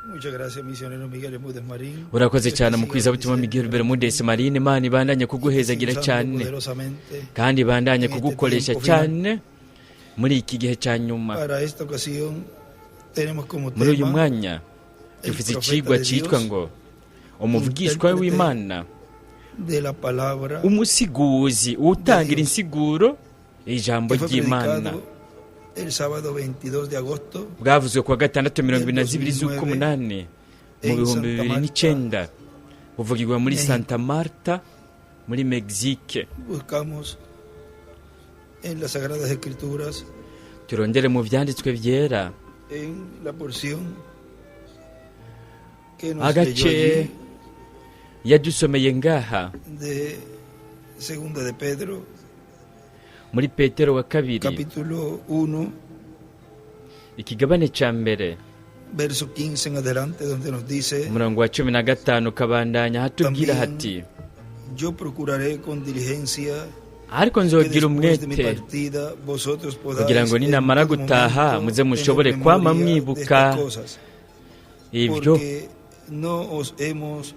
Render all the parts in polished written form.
Muchas gracias, misionero Miguel Bermúdez Marín. Urakoze Dios te cyane siga mukwizabutumwa bendiciendo Miguel Bermudez Marine. Imana ibandanye y kuguhezagira usando cyane poderosamente kandi ibandanye en este kugukoresha tiempo final. cyane muri iki gihe cya nyuma. Para esta ocasión tenemos como Muri uyu tema mwanya el dufite profeta icigwa de cyitwa Dios, ngo umuvugishwa intérprete w'Imana, de la palabra umusiguzi de utangira Dios, insiguro ijambo que fue ry'Imana, predicado el sábado 22 de agosto bwavuzwe kuwa gatandatu mirongo del ibiri na zibiri 2009 z'ukumunani mu en bihumbi Santa bibiri Marta, n'icenda, buvugirwa muri México. Santa Marta muri Mexique. Buscamos en las Sagradas Escrituras, Turondere mu vyanditswe vyera en la porción que nos leyó agace allí yadusomeye ngaha de Segunda de Pedro, muri Petero wa kabiri, capítulo 1, ikigabane ca mbere, verso 15 en adelante, donde nos dice: umurongo wa 15 ukabandanya, hatubwira También hati: yo procuraré con diligencia Ariko que nzogira después de mi umwete partida vosotros kugira podáis ngo en ninamara todo gutaha momento muze tener mushobore kwama memoria de mwibuka estas cosas, ibyo, porque no os hemos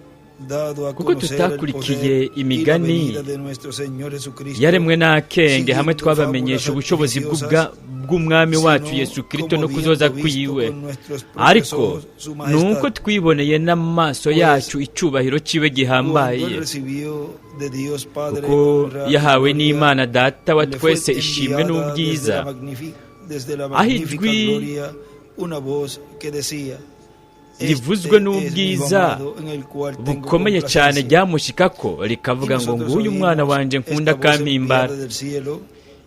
dado a kuko conocer el tutakurikiye poder y la imigani venida de nuestro Señor Jesucristo yaremwe n'akenge hamwe siguiendo twabamenyesha fábulas ubushobozi artificiosas, bw'umwami wacu sino Yesu Kristo como no kuzoza habiendo visto kwiwe, con nuestros propios ariko ojos su nuko majestad. twiboneye n'amaso Pues yacu icubahiro ciwe cuando él gihambaye, recibió de Dios Padre kuko honra y yahawe gloria, n'Imana Data wa le fue twese ishimwe enviada desde n'ubwiza, la desde la aho magnífica ijwi gloria una voz que decía: rivuzwe Este es mi hijo n'ubwiza amado en el cual tengo bukomeye cyane complacencia. ryamushikako Y rikavuga ngo: nosotros Nguyu umwana oímos wanje nkunda esta voz akampimbara. enviada del cielo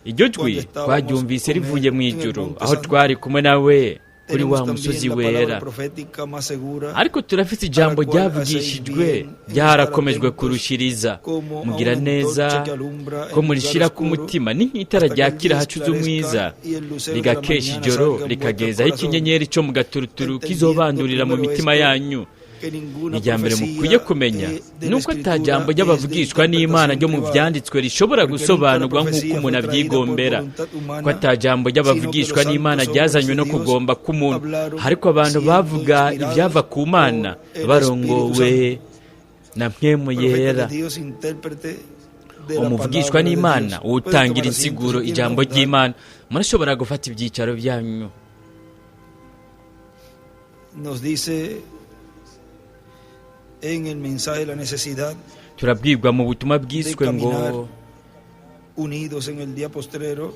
Iryo jwi cuando estábamos twaryumvise con rivuye él mu en el ijuru monte aho santo. twari kumwe nawe kuri wa Tenemos también musozi la palabra wera. profética más segura, Ariko turafite a la ijambo cual hacéis ryavugishijwe bien en estar ryarakomejwe atentos kurushiriza, como a mugira una neza antorcha que alumbra ko en lugar murishira ku oscuro mutima ni nk'itara hasta que el ryakira día hacuze umwiza, esclarezca y el lucero de la rigakesha mañana ijoro salga en vuestros rikagezaho corazones. ikinyenyeri cyo mu gaturuturu Entendiendo kizobandurira mu primero mitima esto, yanyu. que ninguna Irya mbere mukwiye profecía kumenya de la nuko ata jambo escritura es de ry'abavugishwa n'Imana interpretación ryo mu privada, vyanditswe rishobora porque nunca la gusobanurwa nk'uko profecía umuntu fue traída por avyigombera, voluntad ko humana, ata jambo sino que los ry'abavugishwa n'Imana santos hombres ryazanywe de no Dios kugomba k'umuntu, hablaron ariko abantu siendo bavuga inspirados ivyava ku Mana por el Espíritu barongowe Santo. na Mpwemu Profeta Yera. de Dios, intérprete de la Umuvugishwa palabra de n'Imana Dios. Pueden utangira tomar asiento insiguro si quieren ijambo abundar. ry'Imana. Murashobora gufata ibyicaro byanyu. Nos dice en el mensaje la necesidad Turabwirwa mu butumwa de bwiswe ngo caminar unidos en el día postrero,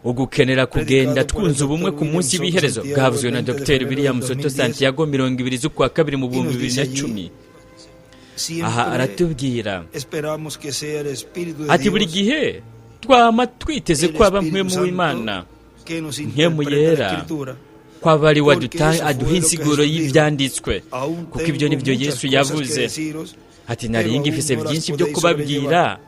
ugukenera kugenda predicado por el twunze ubumwe doctor ku William munsi Soto w'iherezo, Santiago el bwavuzwe na 20 de Dr febrero del William Soto 2010, Santiago 20 z'ukwa kabiri mu y bihumbi nos bibiri dice na allí: cumi. Aha siempre aratubwira esperamos que sea el Espíritu de ati: Buri Dios, gihe twama twiteze el ko aba Espíritu Mpwemu Santo, w'Imana, que nos Mpwemu interprete la Yera, Escritura, ko aba ari we porque eso aduha fue lo que insiguro Jesús dijo: y'ivyanditswe, Aún kuko ibyo tengo nivyo muchas Yesu cosas que yavuze deciros, ati: pero Nari aún ngifise no las byinshi byo podéis kubabwira, sobrellevar.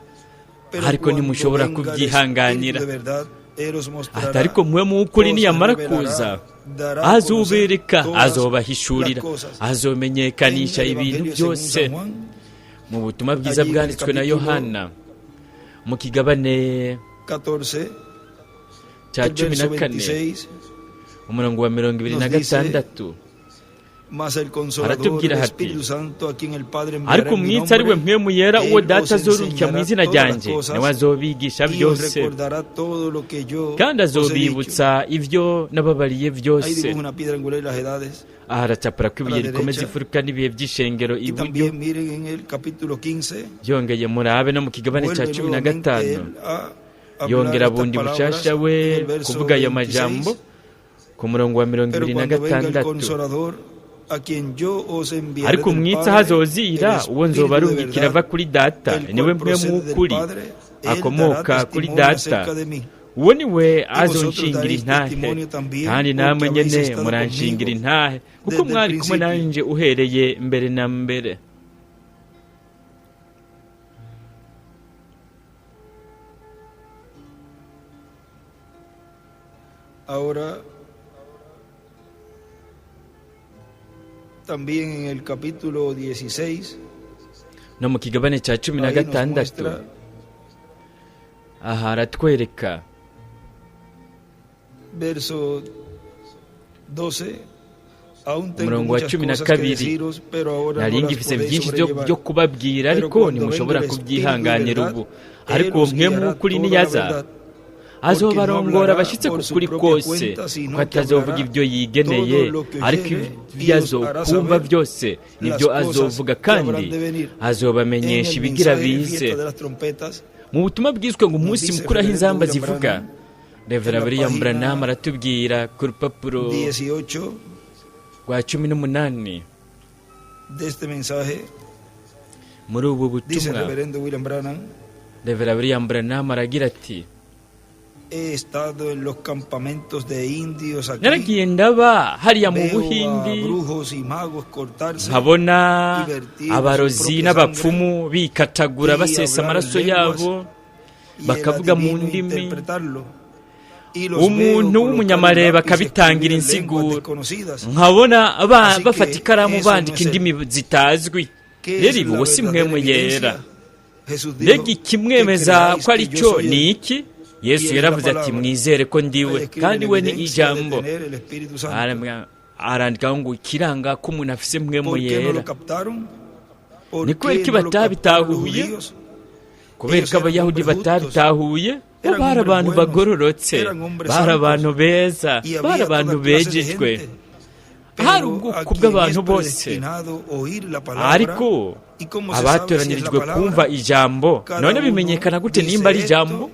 Pero ariko cuando ntimushobora venga el Espíritu kubyihanganira. de verdad, Él os Ati: mostrará, Ariko Mpwemu w'ukuri os niyamara kuza, revelará, dará a conocer azobereka, todas azobahishurira, las cosas. En azomenyekanisha el ibintu Evangelio según byose. San Juan, Mu butumwa bwiza allí en el bwanditswe na capítulo Yohana mu kigabane 14, cya el cumi na verso kane, 26, umurongo wa mirongo ibiri na nos dice: gatandatu, Mas el Consolador, aratubwira el hati: Espíritu Santo, a quien el Padre enviará Ariko en mi umwitsi ari we nombre, Mpwemu Yera, uwo Él Data os azorungika mu enseñará izina todas las ryanjye, nawe cosas azobigisha y os byose, recordará todo lo que yo kandi os he dicho. azobibutsa ibyo nababariye Ahí byose. dibuja una piedra angular y las edades. Aha aracapura ko A ibuye la rikomeza derecha. imfuruka n'ibihe by'ishengero Y iburyo. también miren en el capítulo 15, Byongeye murabe no mu kigabane cya vuelve cumi na nuevamente gatanu, él a hablar yongera estas bundi palabras bushasha we en el verso kuvuga ayo majambo 26. ku murongo wa mirongo Pero ibiri na cuando venga el gatandatu: Consolador, a quien yo os enviaré Ariko del umwitsi Padre, aho el azozira, uwo Espíritu de nzobarungikira ava verdad, kuri Data, el niwe cual Mpwemu procede del w'ukuri Padre, él dará akomoka kuri testimonio Data, acerca de mí. uwo ni we Y vosotros azonshingira daréis intahe, testimonio también, kandi porque namwe habéis nyene estado muranshingira conmigo intahe, kuko desde el mwari kumwe principio. nanje uhereye mbere na mbere. Ahora, también en el capítulo 16, No mu kigabane cya cumi na ahí nos gatandatu, muestra aha aratwereka verso 12: Aún tengo Umurongo wa muchas cumi na cosas que kabiri. deciros, pero ahora Nari no las ngifise podéis byinshi sobrellevar. byo kubabwira, Pero ariko cuando venga ntimushobora el Espíritu de kubyihanganira verdad, ubu. Él Ariko uwo os mwemu guiará w'ukuri toda la niyaza, verdad, azobarongora porque no bashitse ku hablará por su kuri propia kose, cuenta, sino kuko que atazovuga hablará ibyo yigeneye, todo lo que ariko oyere, ibyo y os hará azokumva saber byose nibyo las cosas azovuga, que kandi habrán de venir. En azobamenyesha el ibigira mensaje de bize. fiesta de las trompetas, Mu butumwa bwiswe ngo umunsi Dice mukuru aho Reverendo inzamba William zivuga, Branham, Revera en la William página Branham aratubwira ku rupapuro 18 rwa 18 de este mensaje, muri ubu dice el butumwa, reverendo William Branham: Revera William Branham aragira ati: He estado en los campamentos de indios aquí, Naragiye ndaba hariya mu veo a Buhindi, brujos y magos cortarse nkabona y vertir su abarozi propia n'abapfumu bikatagura y basesa hablar amaraso lenguas yabo, y el bakavuga mu adivino ndimi, interpretarlo. Y los veo umuntu colocar un w'umunyamareba lápiz y akabitangira escribir en lenguas insiguro, desconocidas. nkabona Así que bafata ikaramu eso no bandika es él. indimi zitazwi. ¿Qué Rero es ibi la uwo si verdadera mwemu yera. evidencia? Jesús Mbega dijo que ikimwemeza creáis ko ari que yo cyo soy ni él. iki? Yesu Y él es la yaravuze ati: palabra. Mwizere ko Ahí ndiwe, escribe kandi la we ni evidencia de ijambo. tener el Espíritu Santo. Arandikaho ngo ikiranga ko umuntu afise mwemu ¿Por qué no yera. lo captaron? ¿Por Ni kubera qué iki no lo captaron los batabitahuye? judíos? Kubera Ellos ko eran abayahudi hombres justos, batabitahuye, bo eran bari hombres abantu buenos, bagororotse, eran hombres bari santos, abantu beza, y bari había abantu toda clase de bejejwe, gente. hari Pero ubwoko a quien bw'abantu es bose. predestinado oír la palabra, Ariko ¿y cómo se sabe si es la abatoranyirijwe palabra? kumva ijambo, Cada none uno bimenyekana gute dice nimba ari esto, ijambo?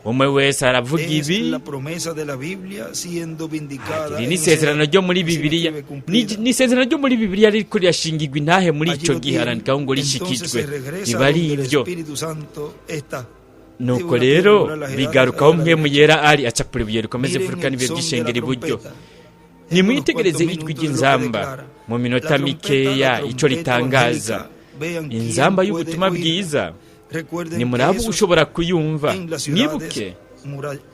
Umwe wese aravuga es ibi. la promesa de la Biblia siendo vindicada Iri en ni esa isezerano edad. ryo muri Así lo Bibiliya. escribe cumplida. Ni isezerano ryo muri Bibiliya ririko rirashingirwa intahe muri Allí ico lo gihe. tienen. Arandikaho ngo Entonces rishikijwe, se regresa biba ari donde el ibyo. Espíritu Santo está. De Nuko una piedra rero doblar las edades bigarukaho hacia la mwe derecha. muyera ari acapura ibuye rikomeze Miren imfuruka el n'ibihe son de la by'ishengero iburyo. trompeta. En unos Nimwitegereze cuantos ijwi minutos lo que ry'inzamba declara. mu La minota trompeta, la mikeya ico trompeta ritangaza, evangélica. Vean quién inzamba puede y'ubutumwa oírla. bwiza. Recuerden que Nimuraba esos ushobora kuyumva. en las ciudades Mwibuke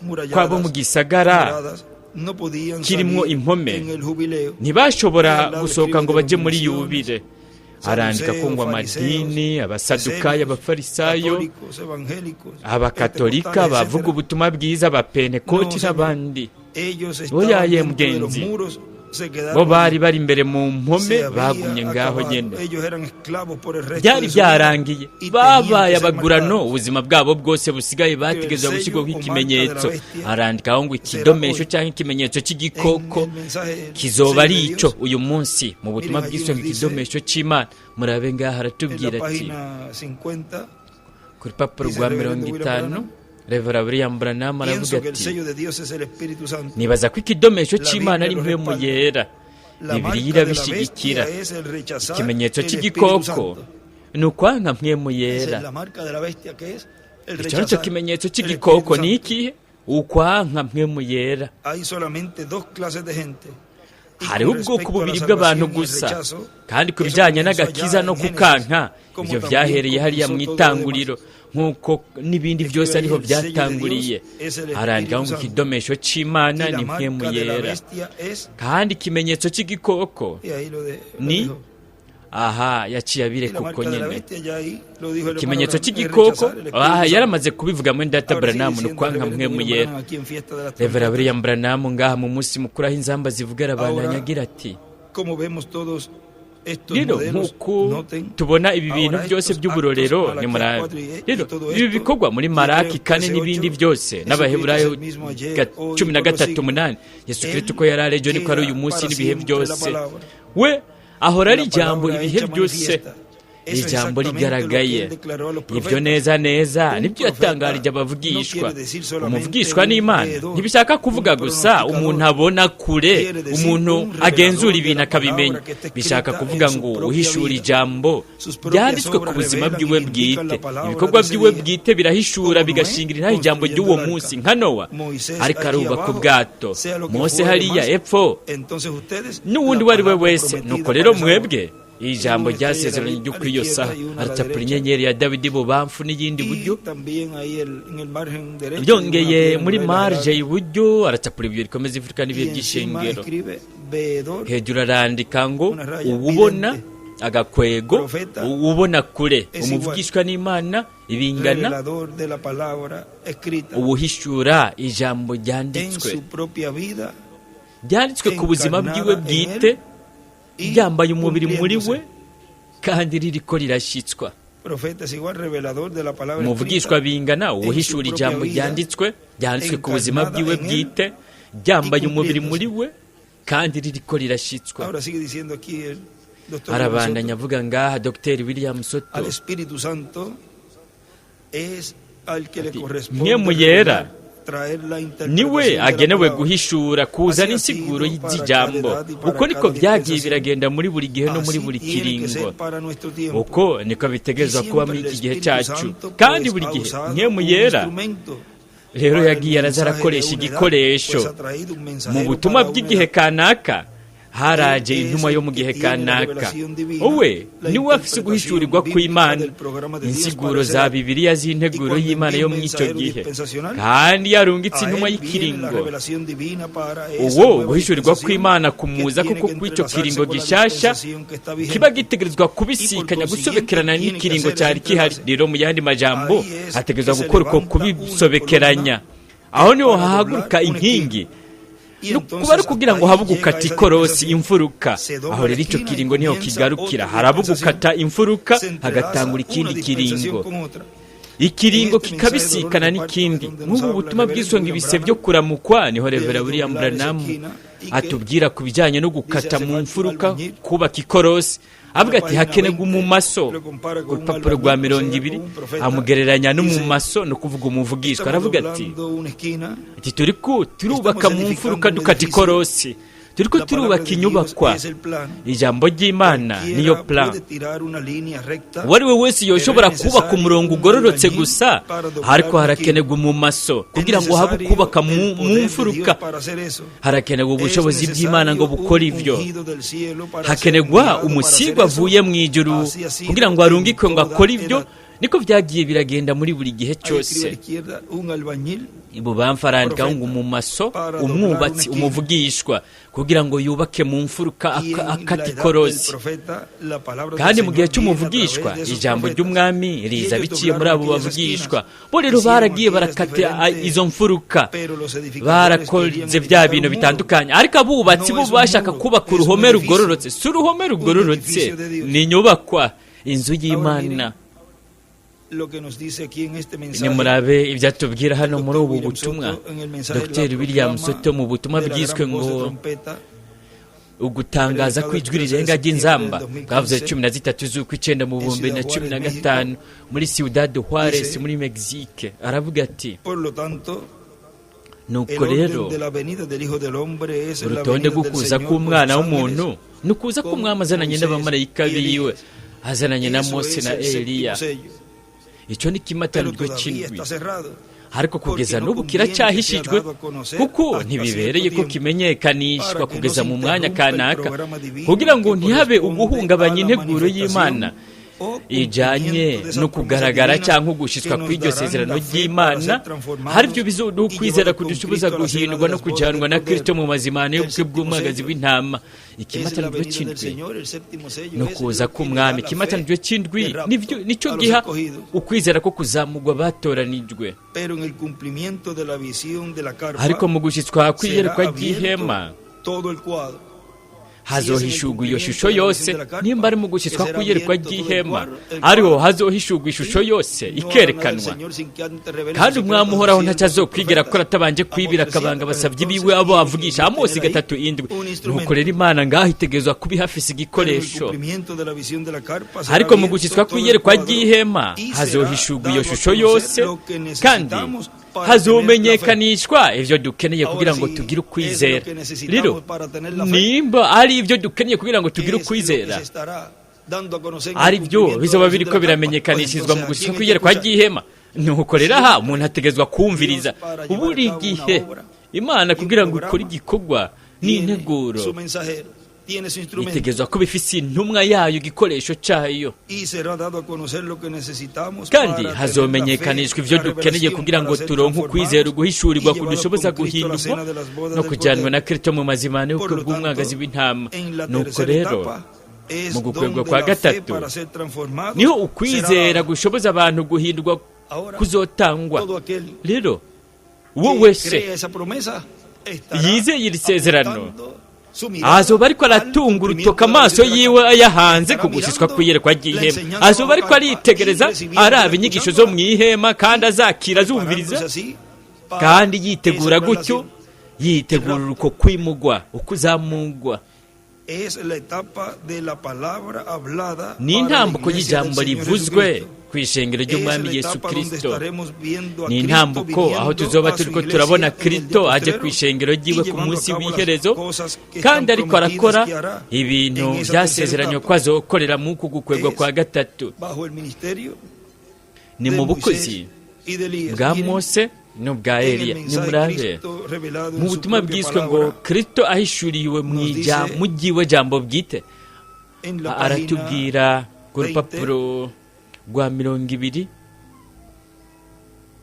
muralladas, ko mu gisagara muradas, no podían kirimwo salir impome en el jubileo. ntibashobora Al lado gusohoka escribe ngo baje muri denominaciones, yubire. Arandika ko ngo saduceos, amadini, fariseos, abasadukayo, esenios, abafarisayo, católicos, evangélicos, abakatolika, pentecostales, bavuga etcétera. ubutumwa bwiza, abapentekoti No, señor. n'abandi. Ellos Oya estaban ye dentro de los mugenzi, muros, se bo quedaron bari allí. bari imbere mu mpome, Se bagumye había ngaho acabado. nyene. Ellos eran esclavos por el resto Byari de su vida byarangiye, y tenían babaye que ser abagurano marcados. ubuzima bwabo bwose busigaye, Que el bategerezwa sello gushyirwaho o marca de la ikimenyetso. bestia Arandikaho ngo será ikidomesho hoy. cyangwa ikimenyetso En cy'igikoko el mensaje El kizoba sello ari de ico Dios, uyu munsi mu butumwa miren, allí bwiswe nos ngo dice ikidomesho c'Imana. Murabe ngaha en la aratubwira ati página 50, ku rupapuro dice rwa el mirongo reverendo William itanu, Branham: Revera William Branham aravuga Pienso que el ati: sello de Dios es el Espíritu Santo. Nibaza ko ikidomesho La c'Imana Biblia ari lo mpwemu respalda. yera. La Bibiliya marca de la irabishigikira. bestia es el rechazar Ikimenyetso el Espíritu c'igikoko Santo. ni ukwanka mpwemu Esa yera. es la marca de la bestia, que es el Ico nico rechazar kimenyetso el c'igikoko Espíritu ni Santo. ikihe? Ukwanka mpwemu yera. Hay solamente dos clases de gente. Y Hariho con ubwoko respecto a la bubiri bw'abantu salvación y el gusa, rechazo, kandi ku eso bijyanye comenzó allá n'agakiza no en Génesis, kukanka, como ibyo también byahereye hariya mu comenzó todo lo demás. itanguriro, nk'uko n'ibindi byose Escribe ahí ariho el sello de Dios byatanguriye. es el Arandikaho Espíritu ngo Santo. ikidomesho c'Imana Y la ni mpwemu marca de la yera, bestia es, kandi ikimenyetso c'igikoko y ahí lo ni dejó. aha yaciye Y abireka la uko marca de la nyene. bestia, ya ahí lo dijo el hermano Ikimenyetso Branham, es c'igikoko, rechazar el Espíritu aha Santo. yaramaze kubivuga muri data Ahora sigue Branham, ni diciendo el ukwanka reverendo mpwemu William yera. Branham aquí en Fiesta de las Revera Trompetas. William Branham ngaha mu munsi mukuru aho inzamba zivuga, arabandanya Ahora, agira ati: como vemos todos estos Rero modelos, nk'uko noten, tubona ibi bintu ahora byose estos actos, by'uburorero, Malaquías nimurabe 4 y rero todo ibi esto, bikorwa muri y Maraki Hebreos 4 n'ibindi 13:8, byose, Jesucristo es n'Abaheburayo el mismo ayer, hoy y cumi na por los gatatu siglos. umunani, Yesu Kristo Él uko yari ari ejo niko ari uyu queda munsi para n'ibihe siempre la byose. palabra. We ahora ari La ijambo palabra ibihe hecha byose, manifiesta. Eso es ijambo exactamente lo que rigaragaye. él declaró a los Ibyo profetas. neza neza Un nibyo profeta yatangarije no abavugishwa. quiere decir solamente Umuvugishwa un n'Imana veedor, ntibishaka kuvuga un gusa umuntu pronosticador. abona kure, Quiere decir umuntu un revelador agenzura de ibintu la akabimenya. palabra que está Bishaka escrita kuvuga en su ngo propia uhishura vida. ijambo Sus propias ryanditswe ku obras buzima revelan y bwiwe vindican bwite. la palabra Ibikorwa de ese byiwe día. bwite birahishura Como Noé bigashingira intahe ijambo construyendo ry'uwo el arca. munsi, nka Nowa Moisés ariko allí arubaka abajo, ubwato, sea lo que Mose fuere hariya más, epfo, entonces ustedes, n'uwundi la uwo ari we palabra wese. prometida Nuko rero para esa hora. mwebwe ijambo Una estrella de ryasezeranye David ryo a la kuri iyo izquierda saha. y una a la Aracapura derecha. inyenyeri ya Dawidi ibubamfu n'iyindi Y iburyo. también ahí en el margen derecho de una Byongeye piedra muri angular y marge lateral. iburyo aracapura ibuye rikomeza imfuruka n'ibihe Y encima by'ishengero. escribe veedor, Hejuru arandika ngo una raya, uwubona, vidente, agakwego, profeta, uwubona kure, es igual, umuvugishwa n'Imana ibingana revelador de la palabra escrita uwuhishura ijambo en ryanditswe su propia vida, ryanditswe ku buzima bwiwe encarnada en bwite, él, Y ryambaye umubiri muri we cumpliéndose. kandi ririko rirashyitswa. Profeta es igual revelador de la palabra Umuvugishwa escrita bingana en su uwuhishura propia ijambo vida, ryanditswe ku buzima encarnada bwiwe en él bwite, ryambaye y umubiri muri cumpliéndose. we kandi ririko rirashyitswa. Ahora sigue diciendo aquí el doctor William Arabandanya Soto, avuga ngaha Dr William Soto al Espíritu Santo es al que le ati, corresponde Mpwemu Yera revelar, traer la niwe interpretación de la agenewe palabra. guhishura kuzana Así ha insiguro sido para cada y'ijambo. edad y para Uko niko cada byagiye dispensación. biragenda muri buri gihe no muri Así buri tiene que kiringo. ser para nuestro tiempo. Uko niko Y bitegerezwa kuba siempre muri el iki gihe Espíritu cyacu, Santo kandi pues buri ha gihe usado Mpwemu un Yera instrumento rero para el yagiye araza mensaje de arakoresha una edad, igikoresho pues ha traído un mu mensajero butumwa para una bw'igihe edad. kanaka. Haraje Él es intumwa yo el mu que gihe tiene la kanaka. revelación divina, Uwe la niwe afise interpretación uguhishurirwa bíblica kw'Imana, del programa de Dios insiguro para esa za edad. Bibiliya Y z'integuro cuando y'Imana envía yo un muri ico mensajero gihe. dispensacional, Kandi yarungitse a intumwa él viene la y'ikiringo, revelación divina para esa uwo nueva guhishurirwa dispensación kw'Imana que kumuza tiene kuko que kw'ico entrelazarse kiringo con la gishasha dispensación que está kiba vigente. gitegerezwa Y por kubisikanya consiguiente gusobekerana tiene que n'ikiringo hacer ese cyari kihari. entrelace. Rero mu yandi majambo Ahí es que hategerezwa se gukora uko levanta una kubisobekeranya. columna Aho niho para doblar hahaguruka una esquina. inkingi. Y No entonces kuba ari ukugira hasta ngo ahí habe llega ugukata esa ikorosi dispensación. imfuruka. Se dobla Aho la rero ico esquina y kiringo niho comienza kigarukira, otra haraba dispensación. ugukata imfuruka, Se entrelaza hagatangura una ikindi dispensación kiringo, con otra. En ikiringo este mensaje de dolor kikabisikana de parto, que es n'ikindi. donde nos Nk'ubu habla el butumwa reverendo bwiswe ngo William ibise byo Branham kuramukwa, niho Revera de William doblar esa Branham esquina y que atubwira ku bijyanye no dice gukata hace mu falta un mfuruka, albañil. kubaka ikorosi. En la Avuga ati página hakenerwa 20 umumaso. lo compara Ku con un rupapuro rwa albañil, o mirongo sea, ibiri con un profeta. amugereranya Dice, n'umumaso, ni ukuvuga umuvugishwa. estamos Aravuga ati doblando una esquina, ati turiko turubaka estamos mu mfuruka edificando un dukata edificio. ikorosi, turiko La palabra turubaka de Dios inyubakwa. es el plan. Ijambo ry'Imana niyo Cualquiera plan. puede tirar una línea recta, Uwo ari we wese pero es yoshobora kubaka necesario umurongo un ugororotse albañil gusa, para doblar ariko una esquina. harakenerwa umumaso Es kugira ngo habe necesario kubaka mu el mu poder de Dios mfuruka. para hacer eso. Harakenerwa Es ubushobozi bw'Imana ngo necesario bukore un ivyo. ungido del cielo para ser Hakenerwa enviado para hacer umusigwa eso. avuye mu ijuru Así ha sido kugira ngo en arungikwe ngo toda akore ivyo. edad. Niko vyagiye biragenda muri buri gihe Ahí escribe a cyose. la izquierda un albañil Ibubamfu arandikaho ngo profeta umumaso, para doblar una umwubatsi, esquina. umuvugishwa kugira ngo yubake mu mfuruka Y en la akata edad del ikorosi. profeta, la palabra del Kandi mu gihe Señor viene a través cy'umuvugishwa de esos ijambo profetas. ry'umwami Y riza ellos biciye muri doblaron abo aquellas bavugishwa. esquinas, Bo rero hicieron baragiye aquellas barakata diferentes, izo mfuruka, pero los edificadores querían barakoze bya edificar bintu un muro. bitandukanye, ariko abubatsi No bo es un bashaka muro, kubaka es un uruhome edificio, rugororotse. Si uruhome un rugororotse, edificio de Dios. ni inyubakwa, inzu Ahora y'Imana. miren lo que nos dice aquí en este mensaje Nimurabe ibyo atubwira el hano muri doctor ubu William butumwa. Soto en el mensaje La Dr William proclama Soto mu butumwa de la bwiswe gran voz de ngo trompeta, ugutangaza predicado el kw'ijwi 13 de rirenga septiembre del ry'inzamba, bwavuze 2015 13 z'ukw'icyenda mu en bihumbi Ciudad na cumi Juárez, na México, gatanu muri Ciudad Juárez dice, muri Mexique. Aravuga ati por lo tanto, el nuko orden rero de la venida del Hijo del Hombre es la urutonde venida del rw'ukuza Señor con k'umwana sus w'umuntu ángeles, ni ukuza con k'umwami azananye Moisés n'abamarayika y biwe, Elías. azananye na Eso Mose es na el séptimo Eliya. sello, Icyo ni pero ikimatanijwe todavía cy'indwi, está cerrado, ariko porque kugeza no n'ubu conviene que sea kiracyahishijwe, dado a conocer kuko hasta cierto ntibibereye ko tiempo, kimenyekanishwa para que no kugeza se mu mwanya interrumpa el kanaka, programa divino kugira ngo que ntihabe corresponde a uguhungabanya la integuro y'Imana manifestación o ijanye cumplimiento de esas no promesas kugaragara divinas cyangwa que ugushitswa nos kw'iryo darán sezerano la fe para ry'Imana. ser Hari transformados ibyo bizoduha y ukwizera llevados con kudushoboza Cristo a la cena guhindurwa de no las bodas kujanwa del na Kristo Cordero. mu mazimano El y'ubukwe séptimo bw'umwagazi sello w'intama. es la Ikimatanijwe venida del cy'indwi Señor, el séptimo sello no es kuza lo que le da k'umwami. la fe Ikimatanijwe cy'indwi de rapto nicyo a los giha escogidos. ukwizera ko kuzamugwa batoranijwe. Pero en el cumplimiento de la visión de la Ariko carpa mu gushitswa será kw'iyerekwa ry'ihema abierto todo el cuadro. Si es en el hazohishurwa iyo cumplimiento shusho de la visión yose. de la carpa Nimba ari mu que gushitswa será kw'iyerekwa abierto todo el ry'ihema, cuadro, el ariho cuadro, hazohishurwa ishusho y yose no hará nada el ikerekanwa. Señor sin que antes revele Kandi sus umwami secretos a sus uhoraho siervos, ntacyo sus azokwigera profetas. akora atabanje Amós kwibira 3:7, akabanga pero abasabyi biwe entonces abo tiene que avugisha. Amosi tener ahí 3:7. un Nuko instrumento. rero Imana ngaho itegerezwa kuba ihafise Pero en el igikoresho. cumplimiento de la visión de la carpa será Ariko mu abierto gushitswa todo el kw'iyerekwa cuadro ry'ihema y será hazohishurwa iyo dado a shusho conocer yose, lo que kandi necesitamos para tener la fe. hazomenyekanishwa ivyo dukeneye Ahora kugira ngo si tugire es lo ukwizera. que Rero necesitamos para tener la fe, nimba ari ivyo dukeneye kugira ngo tugire es lo que ukwizera, se estará dando a conocer en el ari byo cumplimiento de la bizoba visión de biriko la carpa. Pues biramenyekanishizwa mu entonces, ¿a gushika quién hay que kw'iyerekwa escuchar? ry'ihema. Nuko rero aha umuntu ategerezwa kumviriza. Dios para llevar a Buri cabo una gihe obra Imana y un kugira ngo ikore programa igikorwa tiene n'integuro su mensajero, tiene su instrumento itegerezwa kuba ifise intumwa yayo, igikoresho cayo, y será dado a conocer lo que necesitamos kandi para tener la fe, hazomenyekanishwa ivyo la dukeneye revelación kugira para ngo ser turonke ukwizera, transformados y uguhishurirwa llevados kudushoboza con Cristo a la guhindurwa cena de las bodas no del kujanwa Cordero. na Kristo mu mazimano Por y'ubukwe lo bw'umwagazi tanto, w'intama. en la Nuko tercera rero etapa es mu gukwegwa donde kwa la fe gatatu para ser transformados niho será ukwizera dada. gushoboza abantu guhindurwa Ahora, kuzotangwa. todo aquel Rero uwo que wese crea esa promesa estará yizeye iri sezerano apuntando Su mirada Azoba ariko al aratunga cumplimiento urutoka de la amaso visión de la yiwe carpa. ayahanze Estará ku gushyiswa mirando kw'iyerekwa la ry'ihema. enseñanza Azoba bajo ariko carpa y aritegereza recibiendo, araba inyigisho zo mu escuchándola, ihema, kandi azakira azumviriza, preparándose así para kandi esa yitegura gutyo, traslación. yitegura uko kwimugwa, uko uzamugwa. Es la etapa de la palabra hablada Ni para la intambuko iglesia del y'ijambo Señor rivuzwe Jesucristo. ku ishengero Es ry'Umwami la Yesu etapa donde Kristo. estaremos viendo a Ni Cristo intambuko aho viniendo tuzoba a su turiko iglesia turabona en el día Kristo aje ku postrero ishengero y ryiwe ku llevando a munsi cabo las w'iherezo, cosas que están kandi ariko prometidas arakora que hará ibintu en esa tercera byasezeranywe etapa. ko azokorera mu uku gukwegwa Es kwa gatatu. bajo el ministerio Ni de mu Moisés bukozi y de Elías. bwa Miren, Mose n'ubwa en el Eliya. mensaje Nimurabe Cristo revelado mu en su butumwa propia bwiswe ngo palabra, Kristo ahishuriwe mu nos dice mu ryiwe jambo bwite, en la página aratubwira ku 20, rupapuro rwa 20: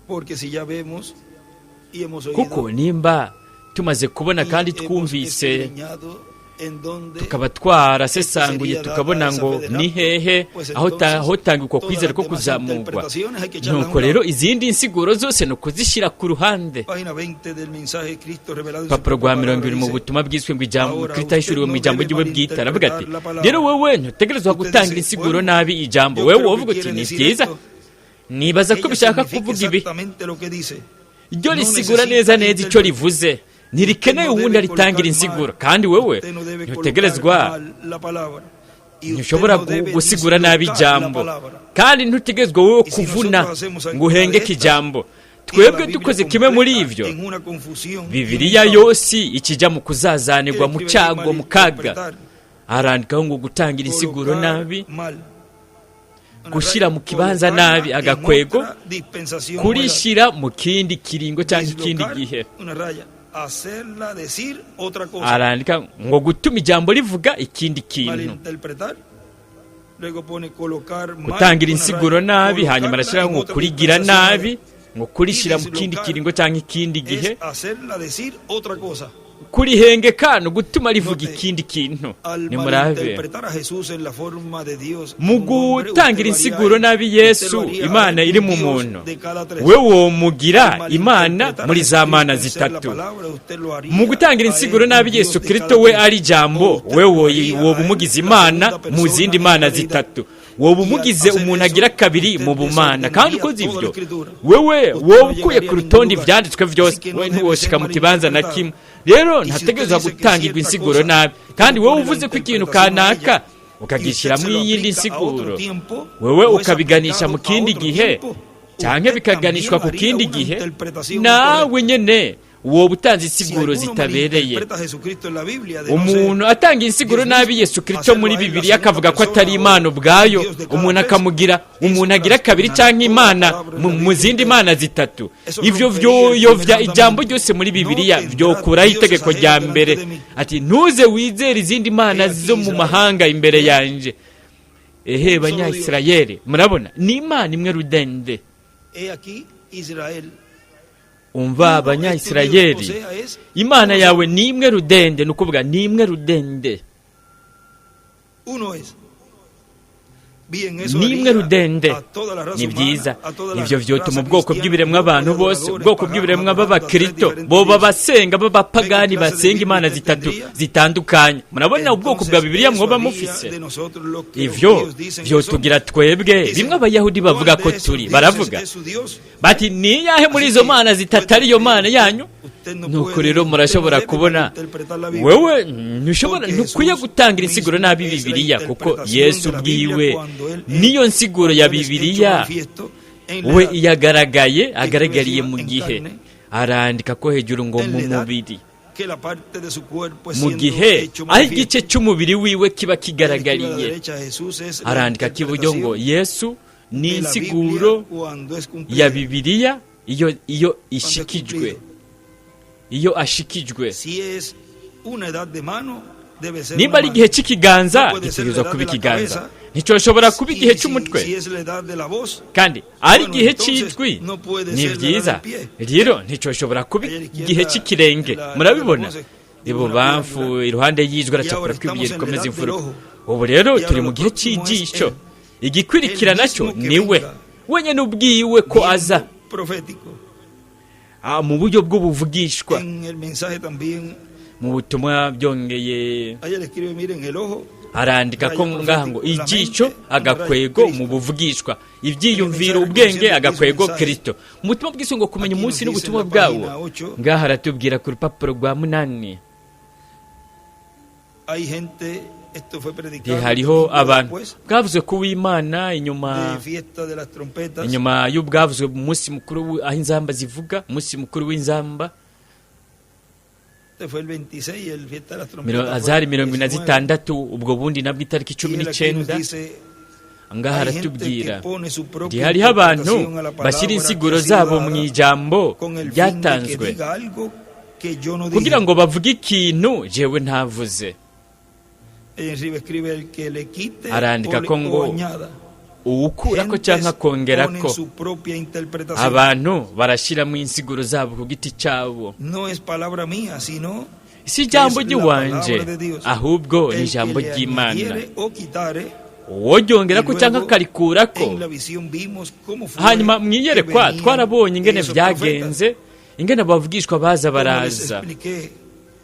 porque si ya vemos y hemos oído Kuko nimba tumaze kubona y kandi hemos twumvise, escudriñado en dónde tukaba twarasesanguye, sería dada tukabona esa ngo fe de ni rapto, hehe pues aho entonces hotanga uko todas kwizera las ko demás kuzamurwa, interpretaciones hay que echarlas a nuko un rero lado. izindi nsiguro zose ni ukuzishyira ku ruhande. Página 20 del mensaje Cristo revelado en su Urupapuro propia rwa palabra 20 mu dice, butumwa bwiswe ngo ijambo ahora Kristo usted ahishuriwe mu no ijambo debe ry'iwe bwite, aravuga ati: malinterpretar la palabra. Rero wewe ntutegerezwa Usted gutangira dice, insiguro bueno, nabi ijambo. yo Wewe creo que wovuga uti: quiere Ni decir byiza, esto. nibaza ko Ella bishaka significa kuvuga ibi. exactamente lo que dice. Ryo No risigura necesita neza neza icyo interpretar. rivuze, Usted ntirikeneye no uwundi debe aritangira colocar insiguro. mal. Kandi wewe Usted no debe ntutegerezwa, colocar mal la palabra. Y usted ntushobora no debe gusigura nabi dislocar la ijambo, palabra. kandi ntutegerezwa wowe Y si kuvuna nosotros hacemos ngo alguna de uhengeke estas, ijambo. y la Twebwe Biblia dukoze kimwe muri completa ivyo, en una confusión y en un Bibiliya caos. yose ikijya mu kuzazanirwa, Él mu escribe cyago, mu kaga. malinterpretar, Arandikaho ngo gutangira insiguro colocar nabi, mal. Una gushyira raya, mu kibanza colocarla nabi en agakwego, otra dispensación o edad. kurishyira mu kindi kiringo cyangwa ikindi Dislocar gihe. una raya, hacerla decir otra cosa. Arandika ngo gutuma ijambo rivuga ikindi kintu. Malinterpretar. Luego pone colocar mal Gutangira una insiguro raya, nabi, hanyuma colocarla arashyiraho en ngo otra kurigira dispensación o nabi, edad. ngo kurishyira mu kindi Dislocar kiringo cyangwa ikindi gihe. Es hacerla decir otra cosa. Kurihengeka ni ugutuma rivuga Note, ikindi kintu. Al Nimurabe, malinterpretar a Jesús en la forma de Dios mu en un hombre, usted gutangira lo haría a insiguro él, nabi usted lo Yesu, haría a Imana él iri un mu Dios muntu, de cada tres. we womugira Al Imana malinterpretar a muri za mana Jesucristo en ser la zitatu. palabra, usted lo haría Mu gutangira a él insiguro un nabi Dios Yesu de Kristo cada we tres. ari O ijambo, usted we lo haría woba a él umugize la Imana segunda mu persona zindi en mana la deidad. zitatu, woba Y al umugize hacer umuntu eso, agira kabiri usted mu bumana. Kandi desordenaría ukoze toda la ivyo, escritura. wewe Usted woba no ukuye llegaría ku a ningún rutonde lugar. ivyanditswe vyose, Así que no we debe ser ntiwoshika mu kibanza na malinterpretado. kimwe. Rero Y si usted ntategerezwa dice que gutangirwa cierta insiguro cosa, nabi. usted Kandi le wowe pone la uvuze ko ikintu interpretación a kanaka ella y usted ukagishyiramo se lo iyindi aplica a otro nsiguro, tiempo wewe o es ukabiganisha mu aplicado a kindi otro gihe tiempo, canke usted bikaganishwa también ku haría kindi una gihe, interpretación nawe incorrecta. nyene woba utanze Si insiguro alguno zitabereye. malinterpreta a Jesucristo en la Biblia de no ser Umuntu atanga insiguro Dios nabi mismo, Yesu Kristo hacerlo muri a él la Bibiliya, segunda akavuga ko persona atari o Imana ubwayo, Dios de cada umuntu tres, akamugira eso umuntu agira kabiri trastornará canke toda la Imana palabra de mu la mu Biblia zindi entera. mana zitatu, Eso ivyo rompería el primer vyoyovya ijambo mandamiento. ryose muri No Bibiliya, tendrás vyokuraho dioses itegeko ajenos rya delante mbere de mí. ati: Ntuze wizere izindi mana He aquí zo mu Israel. mahanga imbere Vean, yanje. Ehe un solo Dios. Banyayisirayeli, murabona, ni Imana imwe rudende. He aquí Israel. Umva Uno es tu Dios, o Banyayisirayeli, sea, es Imana uno yawe solo. ni imwe rudende, ni ukuvuga ni imwe rudende. Uno es. Bien, eso Ni imwe haría rudende. a toda la raza Ni humana, byiza, a toda la ivyo vyotuma raza ubwoko cristiana, bw'ibiremwa un grupo de abantu bose, adoradores ubwoko paganos bw'ibiremwa adorando a tres b'abakristo diferentes boba dioses. basenga ¿Ven qué b'abapagani clase de basenga Biblia imana usted zitatu tendría? zitandukanye. Murabona ubwoko bwa Entonces, Bibiliya eso mwoba haría mufise? de nosotros lo que los Ivyo judíos dicen que vyotugira somos. twebwe bimwe Dicen, Abayahudi bavuga ¿cuál ko de esos turi. dioses Baravuga es su Dios? bati: Ni iyahe muri Así izo que mana zitatu puede ariyo ver mana usted, yanyu? usted no Nuko puede, rero usted no murashobora debe kubona, malinterpretar la Biblia, wewe ntushobora, porque ntukwiye Jesús gutangira insiguro mismo nabi es la Bibiliya, kuko interpretación Yesu de la Biblia ubwiwe cuando él niyo nsiguro ya cuando él es hecho Bibiliya. manifiesto en la We edad. iyo agaragaye, Escribe agaragariye encima mu en gihe. carne, Arandika ko hejuru ngo en mu la edad mubiri, que la parte de su cuerpo es mu siendo gihe hecho aho igice manifiesto. cy'umubiri wiwe kiba Él escribe a la kigaragariye. derecha, Jesús es la Arandika k'iburyo ngo interpretación Yesu ni de la Biblia insiguro cuando es ya cumplida, Bibiliya iyo cuando es ishikijwe, cumplido. iyo ashikijwe. Si es una edad de mano, debe ser Nimba una ari mano. igihe cy'ikiganza, No puede ser la gitegerezwa edad kuba de la ikiganza, cabeza. nticoshobora kuba igihe Y si, cy'umutwe. si es la edad de la voz, Kandi ari bueno, igihe entonces cy'ijwi, no puede ni ser la edad byiza, del pie. rero nticoshobora kuba Allá a la igihe izquierda, cy'ikirenge. en la, en la Murabibona, voz, dibuja una piedra ibubamfu angular. iruhande y'ijwi Y ahora aracapura ko ibuye estamos en la rikomeza edad del imfuruka. ojo. Ubu rero Y ahora turi mu lo gihe próximo es cy'ijisho, él, igikurikira el nacyo mismo que niwe venga, wenyine ubwiwe ko aza viendo profético. Mu buryo bw'ubuvugishwa. En el mensaje también Mu butumwa byongeye Ahí él escribe, miren, el ojo, arandika ko ngaha ngo igico agakwego mu buvugishwa, ibyiyumviro, ubwenge, agakwego Kristo. Mu butumwa bw'isi ngo kumenya umunsi n'ubutumwa bwawo, ngaha aratubwira ku rupapuro rwa 8. Hay gente, esto fue predicado Hariho el domingo abantu después bwavuzwe ku w'Imana inyuma de fiesta de las trompetas. inyuma y'ubwavuzwe mu munsi mukuru aho inzamba zivuga, umunsi mukuru w'inzamba. Este fue el 26, el fiesta de las trompetas fue Zari mirongo ine na 19. zitandatu, ubwo bundi nabwo itariki Y cumi él aquí nos n'icenda dice, Ngaha hay gente que aratubwira pone su propia hariho abantu interpretación a la bashyira palabra insiguro que ha sido zabo mu dada ijambo con el fin de que ryatanzwe diga algo que yo no dije. kugira ngo bavuge ikintu jewe ntavuze. Arriba escribe el que le quite Arandika o, le, ko ngo o añada. uwukurako Gentes cyangwa akongerako. ponen su propia interpretación. Abantu barashyiramo insiguro zabo ku giti cyabo. No es palabra mía, sino Si ijambo es la ry'iwanje, palabra de Dios. ahubwo ni El ijambo que le ry'Imana. añadiere o quitare, Uworyongerako y luego cyangwa akarikurako. en la visión vimos cómo fue Hanyuma mwiyerekwa que venían twarabonye ingene esos byagenze, ingene abavugishwa baza profetas, como les baraza expliqué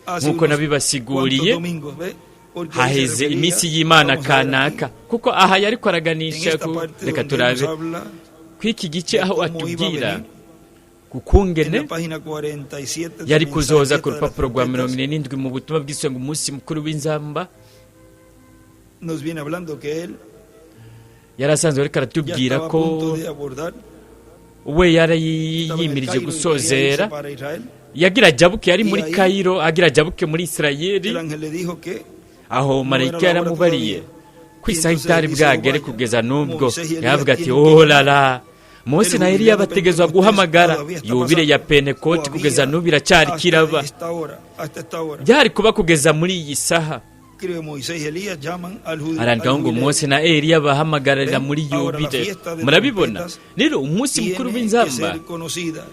hace nk'uko unos nabibasiguriye cuantos domingos, ¿ve? Porque ahí se haheze refería, iminsi y'Imana vamos a ver aquí, kanaka, kuko aha yariko en araganisha esta ku parte reka donde nos turabe habla kw'iki gice de aho cómo iba a atubwira venir, kukungene en la página 47 del yari mensaje kuzoza ku de las rupapuro rwa mirongo trompetas, ine n'indwi mu butumwa bw'isonga ngo umunsi mukuru w'inzamba. Nos viene hablando que él Yari asanzwe ariko ya aratubwira estaba a ko punto de abordar, we yari estaba en el yimirije Cairo y quería irse gusozera para Israel. Yagira ajabuke, yari muri Y ahí Kayiro, agira ajabuke muri Isirayeli. El ángel le dijo que Aho no marayika era la hora yaramubariye todavía. ko Y isaha entonces itari él dice, bwagere "Oh, vaya, kugeza n'ubwo. Moisés y Elías Yavuga ati tienen que oh lala, Mose El na Eliya jubileo de bategezwa Pentecostés guhamagara todavía está yubile ya pasando. Pentekoti kugeza Todavía n'ubu iracyari hasta kiraba. esta hora, hasta esta hora. Byari kuba kugeza muri iyi saha. Escribe Moisés y Elías llaman al Arandika al ngo jubileo. Mose na Eliya bahamagarira Ven, muri ahora la yubile. fiesta de Murabibona trompetas rero, umunsi mukuru Tiene que w'inzamba ser conocida.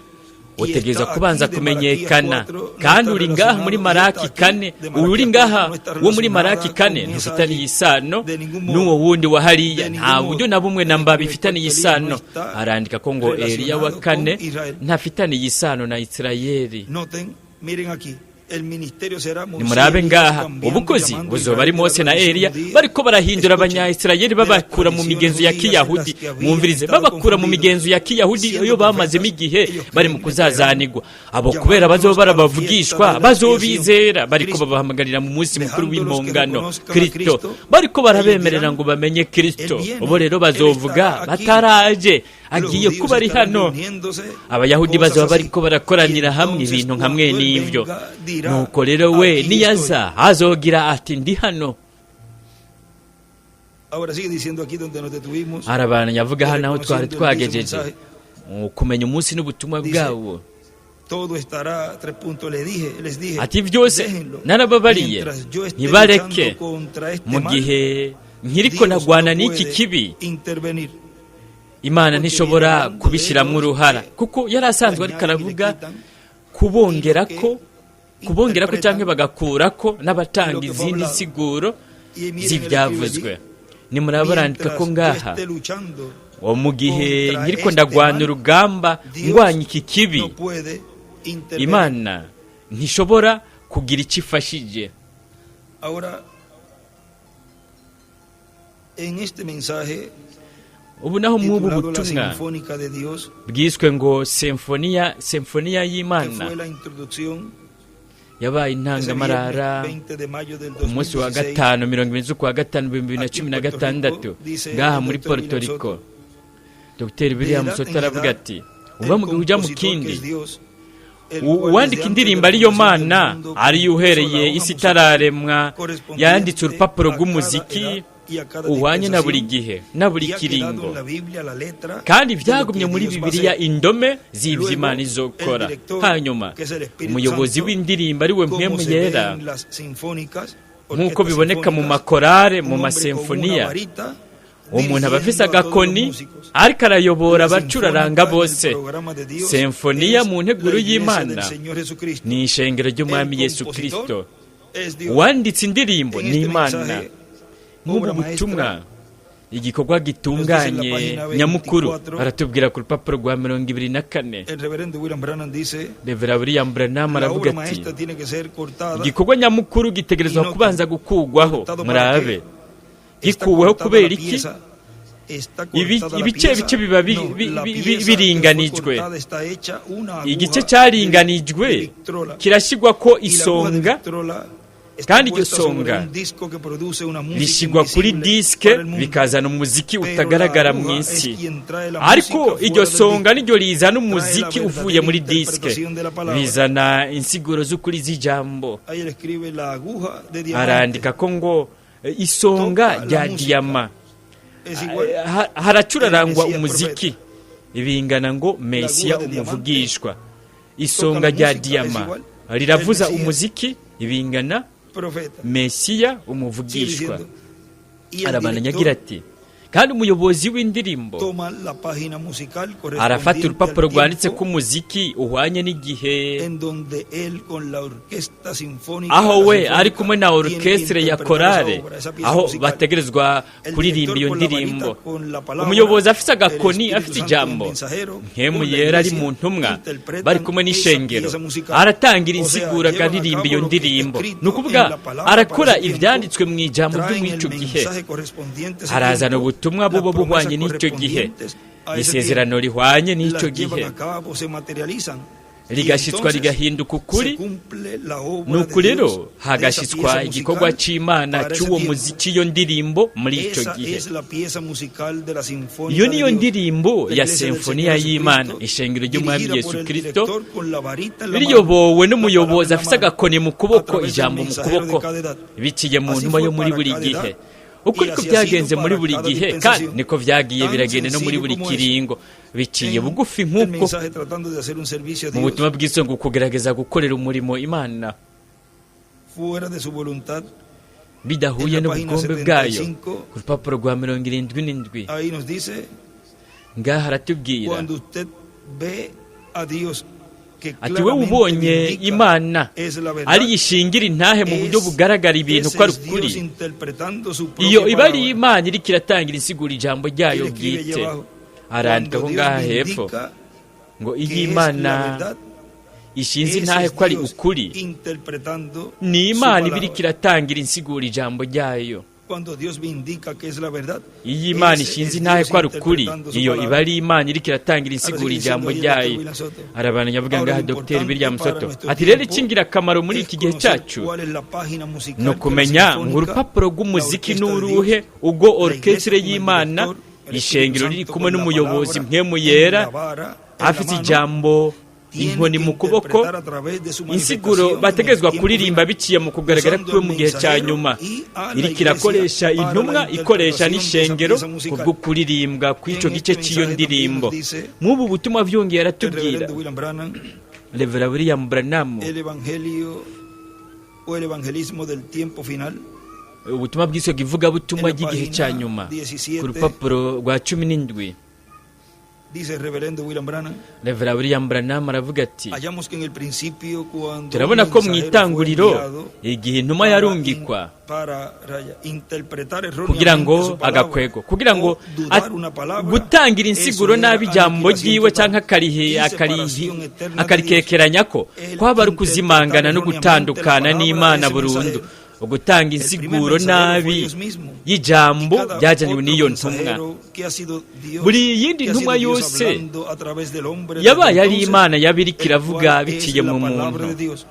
Y utegereza está kubanza aquí de Malaquías kumenyekana 4, no kandi está uri ngaha muri relacionado, y Maraki está aquí 4 de uri Malaquías ngaha 4, no está wo muri Maraki relacionada 4 con esa ntufitaniye allí. isano De ningún modo. n'uwo wundi wa hariya, De ningún nta modo. buryo na bumwe na mba Escribe bifitaniye cuarto, Elías isano. no está Arandika ko ngo Eliya wa relacionado 4 con Israel. ntafitaniye isano na Isirayeli. Noten, miren aquí, el ministerio será Moisés y Nimurabe Elías ngaha, cambiando, ubukozi llamando a buzoba Israel ari de la Mose na tradición Eliya judía. bariko barahindura Escuchen, abanyayisirayeli de las babakura mu tradiciones migenzo ya judías en las kiyahudi. que habían Mwumvirize, estado babakura mu confundidos. migenzo ya kiyahudi Siendo iyo bamazemo profetas, igihe ellos bari mu creen, esperan, kuzazanigwa. Abo kubera bazoba llamándolos a la fiesta barabavugishwa de la bazobizera expiación. bariko Cristo, babahamagarira mu munsi mukuru dejándolos que w'impongano, reconozcan a Kristo, Cristo, bariko ellos barabemerera dirán, ngo bamenye Kristo. Él viene, Ubo rero Él bazovuga estará aquí. bataraje Los agiye judíos kuba ari estarán hano. reuniéndose, Abayahudi cosas bazoba así. bariko barakoranira Y hamwe entonces ibintu nka mwe cuando él n'ivyo. venga, dirá, Nuko rero we "Aquí niyaza azogira ati ndi hano. Ahora sigue diciendo aquí donde nos detuvimos. Hari yavuga hano aho twari Reconociendo el dicho twagejeje mensaje. kumenya umunsi n'ubutumwa Dice, bwawo. Todo estará, tres puntos, les dije, les dije, Ati byose déjenlo. narababariye, Mientras yo esté ntibareke luchando contra este mu mal, gihe nkiriko Dios no nagwana n'iki puede kibi, intervenir. Imana Porque ntishobora viene hablando de kubishyiramo ellos uruhara que kuko yari asanzwe ariko añaden y le aravuga quitan kubongerako kubongerako interpretan cyangwa bagakurako n'abatanga lo que fue izindi hablado. siguro Y miren, él escribe z'ibyavuzwe. allí, Nimuraba barandika ko mientras yo ngaha esté luchando uwo mu gihe contra nkiriko este ndagwana mal, urugamba Dios ngwanya iki kibi, no puede intervenir. Imana ntishobora kugira icyo ifashije. Ahora, en este mensaje Ubu naho mw'ubu titulado La butumwa Sinfónica de Dios, bwiswe ngo semfoniya semfoniya que y'Imana, fue la introducción yabaye ese intangamarara viernes 20 de mayo del ku munsi wa 2016, 5 20 z'ukwa 5 2016 Aquí en Puerto Rico, dice ngaha el muri doctor Puerto William Rico. Soto, Dr William de edad Soto en aravuga edad, ati el uva mu gihe ujya mu compositor que kindi, es Dios, el cual uwandika desde antes de indirimbo la ariyo fundación del Mana, mundo ariyo compuso uhereye la hoja isi musical itararemwa correspondiente yanditse urupapuro a cada rw'umuziki edad y a cada uhwanye na buri dispensación, gihe na buri y ha quedado kiringo, en la Biblia la letra kandi de lo byagumye que muri Dios va a Bibiliya hacer. indome z'ibyo Luego, Imana el izokora. director, Hanyuma que es el Espíritu umuyobozi Santo, w'indirimbo ari we como Mpwemu se ve Yera, en las sinfónicas, nk'uko orquestas biboneka mu sinfónicas, makorale, un mu hombre con una masemfoniya, varita umuntu aba afise dirigiendo a todos los agakoni músicos. ariko arayobora La abacuraranga sinfónica en el bose. programa de Dios Semfoniya es mu nteguro la iglesia y'Imana del Señor Jesucristo. ni ishengero ry'Umwami El Yesu compositor Kristo. es Dios. Uwanditse indirimbo En ni este Imana. mensaje, Nk'ubu obra butumwa maestra, Igikorwa gitunganye nyamukuru aratubwira ku rupapuro rwa 24. El reverendo William Branham dice, Revera William Branham la aravuga obra ati maestra tiene que ser cortada. igikorwa nyamukuru gitegerezwa kubanza gukugwaho. Murabe, Está gikuweho cortada kubera la iki? pieza, está cortada la Ibice pieza. bice biba No, la pieza que fue biringanijwe. cortada está hecha una aguja Igice cyaringanijwe de victrola. kirashyirwa ko Y la aguja de isonga, victrola está kandi iryo puesta sobre songa un disco que produce una música rishyirwa kuri invisible disike, para el mundo. bikazana umuziki Pero la utagaragara mu aguja es isi. quien trae la Ariko música fuera iryo del songa disco. niryo rizana umuziki Trae la uvuye muri verdadera disike, interpretación de la palabra. bizana insiguro z'ukuri z'ijambo. Ahí él escribe la aguja de diamante. Arandika ko ngo isonga Toca la rya música. diyama Es igual. Haracurarangwa El Mesías umuziki, bingana ngo Mesiya de diamante. umuvugishwa. Isonga Toca la rya música, es diyama igual. riravuza El Mesías. umuziki, bingana Profeta. Mesiya Sigue umuvugishwa. diciendo. Y el Arabandanya director agira ati kandi umuyobozi w'indirimbo toma la página musical arafata correspondiente urupapuro al rwanditse tiempo ko umuziki uhwanye n'igihe, en donde él con la orquesta sinfónica, aho la we sinfónica, ari kumwe na tiene que orchestre ya interpretar esa korale, obra, esa pieza aho musical. bategerezwa El kuririmba director iyo con la ndirimbo. varita, con la palabra, Umuyobozi afise el agakoni, Espíritu afite Santo, el ijambo, mensajero, nkemu con la yera ari iglesia, mu ntumwa interpretan bari kumwe esa n'ishengero, pieza musical. aratangira O sea, insiguro, llevan a akaririmba cabo iyo lo que está ndirimbo. escrito Ni ukuvuga en la palabra arakora para ese tiempo, ivyanditswe mu ijambo ryo traen muri el ico gihe, mensaje correspondiente a ese arazana tiempo, ubutumwa las buba buhwanye promesas n'icyo gihe, correspondientes a ese isezerano tiempo, rihwanye n'icyo las llevan gihe, a cabo, se materializan. Y rigashyitswa, entonces rigahinduka ukuri. se cumple la obra Nuko de rero Dios de esa hagashyitswa pieza igikorwa musical c'Imana para ese c'uwo tiempo. muziki, iyo ndirimbo muri ico Esa gihe. es la pieza musical de la sinfónica Iyo de niyo Dios, ndirimbo la ya Iglesia del senfoniya Señor y'Imana, Jesucristo, ishengero ry'Umwami dirigida Yesu por el Kristo, director con la varita en la mano, riyobowe la n'umuyobozi palabra en la afise mano, agakoni mu a kuboko, través del ijambo mu mensajero de kuboko, cada edad. biciye mu Así ntumwa fue yo muri para buri cada gihe. edad, Uko y niko así ha byagenze sido muri para buri cada gihe, kandi dispensación. niko vyagiye Tan biragenda no muri sencillo buri como eso. kiringo, biciye En bugufi el nk'uko mensaje tratando de hacer un servicio a mu Dios butumwa bw'isonga kugerageza gukorera umurimo Imana fuera de su voluntad. bidahuye En la página n'ubugombe bwayo. 75, Ku rupapuro rwa 77, ahí nos dice, ngaha aratubwira cuando usted ve a Dios que ati we claramente ubonye vindica Imana es la verdad, ari yishingira intahe mu buryo bugaragara ibintu ese ko ari es ukuri, Dios interpretando su propia iyo iba ari palabra. Imana iriko iratangira insigura ijambo ryayo Él escribe allí bwite. abajo, Arandika cuando ko Dios ngaha hepfo vindica ngo iyo que es la Imana verdad, ishinze ese intahe es ko ari Dios ukuri, interpretando ni su Imana iba iriko palabra. iratangira insigura ijambo ryayo. Cuando Dios vindica que es la verdad, Iyo Imana ese ishinze es intahe Dios ko ari ukuri, interpretando su iyo palabra. iba ari Imana iriko iratangira Ahora insigura sigue ijambo diciendo ahí el doctor ryayo. William Soto. Arabandanya avuga Ahora ngaha lo Dr importante William para Soto nuestro ati rero tiempo icy'ingirakamaro muri es iki gihe conocer cyacu cuál es la página musical ni que la ukumenya ngo sinfónica, urupapuro la rw'umuziki orquesta de n'uruhe, Dios, ubwo la iglesia orchestre con el y'Imana, director, el Espíritu ishengero riri Santo kumwe con la n'umuyobozi palabra mpwemu en yera la vara, en la afite mano, ijambo, tiene inkoni que mu kuboko, interpretar a través de su insiguro manifestación en el bategerezwa tiempo kuririmba final, biciye mu kugaragara usando kwe al mu gihe cya mensajero nyuma, y a la iriko iglesia irakoresha para la intumwa, ikoresha interpretación de esa n'ishengero pieza musical. kubwo kuririmbwa kw'ico En gice este cy'iyo mensaje también ndirimbo. nos dice Mw'ubu butumwa vyongeye el aratubwira reverendo William Branham, Revera William Branham, el evangelio o el evangelismo del tiempo final, ubutumwa bw'isoko ivugabutumwa En la ry'igihe cya página nyuma, 17, ku rupapuro rwa 17, dice el reverendo William Branham, Revera William Branham aravuga ati hallamos que en el principio cuando turabona un ko mu mensajero fue itanguriro enviado igihe intumwa para yarungikwa para raya, interpretar kugira erróneamente ngo su palabra agakwego kugira ngo o dudar una palabra, gutangira eso insiguro era nabi ijambo aniquilación ryiwe total canke akarihe y akarihi separación eterna de Dios. akarikekeranya ko El kwaba ari interpretar ukuzimangana no erróneamente la gutandukana palabra de n'Imana ese burundu. mensajero. Ugutanga El primer insiguro mensajero fue nabi Dios mismo. y'ijambo Y cada ryajanywe otro n'iyo ntumwa, mensajero que ha sido Dios, buri yindi que ha ntumwa sido Dios yose hablando a través del hombre desde yabaye ari entonces, Imana yaba iriko el iravuga cual es biciye la mu palabra muntu, de Dios.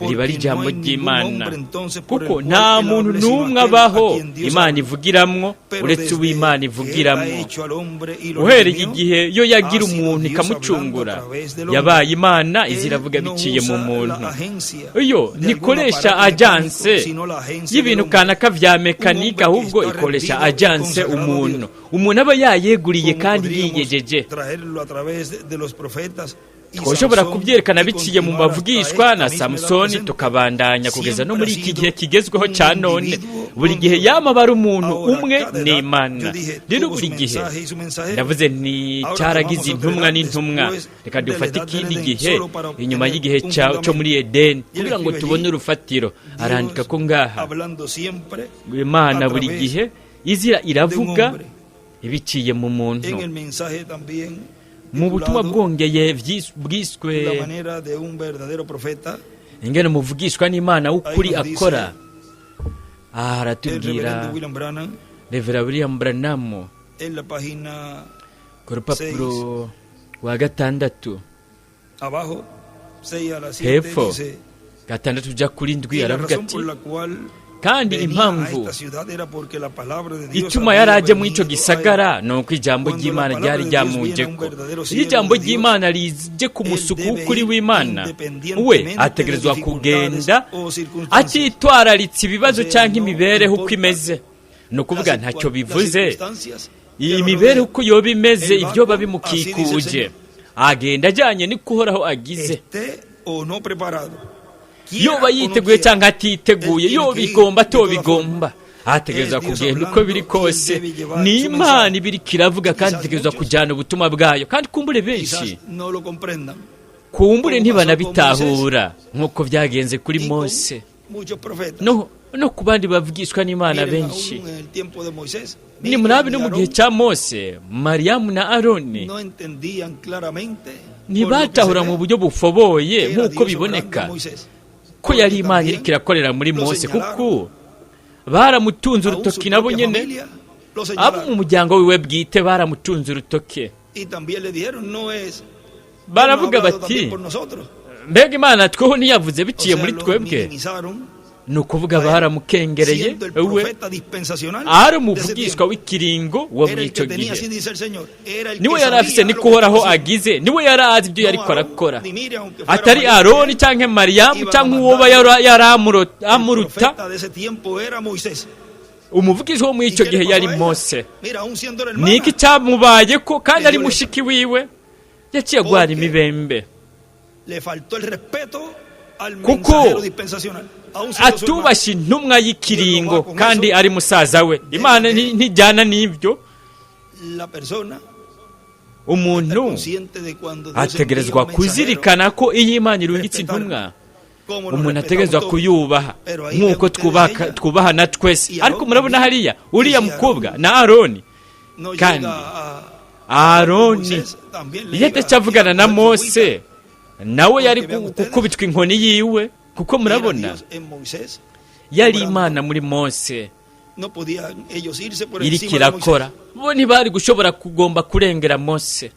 riba ari Porque no ijambo hay ningún ry'Imana, hombre entonces por el kuko cual nta él muntu hable sino n'umwe aquel a abaho quien Dios Imana habla. ivugiramwo Pero uretse desde uw'Imana que él ha ivugiramwo. hecho al hombre y lo Uhereye redimió, igihe yo yagira ha sido umuntu Dios ikamucungura, hablando a través del hombre. yabaye Imana iza Él iravuga no biciye mu usa la muntu. agencia Iyo de algún ntikoresha aparato ajanse mecánico, sino la agencia del y'ibintu hombre. kanaka vya mekanike, Un hombre que ahubwo está ikoresha rendido y ajanse consagrado a umuntu, Dios. umuntu aba yayeguriye Como kandi podríamos yiyejeje. traerlo a través de los profetas y Twoshobora Sansón kubyerekana y biciye mu continuar hasta bavugishwa esta na misma edad Samusoni, presente. tukabandanya kugeza no Siempre muri ha iki sido gihe kigezweho un cya none. individuo Buri con gihe Dios. yama aba ari umuntu Ahora, umwe cada edad, n'Imana. yo dije, Rero tuvo buri su gihe mensaje y su mensajero. ndavuze nti Ahora cyaragize tomamos otra intumwa edad n'intumwa, después reka de la dufate edad del ikindi Edén, gihe solo para inyuma obtener y'igihe un cyo muri fundamento. Edeni Y él kugira ngo escribe tubone allí, urufatiro. Arandika Dios ko ngaha hablando siempre Imana a buri través gihe izira de un iravuga hombre. Ibiciye mu muntu. En el mensaje también Mu butumwa titulado bwongeye bwiswe La manera de un verdadero profeta, ingene umuvugishwa n'Imana w'ukuri Ahí nos dice akora. Aha el aratubwira reverendo William Branham Revera William Branham en la página ku rupapuro rwa 6 abajo, 6 a la 7, hepfo dice: 6 uja kuri 7, Y la aravuga razón ati: por la cual Kandi venía a impamvu esta ciudad era porque la palabra de Dios ituma había yari aje muri ico venido a él. gisagara ni uko ijambo Cuando la ry'Imana palabra ryari de Dios viene a un ryamujeko. verdadero Iyo siervo ijambo de Dios, ry'Imana rije ku él musuku debe w'ukuri ir w'Imana, we independientemente de ategerezwa dificultades kugenda o circunstancias. atitwararitse ibibazo O sea, canke no imibereho uko importa imeze. Ni ukuvuga Las ntacyo las bivuze circunstancias que iyi lo mibereho rodean. uko yoba imeze, El va ibyo con, biba así dice el bimukikuje, Señor. agenda ajyanye niko Uhoraho agize. Esté o no preparado, quiera Yoba o no yiteguye quiera, cyangwa atiteguye, él tiene yoba que ir igomba de todas atobigomba, ategerezwa Es Dios kugenda uko hablando biri y él kose. debe llevar Ni su Imana mensaje. ibiriko iravuga, kandi Quizás itegerezwa muchos, kujyana ubutumwa bwayo. Kandi kumbure benshi, quizás no lo comprendan, kumbure como pasó con Moisés ntibanabitahura nk'uko byagenze kuri y con Mose muchos profetas. no ku bandi bavugishwa n'Imana Miren, benshi. aún en el tiempo de Moisés, Ni murabe Miriam no y mu gihe Aarón cya Mose, Mariyamu na Aroni no entendían claramente, por lo que se ntibatahura mu ve, buryo bufoboye que era nk'uko Dios obrando biboneka en Moisés, ko yari porque Imana también iriko irakorera muri lo Mose, señalaron, kuko baramutunze aún su urutoki nabo propia nyene. familia lo Abo mu señalaron muryango wiwe bwite baramutunze urutoke, y también le dijeron: no es Dios no ha baravuga hablado bati: también por nosotros. Mbega Imana tweho ntiyavuze O biciye sea, muri lo twebwe? minimizaron Ni ukuvuga a él, baramukengereye siendo el we profeta dispensacional ari de ese umuvugishwa tiempo. w'ikiringo wo Era muri el ico que tenía, gihe. así dice el Señor, era el Niwe que yari afise sabía niko lo que Uhoraho estaba haciendo. agize, niwe yari azi ibyo No yariko Aarón arakora, ni Miriam, aunque fuera atari mayor que Aroni él, canke Mariyamu iban a canke uwoba mandarlo. yari El amuruta. profeta de ese tiempo era Moisés. Umuvugishwa wo muri ¿Y ico qué le gihe pasó yari a ella? Mose. Mira, aún siendo la Niki hermana, cyamubayeko kandi le ari dio lepra. mushiki wiwe? Yaciye agwara Porque imibembe le faltó el respeto al kuko mensajero dispensacional, aún siendo su hermano. atubashye intumwa Dios no va y'ikiringo con kandi eso. ari musaza we. Debe Imana de ntijyana n'ibyo. la persona estar Umuntu consciente de cuando Dios envía ategerezwa un mensajero, kuzirikana ko iyo Imana irungitse respetarlo, intumwa, como nos umuntu respetamos ategerezwa todos. kuyubaha Pero ahí ven nk'uko ustedes ella twubaha na twese. y Ariko Aarón murabona también. hariya Y uriya si mukobwa Aarón na Aroni, no kandi llega a hablar con Aroni Moisés, también le iyo iba, iba a atacavugana na coger su Mose, agüita. nawe yari Porque vean ustedes, gukubitwa inkoni yiwe, kuko era murabona Dios en Moisés yari obrando. Imana muri Mose No podían ellos irse por iriko encima de Moisés. irakora. Bo ntibari gushobora kugomba kurengera Mose.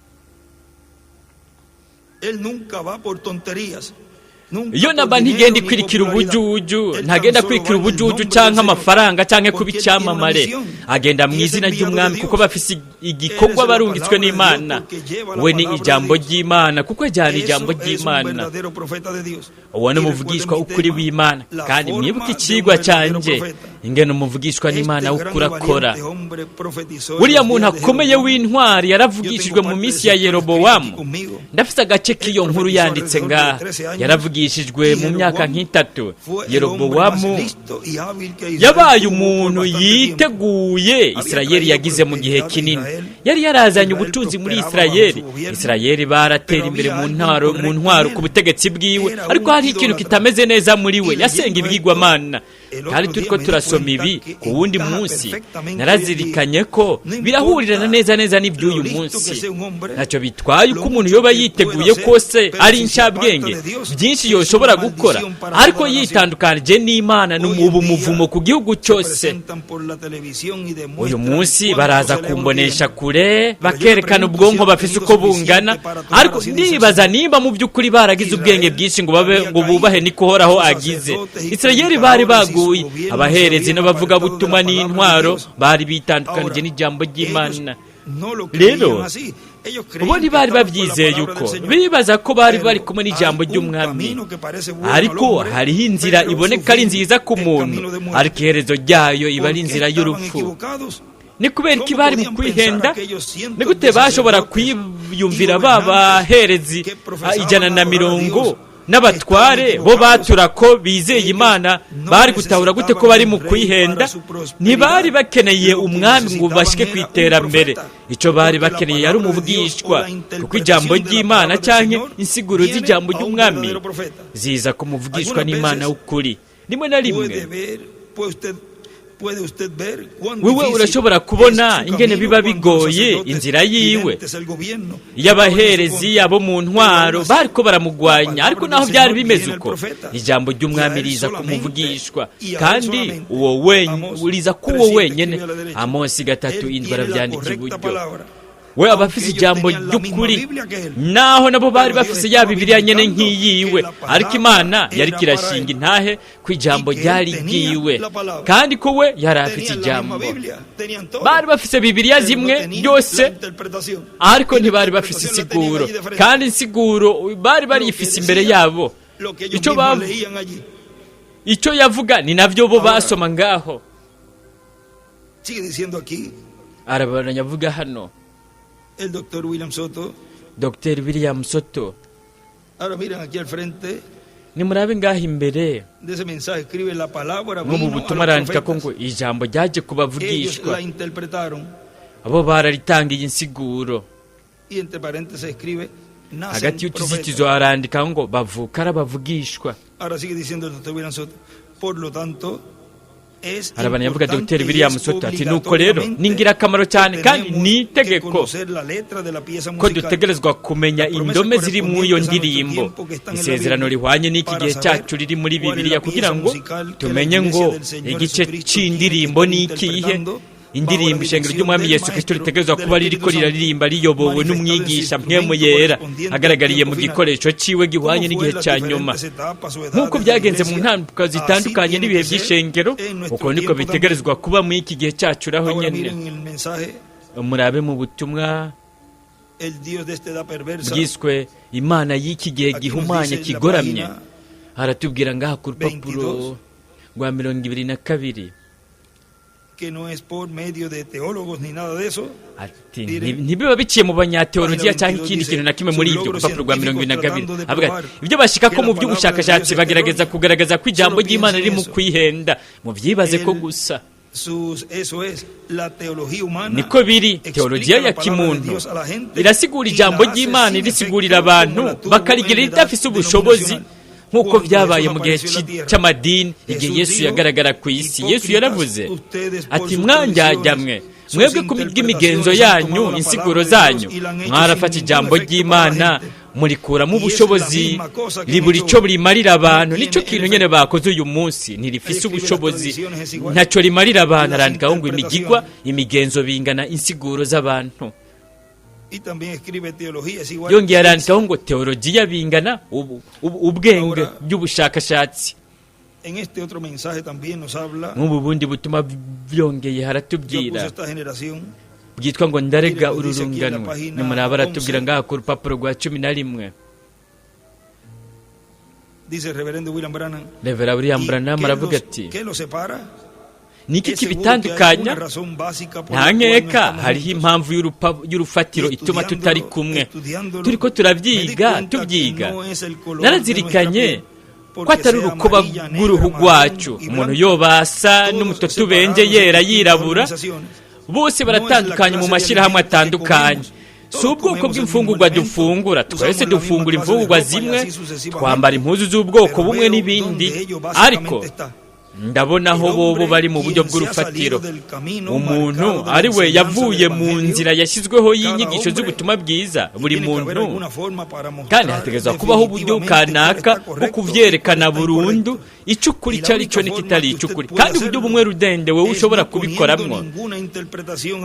Él nunca va por tonterías, nunca Iyo por naba dinero ntigenda ni ikwirikira popularidad. ubujuju, Él tan ntagenda solo va kwikira en el ubujuju nombre del canke Señor, amafaranga canke kuba porque él tiene una icyamamare. misión Agenda mu y es izina enviado de ry'umwami kuko Dios. bafise Él es igikorwa la barungitswe palabra de Dios n'Imana. porque lleva la We ni palabra de ijambo Dios. ry'Imana kuko ajyana ijambo Eso es un ry'Imana. verdadero profeta de Dios. Uwo ni Y recuerden umuvugishwa mi ukuri tema, w'Imana. la Kandi forma mwibuke de un icigwa verdadero canje profeta. ingene umuvugishwa n'Imana Este gran w'ukuri y akora. valiente hombre profetizó en Uriya los muntu días de akomeye Jeroboam. w'intwari Yo yaravugishijwe tengo mu parte de minsi esa ya historia escrita aquí Yerobowamu. conmigo. Ndafise agace Él k'iyo nkuru profetizó yanditse alrededor de ngaha. 13 años Yaravugishijwe y mu myaka Jeroboam nk'itatu. fue el hombre más Yerobowamu listo y hábil que Israel yabaye tuvo por umuntu bastante tiempo. yiteguye Había Isirayeli traído yagize mu gihe prosperidad a kinini. Israel. Yari yarazanye Israel ubutunzi muri prosperaba bajo Isirayeli. su gobierno, Isirayeli baratera pero imbere había mu algo ntwaro mu incorrecto en ntwaro ku él. butegetsi bwiwe, Era ariko un hari ikintu idólatra. kitameze neza muri we. Y Yasenga leyendo esto, ibigirwamana. el Kandi otro día turiko me di turasoma cuenta ibi que ku wundi encaja munsi, perfectamente hoy en día. narazirikanye ko No birahurirana importa neza neza lo n'iby'uyu listo que munsi. sea un hombre, Ntacyo bitwaye lo uko umuntu mucho yoba que yiteguye pueda hacer, kose pero ari si se aparta incabwenge, de Dios, byinshi es yoshobora una gukora, maldición para ariko toda la nación. yitandukanije n'Imana ni Hoy en ubu día muvumo ku gihugu se cyose. presentan por la televisión y Uyu demuestran munsi cuánto baraza cerebro kumbonesha tienen. kure, Pero yo me bakerekana pregunto si ubwonko han bafise tenido uko bungana, suficiente para tomar ariko así dice el ndibaza Señor. nimba mu by'ukuri baragize ubwenge Israel bwinshi ngo babe había ngo bubahe caído, niko Uhoraho sus agize. sacerdotes y Isirayeli bari predicadores y su baguye, gobierno se abaherezi habían apartado de la n'abavugabutumwa palabra de n'intwaro Dios. bari bitandukanije Ahora, n'ijambo ellos ry'Imana. no lo Rero creían así. Ellos bo creían que ntibari estaban con la bavyizeye palabra uko, del Señor. bibaza ko bari bari Pero kumwe hay n'ijambo un ry'umwami. camino que parece bueno al Ariko hombre, hariho inzira pero su iboneka ari fin nziza ku es muntu, camino de muerte. ariko iherezo ryayo iba ¿Por ari qué inzira estaban y'urupfu. equivocados? Ni kubera iki ¿Cómo bari mu podían pensar kwihenda? aquellos Ni cientos gute de bashobora sacerdotes y kwiyumvira ba gobernantes baherezi que profesaban ijana na adorar a mirongo Dios n'abatware estaban bo equivocados? batura ko bizeye Ellos Imana, no bari gutahura gute ko necesitaban bari mu un rey kwihenda? para su prosperidad. Ntibari bakeneye Lo que umwami ngo necesitaban bashike ku era un iterambere. profeta, Ico bari porque la bakeneye yari palabra de Dios o umuvugishwa, la kuko ijambo interpretación de la ry'Imana palabra del canke Señor insiguro viene z'ijambo a un ry'umwami verdadero profeta. ziza ku muvugishwa Algunas n'Imana veces w'ukuri. Rimwe na rimwe puede ver, puede usted Wewe urashobora kubona ingene biba bigoye inzira yiwe iyo abaherezi abo mu ntwaro bariko baramugwanya, ariko naho byari bimeze uko, ijambo ry'umwami riza kumuvugishwa, kandi uwo riza kuwo wenyene. Amosi 3:7 aravyandika iburyo. We aba afise ijambo ry'ukuri, naho nabo bari bafise ya Bibiliya nyene nk'iyiwe, ariko Imana yariko irashinga intahe ko ijambo ryari ryiwe, kandi ko we yari afise ijambo. Bari bafise Bibiliya zimwe byose, ariko ntibari bafise insiguro, kandi insiguro bari barifise imbere yabo. Icyo yavuga ni navyo bo basoma ngaho. Arabaranya avuga hano El doctor William Soto. Dr. William Soto. Ahora miren aquí al frente. Nimurabe ngaho imbere. De ese mensaje escribe la palabra vino a butumwa los arandika ko ngo profetas. ijambo ryaje Ellos kubavugishwa, la interpretaron. abo bararitangiye insiguro. Y entre paréntesis escribe nacen Hagati y'utuzitizo profetas. arandika ngo bavuka ari abavugishwa. Ahora sigue diciendo el doctor William Soto. Por lo tanto, Arabana yavuga Dr. William Soto ati nuko rero ni ingirakamaro cyane kandi ni itegeko ko dutegerezwa kumenya indome ziri muri iyo ndirimbo, isezerano rihwanye n'iki gihe cyacu riri muri Bibiliya, kugira ngo tumenye ngo igice c'indirimbo ni ikihe. Indirimbo ishengero ry'Umwami Yesu Kristo ritegerezwa kuba ririko riraririmba riyobowe n'umwigisha mpwemu yera, agaragariye mu gikoresho ciwe gihwanye n'igihe cya nyuma. Nk'uko byagenze mu ntambwe zitandukanye n'ibihe by'ishengero, uko niko bitegerezwa kuba muri iki gihe cyacu raho nyene. Murabe mu butumwa bwiswe Imana y'iki gihe gihumanye kigoramye, haratubwira ngaha ku rupapuro rwa 22 que no es por medio de teólogos ni nada de eso. Ati ntibiba biciye mu banyateologiya cyangwa ikindi kintu na kimwe muri ibyo. Urupapuro rwa 22 avuga ati ibyo bashika ko mu by'ubushakashatsi bagerageza kugaragaza ko ijambo ry'Imana riri mu kwihenda, mu byibaze ko gusa niko biri. Teologiya ya kimuntu irasigura ijambo ry'Imana, irisigurira abantu bakarigira ridafise ubushobozi, nk'uko byabaye mu gihe cy'amadini igihe Yesu yagaragara ku isi. Yesu yaravuze ati mwanjyajyamwe mwebwe ku bw'imigenzo yanyu, insiguro zanyu, mwarafata ijambo ry'Imana murikuramo ubushobozi, ribura icyo rimarira abantu. Nicyo kintu nyene bakoze uyu munsi, ntirifise ubushobozi, ntacyo rimarira abantu. Arandikaho ngo imigigwa, imigenzo bingana insiguro z'abantu. Yongeye arandikaho ngo teologiya bingana ubwenge by'ubushakashatsi. Nk'ubu bundi butuma byongeye haratubwira bwitwa ngo ndarega uru rungano. Nimuraba aratubwira ngaha ku rupapuro rwa 11. Reverend William Branham aravuga ati niki kibitandukanya? Nta nkeka hariho impamvu y'urufatiro ituma tutari kumwe. Turiko turavyiga, tubyiga. Narazirikanye ko atari urukoba rw'uruhu rwacu, umuntu yobasa n'umutoto ubenje yera yirabura, bose baratandukanye mu mashyirahamwe atandukanye. Si ubwoko bw'imfungurwa dufungura, twese dufungura imfungurwa zimwe, twambara impuzu z'ubwoko bumwe n'ibindi, ariko ndabona aho bobo bari mu buryo bw'urufatiro. Umuntu ari we yavuye mu nzira yashyizweho y'inyigisho z'ubutumwa bwiza, buri muntu, kandi hategerezwa kubaho uburyo kanaka bwo kuvyerekana burundu icyo ukuri icyo ari cyo n'ikitari icyo ukuri. Kandi uburyo bumwe rudende wewe ushobora kubikoramwo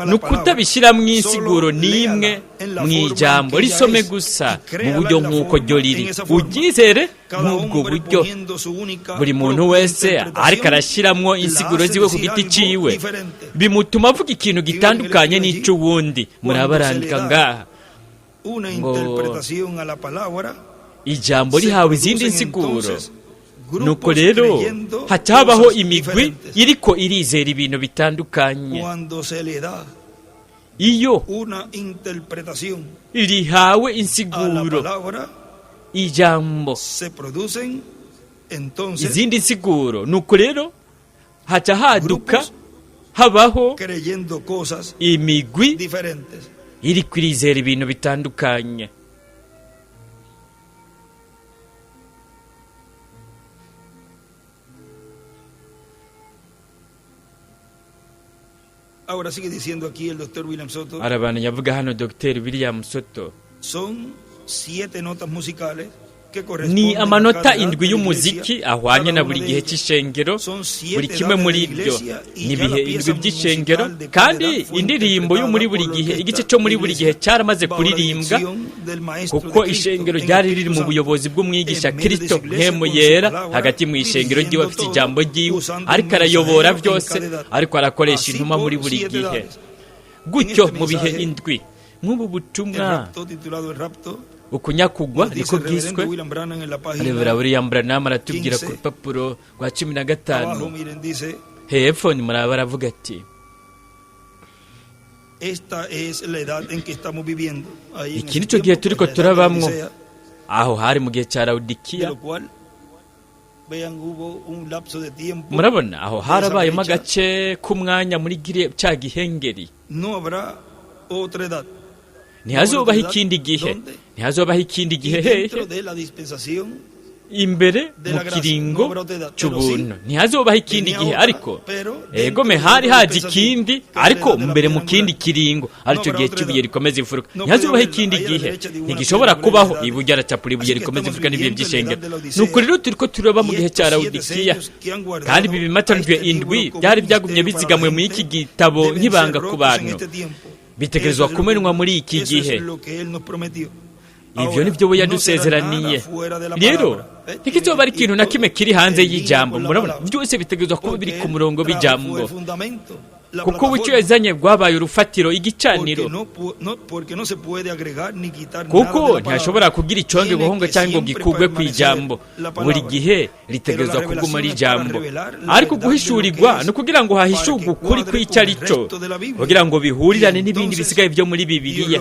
ni ukutabishyira mu insiguro n'imwe mu ijambo, risome gusa mu buryo nk'uko ryo riri, uryizere nk'ubwo buryo. Buri muntu wese ariko arashyiramo insiguro ziwe ku giti ciwe, bimutuma avuga ikintu gitandukanye n'icy'uwundi. Murabarandika ngaha ngo ijambo rihawe izindi nsiguro, nuko rero hatabaho imigwi iriko irizera ibintu bitandukanye. Iyo rihawe insiguro ijambo izindi nsiguro, nuko rero haca haduka habaho imigwi iri kwirizera ibintu bitandukanye. Ahora sigue diciendo aquí el doctor William Soto. Arabandanya avuga hano Dr William Soto. Son siete notas musicales. Ni amanota indwi y'umuziki ahwanye na buri gihe cy'ishengero. Buri kimwe muri ibyo ni ibihe indwi by'ishengero, kandi indirimbo yo muri buri gihe, igice cyo muri buri gihe cyaramaze kuririmbwa, kuko ishengero ryari riri mu buyobozi bw'umwigisha Kristo Mpwemu Yera hagati mu ishengero ry'iwe, afite ijambo ry'iwe, ariko arayobora byose, ariko arakoresha intumwa muri buri gihe, gutyo mu bihe indwi. Nk'ubu butumwa ukunyakugwa niko bwiswe. Reverend William Branham aratubwira ku rupapuro rwa 15 hepfo, ni muraba, aravuga ati: "Iki nicyo gihe turiko turabamwo." Aho hari mu gihe cya Lawodikiya. Murabona, aho harabayemo agace k'umwanya muri cya gihengeri. Ntihazobaho ikindi gihe, ntihazobaho ikindi gihe hehe? Imbere mu kiringo cy'ubuntu ntihazobaho ikindi gihe, ariko egome hari haje ikindi, ariko mbere mu kindi kiringo, aricyo gihe cy'ibuye rikomeza imfuruka. Ntihazobaho ikindi gihe, ntigishobora kubaho. Iburyo aracapura ibuye rikomeza imfuruka n'ibihe by'ishengero. Nuko rero turiko turaba mu gihe cya Lawodikiya, kandi ibi bimatanijwe indwi byari byagumye bizigamwe mu iki gitabo nk'ibanga ku bantu, bitegerezwa kumenwa muri iki gihe. Ibyo nibyo we yadusezeraniye. Rero ntikizoba ari ikintu na kimwe kiri hanze y'ijambo. Murabona, byose bitegerezwa kuba biri ku murongo w'ijambo, kuko ubucyo yazanye rwabaye urufatiro, igicaniro, kuko ntihashobora kugira iconge guhonga cyangwa ngo gikugwe ku ijambo. Buri gihe ritegerezwa kuguma ari ijambo, ariko guhishurirwa ni ukugira ngo hahishurwe ukuri kw'icyo ari cyo, kugira ngo bihurirane n'ibindi bisigaye byo muri Bibiliya.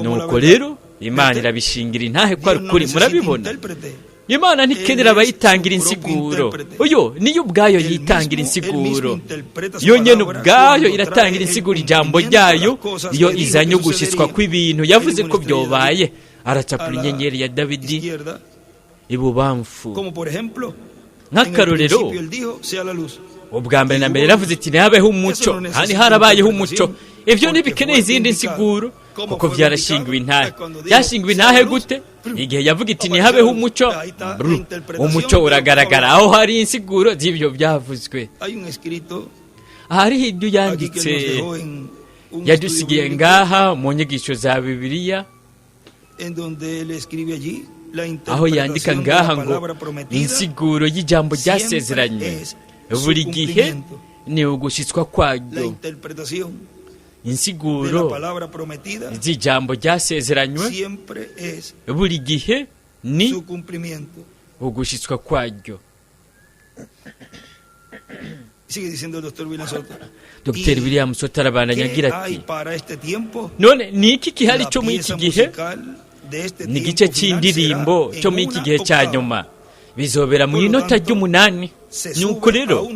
Nuko rero Imana irabishingira intahe ko ari ukuri. Murabibona, Imana ntikenera abayitangira insiguro. Uyo niyo ubwayo yitangira insiguro. Yo nyene ubwayo iratangira insiguro ijambo ryayo iyo izanye ugushyitswa kw'ibintu yavuze ko byobaye. Aracapura inyenyeri ya Dawidi ibubamfu. Nk'akarorero, ubwa mbere na mbere yaravuze iti: "Ntihabeho umuco," kandi harabayeho umuco. Ibyo ntibikeneye izindi nsiguro kuko byarashingiwe intahe. Byashingiwe intahe gute? Igihe yavuga iti: "Ntihabeho umuco," umuco uragaragara. Aho hari insiguro z'ibyo byavuzwe. Ahariho ibyo yanditse yadusigiye ngaha mu nyigisho za Bibiliya, aho yandika ngaha ngo insiguro y'ijambo ryasezeranywe buri gihe ni ugushyitswa kwaryo. Insiguro z'ijambo ryasezeranywe buri gihe ni ugushyitswa kwaryo. Dr William Soto arabandanya agira ati: "None ni iki gihari cyo muri iki gihe? Ni igice cy'indirimbo cyo muri iki gihe cya nyuma, bizobera mu inota ry'umunani." Nuko rero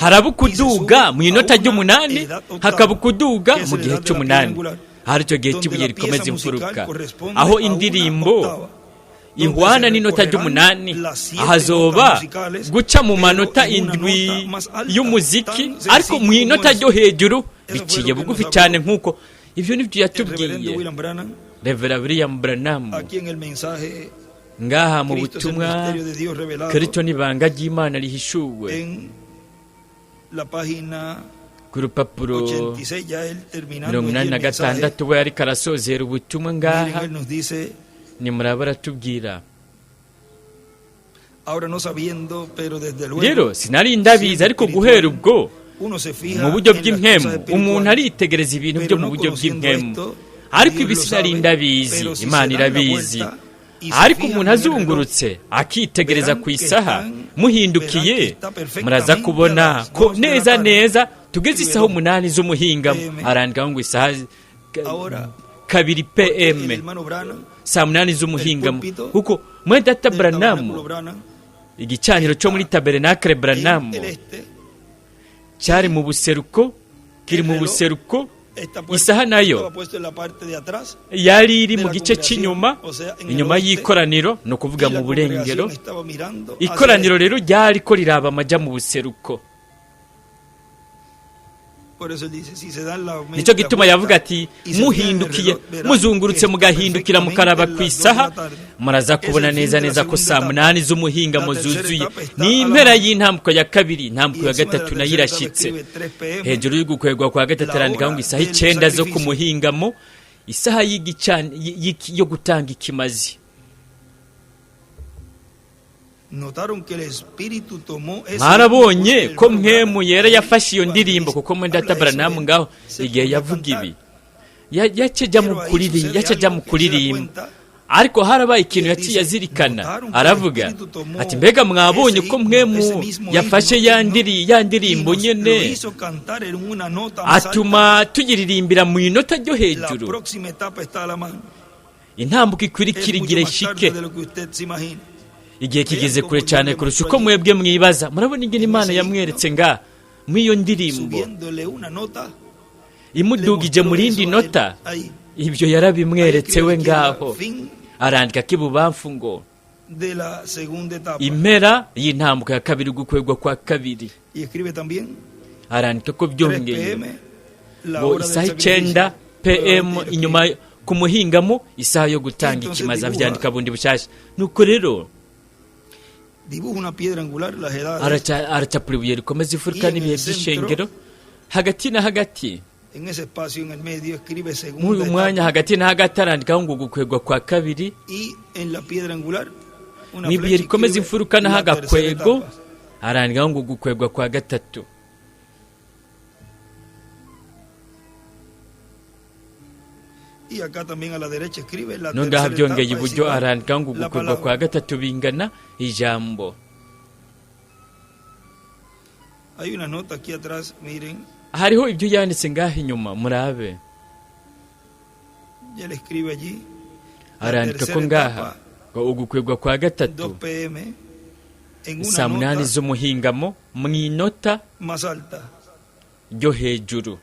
haraba ukuduga mu inota ry'umunani, hakaba ukuduga mu gihe cy'umunani, hari icyo gihe cy'ibuye rikomeza imfuruka, aho indirimbo ihwana n'inota ry'umunani. Ahazoba guca mu manota indwi y'umuziki, ariko mu inota ryo hejuru, biciye bugufi cyane nk'uko. Ibyo nibyo yatubwiye Reverend William Branham ngaha mu butumwa Kristo n'ibanga ry'Imana rihishuwe, ku rupapuro 86. We ariko arasozera ubutumwa ngaha, nimuraba, aratubwira: "Rero sinari ndabizi, ariko guhera ubwo mu buryo bw'impwemu umuntu aritegereza ibintu byo mu buryo bw'impwemu, ariko ibi sinari ndabizi, Imana irabizi. Ariko umuntu azungurutse akitegereza ku isaha, muhindukiye, muraza kubona ko neza neza tugeze isaha 8 z'umuhingamo." Arandikaho ngo isaha 2 PM, saa 8 z'umuhingamo, kuko mwene data Branham, igicaniro cyo muri Tabernacle Branham cyari mu buseruko, kiri mu buseruko. Isaha nayo yari iri mu gice cy'inyuma, inyuma y'ikoraniro, ni ukuvuga mu burengero. Ikoraniro rero ryari ko riraba amajya mu buseruko. Nicyo gituma yavuga ati muhindukiye, muzungurutse, mugahindukira, mukaraba ku isaha, muraza kubona neza neza ko 8:00 z'umuhingamo zuzuye. Ni impera y'intambuko ya kabiri. Intambuko ya gatatu nayo irashyitse. Hejuru y'ugukwegwa kwa gatatu arandikaho ngo isaha 9 zo ku muhingamo, isaha yo gutanga ikimazi. Mwarabonye ko Mpwemu Yera yafashe iyo ndirimbo, kuko muri Data Branham ngaho igihe yavuga ibi yaca mu kuririmba, ariko harabaye ikintu yaciye azirikana, aravuga ati mbega mwabonye ko Mpwemu yafashe ya ndirimbo nyene atuma tuyiririmbira mu inota ryo hejuru. Intambuko ikwirikira igira ishike, igihe kigeze kure cyane kurusha uko mwebwe mwibaza. Murabona ingene Imana yamweretse nga mw'iyo ndirimbo, imudugije mu rindi nota, ibyo yarabimweretse we ngaho. Arandika k'ibubamfu ngo impera y'intambuko ya kabiri, gukwegwa kwa kabiri. Arandika ko byongeye ngo isaha 9 PM inyuma ku muhingamo, isaha yo gutanga ikimazi. Avyandika bundi bushyashya. Nuko rero aracapura ibuye rikomeza imfuruka n'ibihe by'ishengero hagati na hagati. Muri uyu mwanya hagati na hagati arandikaho ngo gukwegwa kwa kabiri, mu ibuye rikomeza imfuruka naho agakwego, arandikaho ngo gukwegwa kwa gatatu. Nongaha byongeye iburyo arandikaho ngo gukwegwa kwa gatatu bingana ijambo. Hariho ibyo yanditse ngaho inyuma, murabe. Arandika ko ngaha ngo ugukwegwa kwa gatatu 8:00 z'umuhingamo mu inota ryo hejuru,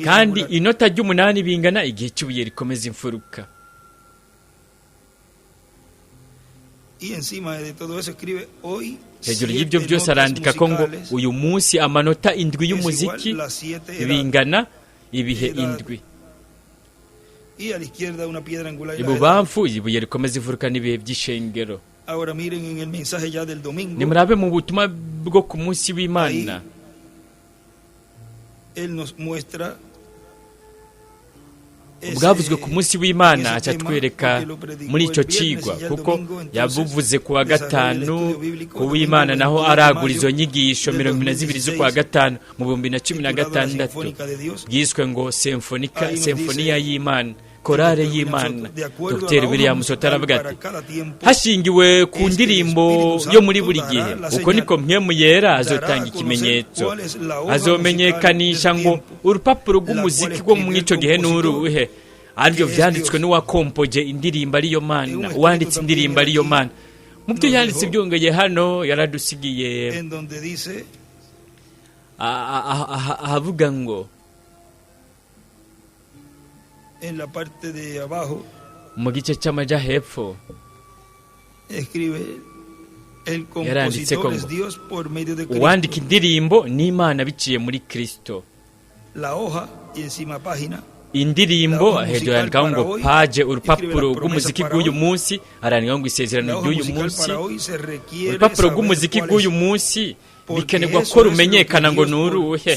kandi inota ry'umunani bingana igihe cy'ibuye rikomeza imfuruka. Hejuru y'ibyo byose arandika ko ngo uyu munsi amanota 7 y'umuziki bingana ibihe 7. Ibubamfu ibuye rikomeza imfuruka n'ibihe by'ishengero. Nimurabe mu butumwa bwo ku munsi w'Imana, bwavuzwe ku munsi w'Imana, acatwereka muri icyo cigwa, kuko yabuvuze ku wa gatanu ku w'Imana, naho aragura izo nyigisho 22 z'ukwa gatanu mu 2016, bwiswe ngo Semfoniya y'Imana, korale y'Imana. Dr William Soto aravuga ati hashingiwe ku ndirimbo yo muri buri gihe, uko niko Mpwemu Yera azotanga ikimenyetso, azomenyekanisha ngo urupapuro rw'umuziki rwo mu ico gihe n'uruhe, aribyo vyanditswe n'uwakompoje indirimbo ariyo Mana, uwanditse indirimbo ariyo Mana. Mu byo yanditse byongeye hano yaradusigiye ahavuga ngo mu gice cy'amaja hepfo yaranditse ko ngo uwandika indirimbo ni Imana biciye muri Kristo. Indirimbo hejuru yandikaho ngo paje, urupapuro rw'umuziki rw'uyu munsi, arandikaho ngo isezerano ry'uyu munsi. Urupapuro rw'umuziki rw'uyu munsi bikenerwa ko rumenyekana ngo nuruhe,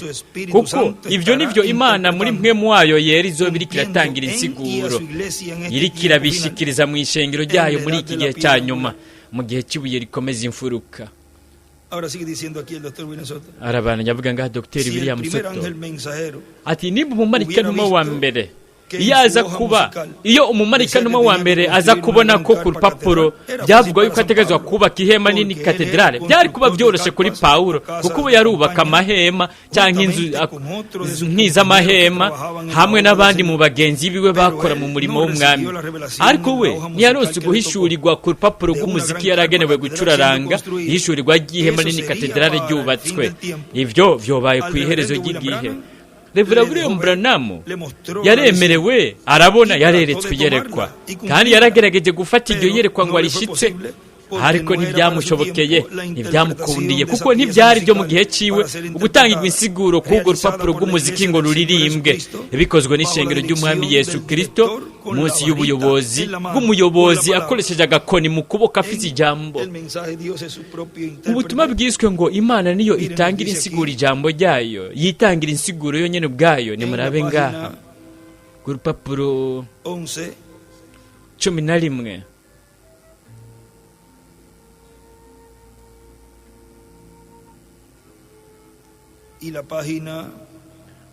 kuko ibyo nivyo Imana muri Mpwemu wayo Yera izoba iriko iratangira insiguro, iriko irabishikiriza mu ishengero ryayo muri iki gihe cya nyuma, mu gihe cy'ibuye rikomeza imfuruka. Arabandanya avuga ngaha Dr William Soto ati nimba umumarika numa wa mbere iyo aza kuba, iyo umumarika numa wa mbere aza kubona ko ku rupapuro byavugwa yuko ategerezwa kubaka ihema nini katedrale, byari kuba byoroshe kuri Pawulo, kuko ubu yarubaka amahema cyangwa inzu nk'iz'amahema hamwe n'abandi mu bagenzi biwe bakora mu murimo w'umwami. Ariko we ntiyaronse guhishurirwa ku rupapuro rw'umuziki yaragenewe gucuraranga, ihishurirwa ry'ihema nini katedrale ryubatswe. Ibyo vyobaye ku iherezo ry'igihe. Reverend William Branham yaremerewe, arabona, yareretswe iyerekwa, kandi yaragerageje gufata iryo yerekwa ngo arishitse, Ariko ntibyamushobokeye, ntibyamukundiye, kuko ntibyari byo mu gihe ciwe ugutangirwa insiguro k'urwo rupapuro rw'umuziki ngo ruririmbwe, bikozwe n'ishengero ry'Umwami Yesu Kristo munsi y'ubuyobozi bw'umuyobozi akoresheje agakoni mu kuboko afite ijambo. Ubutumwa bwiswe ngo Imana niyo itangira insiguro ijambo ryayo, yitangira insiguro yonyene ubwayo. Nimurabe ngaha ku rupapuro 11.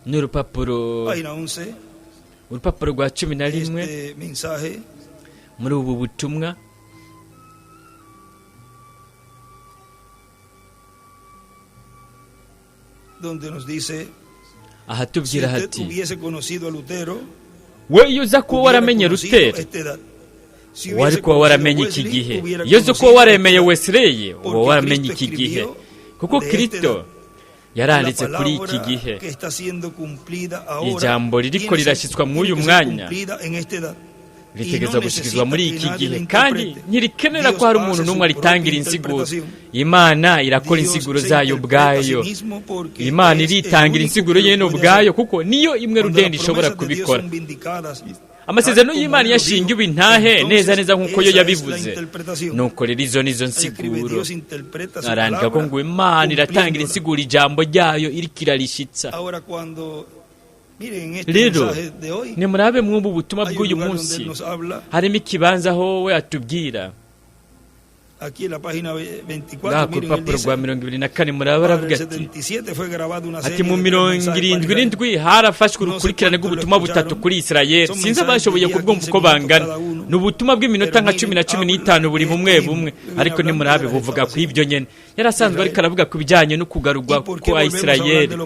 N'urupapuro, urupapuro rwa 11 muri ubu butumwa. Aha tubwira hati: we iyo uza kuba waramenye Luteri, wari kuba waramenye iki gihe. Iyo uza kuba waremeye Wesley, uba waramenye iki gihe, kuko Kristo yaranditse kuri iki gihe. Ijambo ririko rirashyitswa muri uyu mwanya ritegerezwa gushyikirizwa muri iki gihe, kandi ntirikenera ko hari umuntu n'umwe aritangira insiguro. Imana irakora insiguro zayo ubwayo. Imana iritangira insiguro yene ubwayo, kuko niyo imwe rudende ishobora kubikora. Amasezerano y'Imana yashingiwe intahe neza neza nk'uko yo yabivuze. Nuko rero izo nizo nsiguro. Arandika ko ngo Imana iratangira insiguro ijambo ryayo iriko irarishitsa. Rero nimurabe mw'ubu butumwa bw'uyu munsi, harimo ikibanza aho we atubwira. Ngaha ku rupapuro rwa 24 muraba aravuga ati mu 77 harafashwe urukurikirane rw'ubutumwa butatu kuri Isirayeli. Sinzi abashoboye kubwumva uko bangana. Ni ubutumwa bw'iminota nka 10 na 15 buri bumwe bumwe, ariko nimurabe buvuga ku ibyo nyene. Yari asanzwe ariko aravuga ku bijyanye no kugarurwa kwa Isirayeli.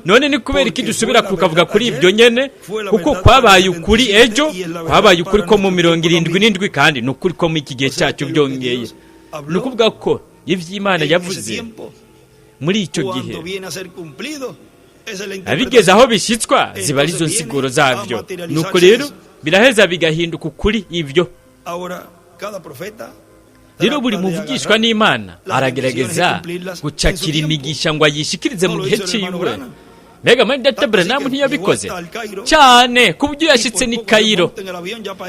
None ni kubera iki dusubira kukavuga kuri ibyo nyene? Kuko kwabaye ukuri ejo, kwabaye ukuri ko mu 77, kandi ni ukuri ko mu iki gihe cyacu byongeye. Ni ukuvuga ko ivy'Imana yavuze muri icyo gihe abigeze aho bishyitswa ziba arizo nsiguro zavyo. Nuko rero biraheza bigahinduka ukuri ibyo. Rero buri muvugishwa n'Imana aragerageza gucakira imigisha ngo ayishikirize mu gihe ciwe. Mbega mwene Data Branham ntiyabikoze cyane ku buryo yashitse ni Kayiro,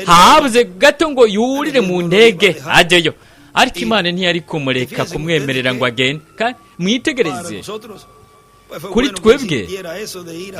habuze gato ngo yurire mu ndege ajyeyo, ariko Imana ntiyari kumureka kumwemerera ngo agende. Kandi mwitegereze, kuri twebwe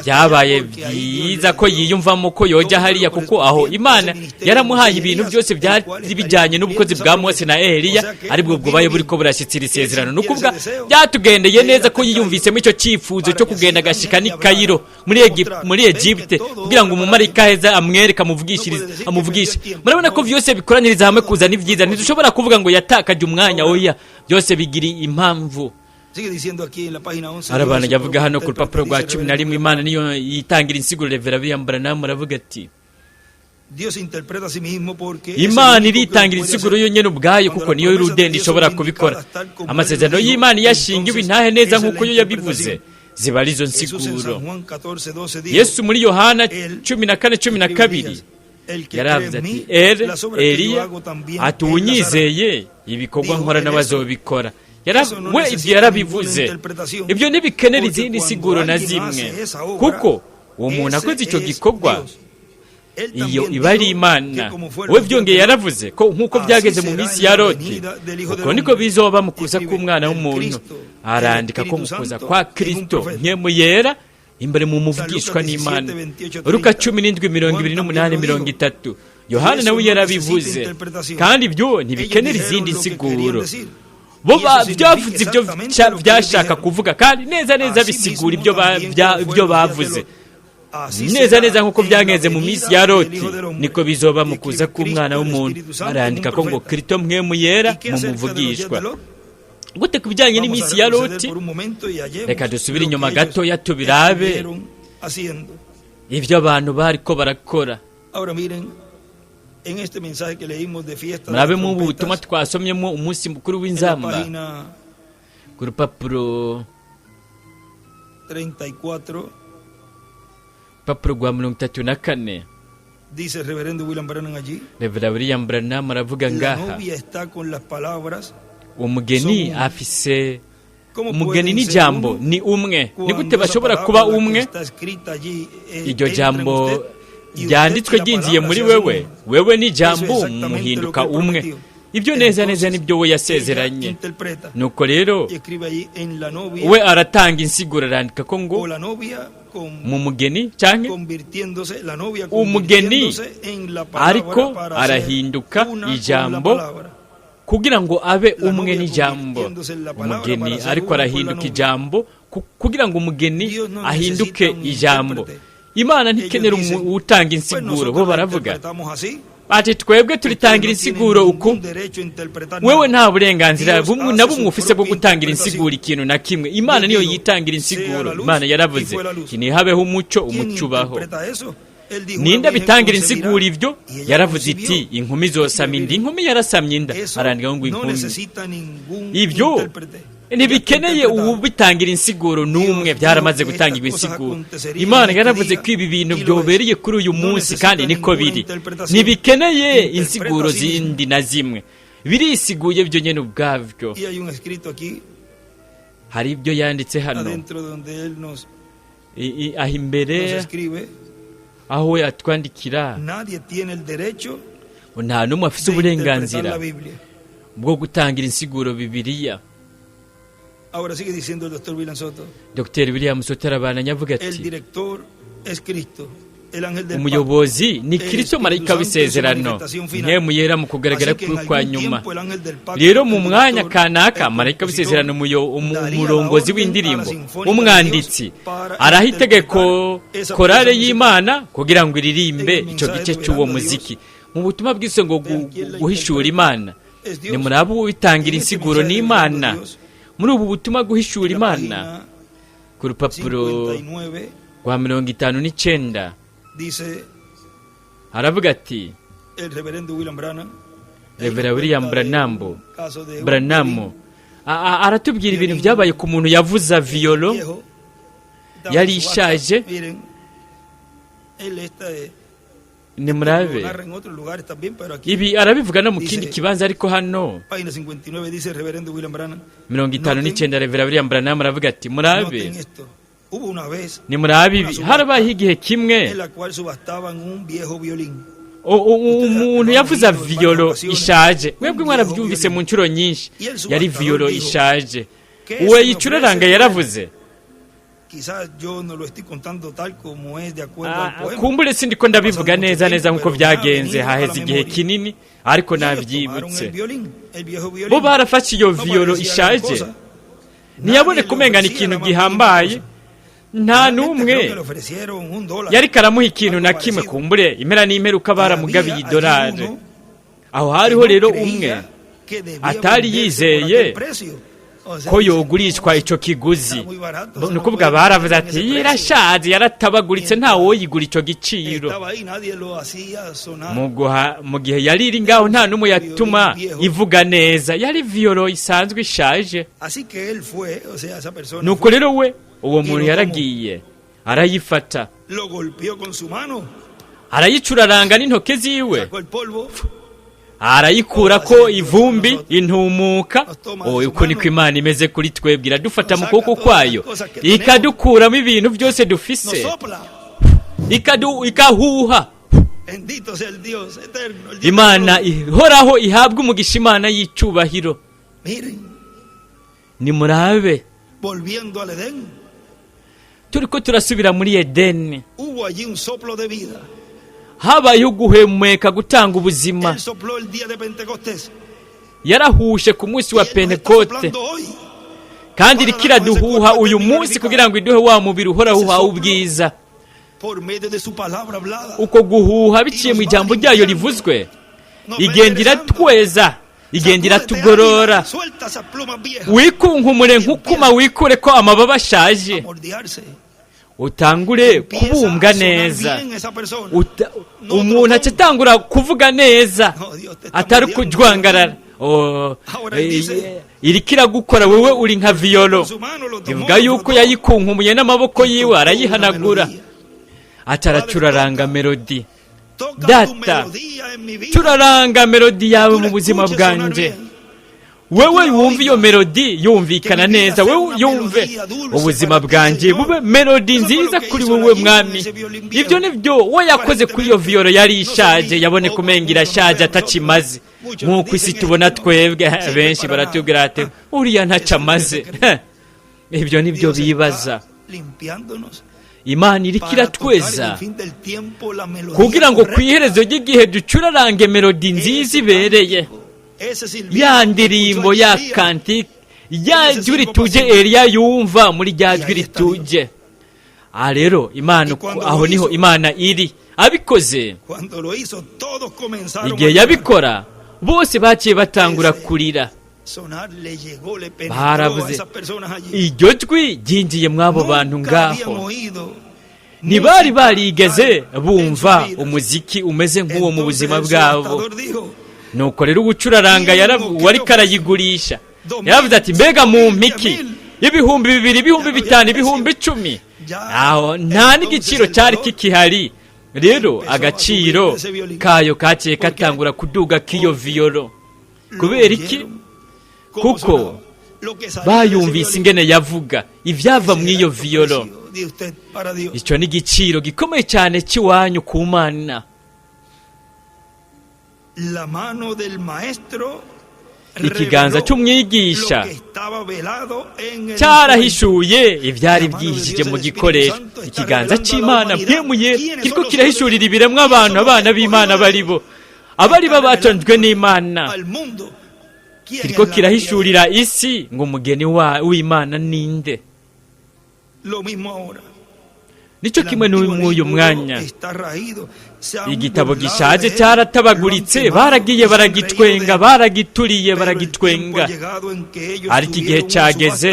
byabaye byiza ko yiyumvamo ko yojya hariya, kuko aho Imana yaramuhaye ibintu byose byari bijyanye n'ubukozi bwa Mose na Eliya, aribwo bwubaye buriko burashyitsira isezerano. Ni ukuvuga byatugendeye neza ko yiyumvisemo icyo cyifuzo cyo kugenda agashika n'i Kayiro muri Egypte, kugira ngo umumarayika aheza amwereke, amuvugishirize, amuvugishe. Murabona ko byose bikoraniriza hamwe kuzana ibyiza. Ntidushobora kuvuga ngo yatakaje umwanya, oya, byose bigira impamvu. Arabana yavuga hano ku rupapuro rwa 11, Imana niyo yitangira insiguro. Revera William Branham aravuga ati Imana iritangira insiguro yonyene ubwayo, kuko niyo rudende ishobora kubikora. Amasezerano y'Imana yashingiwe intahe neza nk'uko yo yabivuze, ziba arizo nsiguro. Yesu muri Yohana 14:12 yaravuze ati Eliya ati unyizeye ibikorwa nkora n'abazobikora. We ibyo yarabivuze. Ibyo ntibikenera izindi siguro na zimwe, kuko uwo muntu akoze icyo gikorwa iyo iba ari Imana. We byongeye yaravuze ko nk'uko byageze mu minsi ya Loti, uko niko bizoba mu kuza k'umwana w'umuntu. Arandika ko mu kuza kwa Kristo nkemu yera imbere mu muvugishwa n'Imana. Luka 17:28-30. Yohana nawe yarabivuze, kandi ibyo ntibikenera izindi nsiguro. Bo byavuze ibyo byashaka kuvuga, kandi neza neza bisigura ibyo bavuze. Neza neza nk'uko byagenze mu minsi ya Loti, niko bizoba mu kuza k'umwana w'umuntu. Arandika ko ngo Kristo mpwemu yera mu muvugishwa. Gute ku bijyanye n'iminsi ya Loti? Reka dusubire inyuma gatoya tubirabe ibyo abantu bariko barakora. Murabe mu butumwa twasomyemo umunsi mukuru w'inzamba, ku rupapuro 34 rwa 34. Dice el reverendo William Branham allí. Reverend William Branham aravuga La ngaha, novia está con las palabras. umugeni Son afise ¿Cómo umugeni pueden ser n'ijambo uno ni umwe. Ni cuando gute esa bashobora palabra kuba la que umwe? está escrita allí, Iryo entra en jambo usted y usted ryanditswe y la ryinjiye palabra muri se hacen wewe, uno? wewe n'ijambo Eso es exactamente muhinduka lo que él umwe. prometió. Ibyo neza neza Entonces, nibyo we ella yasezeranye. interpreta Nuko rero y escribe allí en la novia we aratanga insiguro, arandika ko ngo o la novia con, mu mugeni canke convirtiéndose, la novia umugeni convirtiéndose en la palabra ariko para ser arahinduka una con la ijambo palabra. kugira ngo abe La umwe novia n'ijambo. convirtiéndose en la palabra Umugeni para ser ariko uno con la arahinduka novia. ijambo kugira ngo umugeni Dios no ahinduke necesita un ijambo. intérprete. Imana ntikenera Ellos dicen, utanga Pues insiguro. Bo nosotros la baravuga interpretamos así. ati twebwe Ustedes turitangira no tienen insiguro uku. ningún derecho a interpretar Wewe nada. nta burenganzira Dios bumwe hace na su bumwe ufise bwo propia gutangira interpretación. insiguro ikintu na kimwe. Imana Dios niyo dijo, yitangira "Sea insiguro. la luz", Imana y yaravuze fue la luz. ati ntihabeho umuco, ¿Quién umuco ubaho. interpreta eso? Él dijo, "Una Ninde virgen abitangira concebirá", insiguro ibyo? y ella Yaravuze concibió. iti inkumi izosama inda. Inkumi yarasamye inda. Eso Arandika ngo no inkumi. necesita ningún Ibyo intérprete. ntibikeneye Ya está interpretado. uwubitangira insiguro n'umwe, Dios byaramaze dijo que gutangirwa estas cosas insiguro. acontecerían Imana en este yaravuze día ko ibi bintu y lo byobereye es. kuri uyu No munsi necesita kandi niko ninguna biri. interpretación. Ntibikeneye Interpreta insiguro a sí mismo. zindi na zimwe, birisiguye byo nyene ubwabyo. Y hay un escrito aquí Hari ibyo yanditse hano adentro donde él nos, aho imbere nos escribe. aho we atwandikira Nadie tiene el derecho ngo nta n'umwe afise de interpretar uburenganzira la Biblia. bwo gutangira insiguro Bibiliya. Ahora sigue diciendo el doctor William Soto. Dr William Soto arabandanya avuga El ati director es Cristo, el ángel del pacto. umuyobozi ni El Kristo, Espíritu marayika Santo en su w'isezerano, manifestación final. mpemu yera mu kugaragara Así que en kwe kwa algún nyuma. tiempo el ángel del pacto, Rero mu el mwanya director, kanaka el marayika compositor, w'isezerano, daría la umurongozi orden a la w'indirimbo, Sinfónica de umwanditsi, Dios para araha itegeko interpretar esa korale pieza musical. y'Imana kugira ngo iririmbe En el ico mensaje gice de c'uwo Verano muziki. Mu butumwa bwise ngo Vean quién la guhishura interpreta. Imana, Es Dios. nimuraba ubitangira En este insiguro mensaje de n'Imana. Verano Dios, Muri ubu butumwa guhishura en la Imana, página ku rupapuro 59 rwa 59, dice aravuga ati el reverendo William Branham. Reverend William Branham, Caso de un Branham violín aratubwira ibintu byabaye ku muntu yavuza viyolo viejo, estaba yari en subasta. ishaje. Miren, él está, Nimurabe lo narra en otros lugares también, pero aquí, ibi arabivuga no mu kindi Dice- kibanza, ariko hano página 59, dice el reverendo William Branham. 59, Reverend William Branham aravuga ati murabe, Noten esto. Hubo una vez nimurabe ibi, harabayeho igihe kimwe en la cual subastaban un viejo violín. Umuntu yavuza viyolo ishaje. Mwebwe mwarabyumvise mu nshuro nyinshi, yari viyolo ishaje. Uwo yicuraranga yaravuze Quizás yo no lo estoy contando tal como es de acuerdo al Ah, poema. kumbure sindiko ndabivuga neza neza nkuko byagenze, haheze igihe kinini, ariko Y ellos tomaron nabyibutse. el violín, el viejo violín. Bo barafashe iyo No viyolo parecía gran ishaje, cosa. ntiyabone Nadie le kumengana ofrecía ikintu la más mínima gihambaye. cosa. Nta Realmente n'umwe creo que le ofrecieron un dólar. yariko aramuha ikintu na Algo kimwe. parecido. Kumbure impera n'imperuka baramugabiye Había allí idolari. uno Aho que hariho no rero creía umwe que debía atari venderse por yizeye aquel precio. O sea, ko dice, yogurishwa ico kiguzi. Está muy barato, Ni eso no ukuvuga puede baravuze vender en ati ese precio. irashaje, yaratabaguritse, nta woyigura ico giciro. Estaba ahí, nadie lo hacía sonar. Mu mu gihe yari iri ngaho nta n'umwe yatuma ivuga neza, yari viyolo isanzwe ishaje. Así que él fue, o sea, esa persona Nuko fue, rero we uwo muntu yaragiye arayifata, lo golpeó con su mano, arayicuraranga n'intoke ziwe, sacó el polvo, arayikurako ivumbi intumuka. Oh, uko niko Imana imeze kuri twebwe, iradufata mu kuboko kwayo ikadukuramo ibintu byose nos dufise, sopla. ikahuha. Bendito sea el Dios eterno, el Dios Imana de gloria. ihoraho ihabwa umugisha, Imana y'icubahiro. Miren, Nimurabe, volviendo al Edén, turiko turasubira muri Edeni, hubo allí un soplo de vida. habayeho guhumeka gutanga ubuzima. Él sopló el día de Pentecostés. Yarahushe ku munsi wa Y él nos está Pentekote, soplando hoy. kandi iriko iraduhuha uyu munsi kugira ngo iduhe wa mubiri uhoraho uhawe ubwiza. Por medio de su palabra hablada. Uko guhuha biciye mu ijambo ryayo rivuzwe, Nos va igenda enderezando. iratweza, igenda Sacúdete, iratugorora. águila, suelta esas plumas viejas. Wikunkumure nkukuma, wikure ko amababa ashaje, A moldearse. utangure Empieza kubumbwa a sonar neza. bien esa persona. Umuntu aca atangura kuvuga neza, No, Dios te está atari moldeando. kujwangarara. Oh, Ahora dice- iriko iragukora, wewe uri nka viyolo. Con su mano lo tomó, Ivuga lo yuko frotó yayikunkumuye n'amaboko y yiwe, tocó una arayihanagura, melodía. aca aracuraranga melodi. Data, curaranga melodi yawe mu buzima bwanjye. Wewe wumva iyo melodi yumvikana neza, wewe yumve ubuzima bwanjye bube melodi nziza kuri wowe, Mwami. Ibyo ni byo we yakoze kuri iyo viyoro yari ishaje, yabone kumenga irashaje, atakimaze, nk'uko isi tubona twebwe. Benshi baratubwira ati: "Uriya ntaco amaze." Ibyo ni byo bibaza. Imana iriko iratweza kugira ngo ku iherezo ry'igihe ducurarange melodi nziza ibereye, ya ndirimbo, ya cantique, ya jwi rituje Eliya yumva muri rya jwi rituje. Aha rero Imana, aho niho Imana iri. Abikoze, igihe yabikora, bose baciye batangura kurira. Baravuze, iryo jwi ryinjiye mw'abo bantu ngaho, ntibari barigeze bumva umuziki umeze nk'uwo mu buzima bwabo. Nuko rero ugucuraranga wari karayigurisha yaravuze ati: "Mbega mu mpiki 2000, 5000, 10,000?" Aho nta n'igiciro cyari kikihari. Rero agaciro kayo kaciye katangura kuduga k'iyo viyoro. Kubera iki? Kuko bayumvise ingene yavuga, ibyava mu iyo viyoro. Icyo ni igiciro gikomeye cyane cy'iwanyu ku Mana. La mano del maestro Ikiganza cy'umwigisha cyarahishuye ibyari byihishije mu gikoresho. Ikiganza cy'Imana bwemuye kiriko kirahishurira ibiremwa abantu, abana b'Imana bari bo, abari bo batonjwe n'Imana. Kiriko kirahishurira isi ngo umugeni w'Imana ninde. Nicyo kimwe n'uyu mwanya, igitabo gishaje cyaratabaguritse, baragiye baragitwenga, baragituriye, baragitwenga, ariko igihe cyageze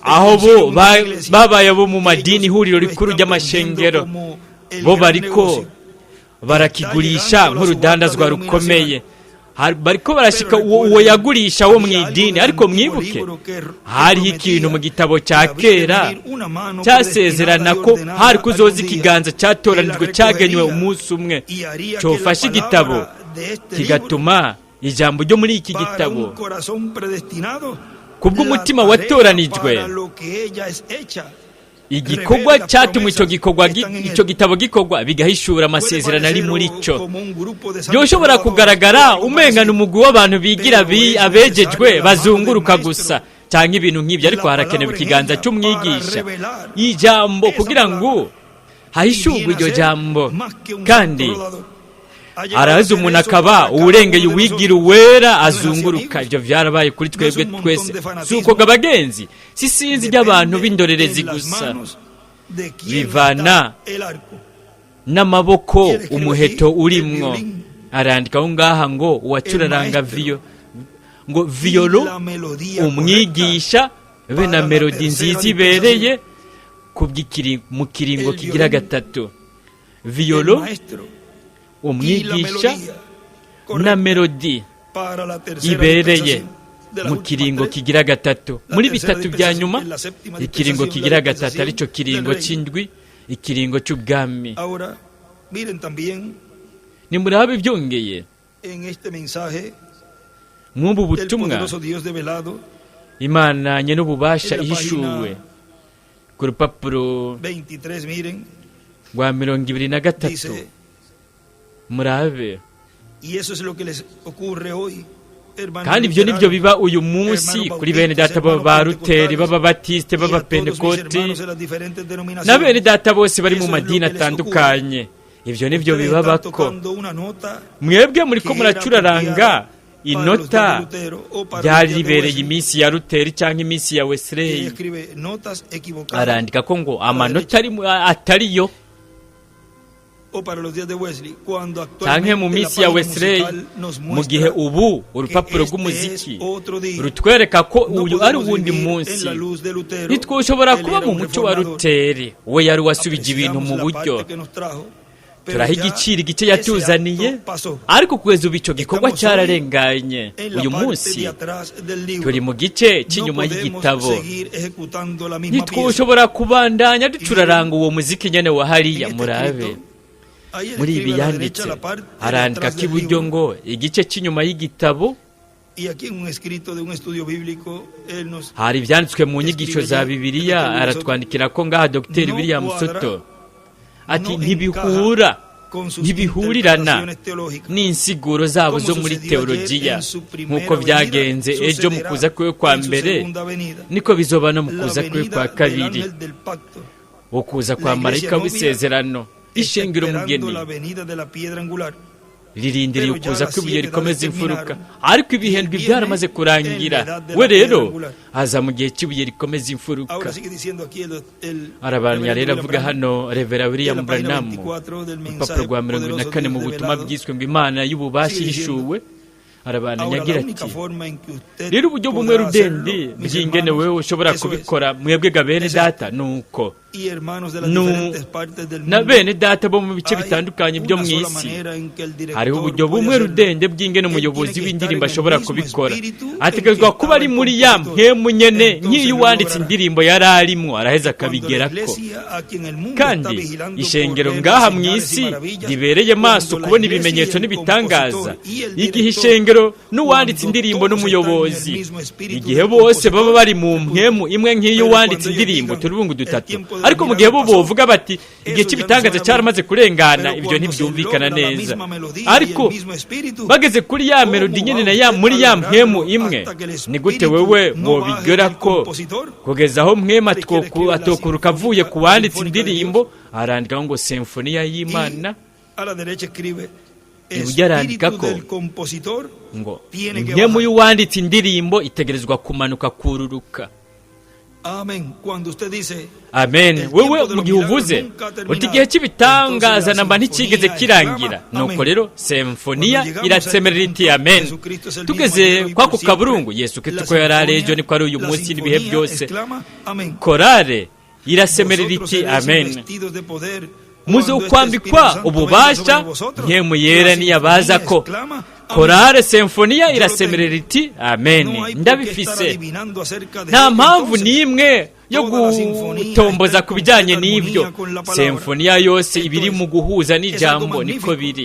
aho bo babaye abo mu madini, ihuriro rikuru ry'amashengero, bo bariko barakigurisha nk'urudandazwa rukomeye. Bariko barashika uwo yagurisha wo mu idini. Ariko mwibuke, hariho ikintu mu gitabo cya kera cyasezerana ko hari kuzoza ikiganza cyatoranijwe, cyagenywe umunsi umwe, cyofashe igitabo, kigatuma ijambo ryo muri iki gitabo kubw'umutima watoranijwe, igikorwa cyatumwe icyo gikorwa, icyo gitabo gikorwa, bigahishura amasezerano ari muri cyo. Byoshobora kugaragara umengana umugwi w'abantu bigira abejejwe, bazunguruka gusa cyangwa ibintu nk'ibyo, ariko harakenewe ikiganza cy'umwigisha, ijambo, kugira ngo hahishurwe iryo jambo. Kandi araza umuntu akaba uwurengeye, uwigira uwera azunguruka. Ibyo byarabaye kuri twebwe twese. Si uko abagenzi, si sinzi ry'abantu b'indorerezi gusa. Bivana n'amaboko umuheto urimwo. Arandika aho ngaha ngo uwacuraranga viyo, ngo viyoro, umwigisha be na melodi nziza ibereye mu kiringo kigira gatatu. Viyoro, umwigisha na melodi ibereye mu kiringo kigira gatatu, muri bitatu bya nyuma, ikiringo kigira gatatu, aricyo kiringo cy'indwi, ikiringo cy'ubwami. Ahora, miren también Nimurabe ibyongeye en este mensaje mw'ubu del butumwa poderoso Dios develado, Imana nyen'ububasha en la ihishuwe, página ku rupapuro 23, miren, rwa 23, dice, murabe: y eso es lo que les ocurre hoy, hermanos Kandi ibyo nibyo luteranos, biba uyu munsi kuri bene data b'aba Ruteri, b'Ababatisite, y a todos mis b'Abapentekoti hermanos de las diferentes na denominaciones. bene data bose bari mu Eso es lo madini que les atandukanye. Ibyo nibyo Ustedes están bibabako. tocando una nota Mwebwe muri ko que era muracuraranga apropiada para los inota días de Lutero o para los ryari días de ribereye Wesley. iminsi ya Ruteri cyangwa iminsi ya Y Wesley. escribe notas equivocadas Arandika ko ngo amanota atariyo o para los días de Wesley, cuando canke mu actualmente la minsi ya página Wesley, musical nos mu gihe muestra ubu urupapuro que este rw'umuziki es otro día. rutwereka ko No uyu ari podemos uwundi vivir en munsi. la luz de Lutero. Ntitwoshobora Él kuba era mu un muco wa reformador. Ruteri, we yari uwasubije ibintu mu Apreciamos la buryo. parte que nos trajo, pero Turaha ya igiciro igice ese yatuzaniye, acto pasó. ariko kugeza ubu icyo gikorwa Estamos hoy cyararenganye. En la Uyu parte munsi de atrás del libro. turi mu gice No cy'inyuma podemos y'igitabo. seguir ejecutando la misma pieza. Ntitwoshobora kubandanya ducuraranga uwo muziki nyene wa hariya. En este Murabe escrito Ahí él Muri escribe ibi a la yanditse derecha la parte de arandika atrás del k'iburyo libro. Ngo igice cy'inyuma y'igitabo. Y aquí en un escrito de un estudio bíblico, él nos Hari ibyanditswe mu nyigisho za escribe allí, Bibiliya. Dr. William Soto, Aratwandikira ko ngaha Dr. no William cuadra, Soto ati no ntibihura, encaja con sus ntibihurirana interpretaciones teológicas. n'insiguro zabo Como zo muri sucedió ayer teologiya. en su primera Nk'uko venida, byagenze ejo mu sucederá kuza kwe kwa en su mbere, segunda venida. niko bizoba no mu La kuza kwe venida kwa del kabiri, ángel del pacto. ukuza kwa La iglesia marayika novia w'isezerano. está Ishengero esperando umugeni la venida de la piedra angular. ririndiriye Pero ya ukuza las kw'ibuye siete rikomeza edades imfuruka, terminaron. ariko ibihembwe Viene byaramaze en kurangira. la edad de We la piedra rero angular. aza mu gihe cy'ibuye rikomeza imfuruka. Ahora sigue diciendo aquí el Arabanya reverendo rero William avuga Branham, hano Revera en William la página Branham, 24 del urupapuro mensaje rwa mirongo ine na poderoso kane Dios mu butumwa revelado. bwiswe ngo Imana y'ububasha Sigue diciendo, ihishuwe, arabandanya Ahora agira la única ati forma en que usted rero uburyo bumwe podrá rudende hacerlo, mis bw'ingene hermanos, wewe ushobora eso es, kubikora, mwebwe ga bene eso es, data, nuko y hermanos de las nu diferentes partes del na mundo, bene data bo mu bice hay bitandukanye byo una mu sola isi, manera en que el hariho director uburyo puede bumwe hacerlo. rudende bw'ingene Él tiene umuyobozi que estar w'indirimbo en el ashobora mismo kubikora. espíritu en que Ategerezwa kuba estaba ari el muri ya compositor. mpemu nyene Entonces nk'iyo lo uwanditse logrará. indirimbo yari arimwo, araheza Cuando la akabigerako. iglesia a quien el mundo está Kandi vigilando por ishengero ver ngaha las mu señales y isi maravillas, ribereye maso cuando la kubona iglesia y ibimenyetso el n'ibitangaza, compositor y el igihe director, ishengero n'uwanditse cuando indirimbo todos están en el n'umuyobozi, mismo espíritu igihe del bose baba compositor, bari mu mpemu imwe nk'iyo Pero uwanditse cuando ellos indirimbo, digan, turubungu el dutatu, tiempo de los ariko mu gihe bo milagros pasó, bovuga bati igihe eso ya no cy'ibitangaza suena bien. cyaramaze kurengana, Pero ibyo cuando se ntibyumvikana logra la neza. misma melodía y el Ariko mismo espíritu, bageze kuri ya melodi ¿cómo nyene va na ya usted muri a ya mpemu lograrlo imwe, hasta que el ni gute espíritu wewe no baje del wobigera ko compositor? kugeza aho mwema Le quiere escribir la atokuruka avuye sinfónica, ku wanditse sinfónica de indirimbo? Dios. Arandikaho ngo semfoniya Y y'Imana. a la derecha escribe, Iburyo arandika espíritu ko del compositor ngo tiene que impemu bajar. y'uwanditse indirimbo itegerezwa kumanuka kururuka. Amén. Cuando usted dice, Amen. el Wewe tiempo de mu los gihe milagros uvuze nunca ha uti terminado. igihe Entonces cy'ibitangaza la namba ntikigeze sinfonía kirangira, exclama, nuko amén. rero Cuando semfoniya llegamos a este iratsemerera iti punto, amen. Jesucristo es el mismo Tugeze ayer, hoy kwa por ku siempre. kaburungu, Yesu Kristo La ko yari ari ejo sinfonía, niko ari uyu la munsi n'ibihe sinfonía byose, exclama, amén. Korale irasemerera Vosotros iti seréis amen. investidos de poder cuando este Muzokwambikwa Espíritu Santo venga ububasha sobre vosotros. nkemu La yera sinfonía niyabazako. exclama, amén. Korale semfoniya Yo lo irasemerera tengo. iti amen. No hay por qué estar Ndabifise. adivinando acerca de Nta él. mpamvu Entonces, n'imwe yo toda la sinfonía gutomboza está en ku bijyanye completa n'ibyo. armonía con la palabra. Semfoniya yose Esto iba iri es, mu guhuza es algo n'ijambo, niko magnífico. biri.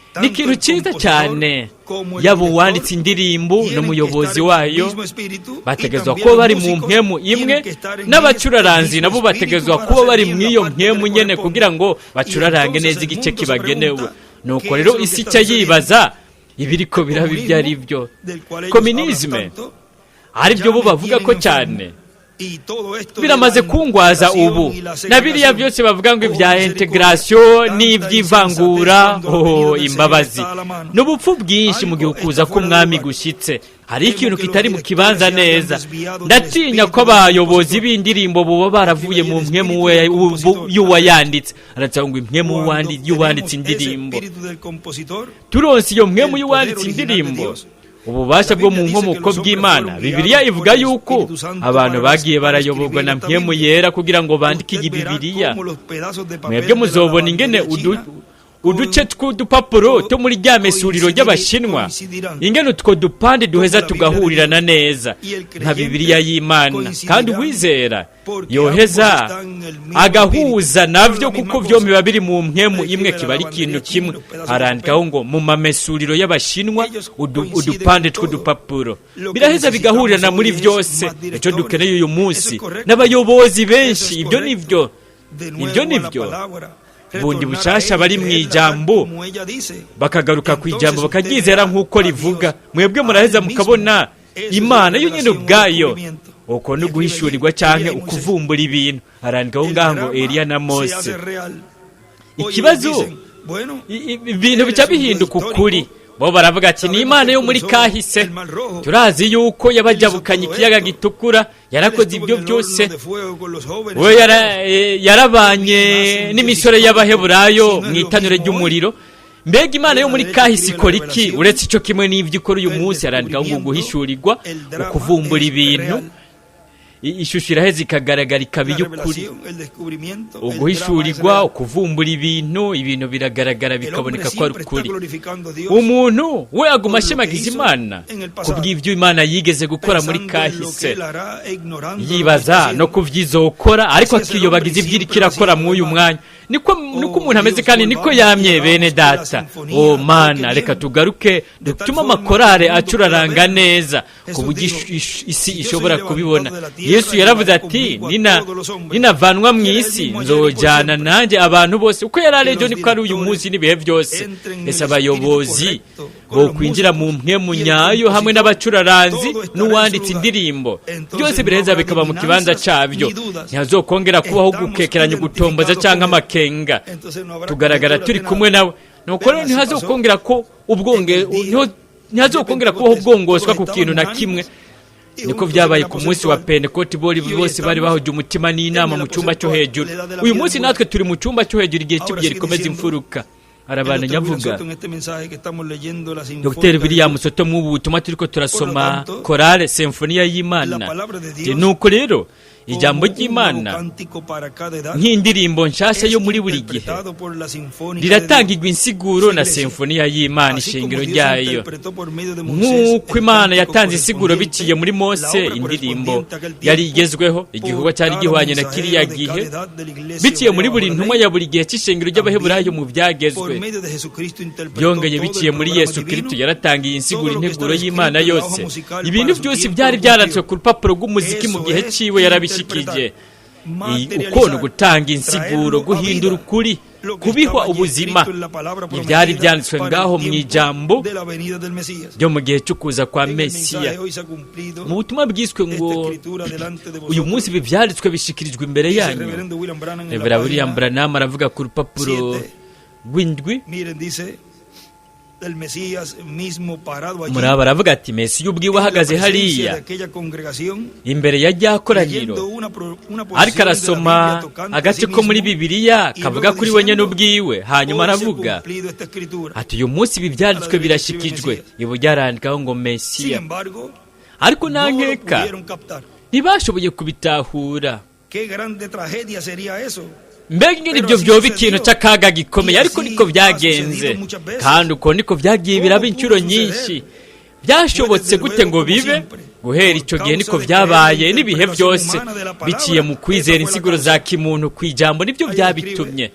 Ni Tanto ikintu el cyiza compositor cyane. como el Yaba director uwanditse indirimbo tienen que n'umuyobozi estar en el wayo mismo espíritu y bategerezwa también kuba los bari mu músicos mpemu imwe, tienen que estar en el n'abacuraranzi mismo nabo espíritu bategerezwa para kuba hacer bari bien mu la iyo parte que mpemu le nyene corresponde. kugira ngo Y bacurarange entonces neza el igice mundo se kibagenewe. pregunta, Nuko ¿qué es rero lo que isi está ica sucediendo? yibaza ibiriko El biraba ibyo ari comunismo, byo. del cual ellos hablan Kominisme tanto, aribyo ya bo me bavuga tienen ko enfermo. cyane, Y todo esto de la biramaze kungwaza integración ubu y la na biriya segregación. byose bavuga ngo Oh, ibya misericordia, integration tanta n'iby'ivangura, insensatez cuando la venida oh del Señor imbabazi, está a la mano. n'ubupfu bwinshi mu gihe Algo ukuza está fuera de k'umwami lugar. gushitse hari Temo ikintu que los kitari mu directores kibanza se hayan neza. desviado del Ndatinya ko espíritu del abayobozi compositor. b'indirimbo boba baravuye Escribe ahí mu el mpemu espíritu del compositor. y'uwayanditse. Aranditse ngo impwemu Cuando y'uwanditse tenemos ese indirimbo. espíritu del compositor, Turonse iyo mpwemu el poder y'uwanditse original de indirimbo, Dios. ububasha La bwo mu Biblia dice que nkomoko los hombres bw'Imana. fueron Bibiliya guiados ivuga por el yuko Espíritu Santo abantu para, bagiye para barayoborwa escribir na esta mpwemu Biblia. yera kugira ngo bandike iyi Usted verá Bibiliya. cómo los pedazos de papel Mwebwe de la muzobona ingene lavandería china uduce tw'udupapuro two muri rya mesuriro coincidir- ry'Abashinwa, coincidirán ingene utwo dupande duheza como la Biblia de tugahurirana Dios. neza Y el nka creyente Bibiliya y'Imana, kandi coincidirá uwizera porque ambos yoheza están en el mismo agahuza espíritu, navyo son la misma kuko vyombi cosa. biba biri mu mpemu Escribe imwe, la kiba ari ikintu lavandería china kimwe. y los pedazos de Arandikaho papel. ngo mu mamesuriro y'Abashinwa Ellos coinciden en udupande todo. tw'udupapuro Lo que biraheza bigahurirana necesitamos muri hoy es vyose. más Ico directores. dukeneye uyu Eso munsi es correcto. n'abayobozi Eso benshi, es ibyo correcto. nivyo, De ibyo nuevo a la nivyo. palabra. Bundi Retornar a bushasha ella y bari mu creerla tal ijambo, como ella dice. bakagaruka ku Entonces ijambo usted bakaryizera verá nk'uko a rivuga, Dios, mwebwe a muraheza él mismo. mukabona Eso es Imana yo nyine revelación o ubwayo. descubrimiento. Uko ni Escribe allí, uguhishurirwa canke Elías y Moisés. ukuvumbura ibintu. Arandikaho El ngaho ngo drama Eliya na se Mose. hace real. Hoy ellos Ikibazo dicen, bueno, ibintu él bica es un Dios bihinduka histórico. ukuri. Bo baravuga ati ni Sabemos Imana que yo muri cruzó kahise, el Mar Rojo. turazi yuko Él hizo yabajabukanye todo ikiyaga esto. gitukura, Él yarakoze estuvo ibyo en el horno byose, de fuego con los jóvenes we hebreos. yarabanye ¿Qué hace un Dios n'imisore histórico y'Abaheburayo si no mu es lo itanure mismo hoy? ry'umuriro. Mbega Imana Ahí a yo la muri derecha kahise escribe la ikora iki revelación, uretse ico kimwe n'ivyo ikora uyu el munsi? Arandikaho ngo descubrimiento, guhishurirwa, el drama ukuvumbura es ibintu. real. Ishusho iraheze ikagaragara ikaba La iy'ukuri. revelación, el descubrimiento, el drama es Uguhishurirwa, real. ukuvumbura ibintu, ibintu biragaragara El hombre bikaboneka ko ari siempre está ukuri. glorificando a Dios, Umuntu we aguma por lo que ashimagiza hizo Imana en el pasado, kubw'ibyo Imana yigeze gukora muri pensando en lo que kahise, él hará e ignorando lo que está yibaza no haciendo. ku vyizokora, ariko Así es el hombre akiyobagiza y ibyo iriko siempre lo ha irakora sido, mw'uyu hermano. mwanya. Niko Oh umuntu ameze Dios, kandi niko volvamos y yamye, hagamos bene que la data. sinfonía O toque Mana, reka bien, tugaruke de tal dutume forma que el amakorale mundo pueda acuraranga vernos. neza ku Jesús buryo dijo, isi si yo soy ishobora kubibona. levantado de la tierra, Yesu yaravuze llevaré ati conmigo a todos los hombres. ninavanwa mu Era el isi mismo ayer y por nzojana siempre. nanjye abantu bose. Uko yari ari Que ejo los niko ari uyu munsi directores n'ibihe byose. entren en Ese el espíritu abayobozi correcto con los bokwinjira mu músicos mpwemu y el nyayo hamwe compositor, n'abacuraranzi todo estará en su n'uwanditse lugar. indirimbo, byose Entonces no biraheza habrá bikaba mu kibanza adivinanzas cabyo. ni dudas. Ntihazokongera kubaho Estamos gukekeranya, ugutomboza identificados canke con él. amakenga. Entonces no habrá Tugaragara conjeturas turi de kumwe nada. nawe. Nuko rero Vean, así pasó ntihazokongera ko ubwonge en el día de ntihazokongera kubaho Pentecostés. ubwongoswa Todos ku kintu estaban na kimwe. unánimes y Niko juntos en vyabaye el ku munsi wa aposento alto. Pentekoti, bori Y hoy bose bari estamos bahuje umutima en n'inama el mu cyumba cyo aposento alto, hejuru. la edad de la Uyu piedra munsi angular. natwe turi mu cyumba cyo hejuru, igihe Ahora cy'ibuye sigue rikomeza diciendo imfuruka. el Arabandanya doctor William avuga Soto en este mensaje que estamos leyendo, la Dr Sinfónica de William Dios. Soto mw'ubu butumwa turiko Por lo turasoma tanto, korale Sinfoniya la y'Imana. palabra de Dios, Nuko rero ijambo como un nuevo ry'Imana cántico para cada edad, nk'indirimbo nshasha es yo muri buri gihe interpretado por la Sinfónica de Dios, riratangirwa insiguro su na iglesia. Sinfoniya y'Imana, Así como ishingiro Dios ryayo. interpretó por medio de Moisés Nk'uko el Imana cántico yatanze insiguro biciye correspondiente, muri la Mose, obra indirimbo correspondiente a aquel yari tiempo, igezweho, igikorwa por cyari cada gihwanye na mensajero kiriya de cada gihe, edad de la iglesia biciye muri hebrea buri bajo la ntumwa ley, ya buri gihe cy'ishengero ry'Abaheburayo también mu por byagezwe. medio de Jesucristo interpretó Byongeye todo biciye el muri programa Yesu divino, Kristo yaratangiye insiguro todo lo que integuro estaba escrito y'Imana en la hoja yose. musical Ibintu para su byose tiempo byari lo byanditswe cumplió. ku rupapuro rw'umuziki mu Eso gihe es ciwe yarabishikije. interpretar, Uko ni materializar, ugutanga insiguro, traerlo a guhindura vida, ukuri, lo que kubihwa estaba allí ubuzima escrito en la palabra ibyari prometida byanditswe para ngaho el mu tiempo ijambo de la venida del Mesías. ryo mu gihe cyo kuza kwa En el Mesiya. mensaje hoy se ha cumplido Mu butumwa bwiswe esta ngo escritura delante de uyu vosotros. munsi ibi byanditswe bishikirijwe imbere Dice el yanyu. reverendo William Branham en la Reverend William página Branham aravuga ku rupapuro 7. rw'indwi. Miren, dice el Mesías mismo parado allí Muraba aravuga ati Mesiya ubwiwe en la ahagaze presencia de hariya aquella congregación, imbere ya rya koraniro, leyendo una ariko porción de la arasoma Biblia tocante a agace sí ko muri mismo Bibiliya y kavuga luego kuri we nyene diciendo, ubwiwe, hanyuma hoy se ha aravuga cumplido esta escritura. ati uyu munsi ibi byanditswe A la derecha escribe birashikijwe. Mesías. Iburyo arandikaho ngo Sin Mesiya, embargo, ariko nta no lo nkeka pudieron captar. ntibashoboye kubitahura. Qué grande tragedia sería eso. Mbega ingene Pero ibyo así byoba sucedió. ikintu c'akaga gikomeye, Y ariko así niko ha byagenze, sucedido muchas veces. kandi uko niko byagiye ¿Cómo biraba pudo inshuro suceder? nyinshi. Byashobotse Fue desde gute luego ngo como bibe? siempre, Guhera por icyo gihe causa niko de creer la byabaye n'ibihe interpretación byose, humana de la biciye palabra, mu esa kwizera fue la insiguro causa. za kimuntu ku ijambo, nibyo Ahí byabitumye. escribe,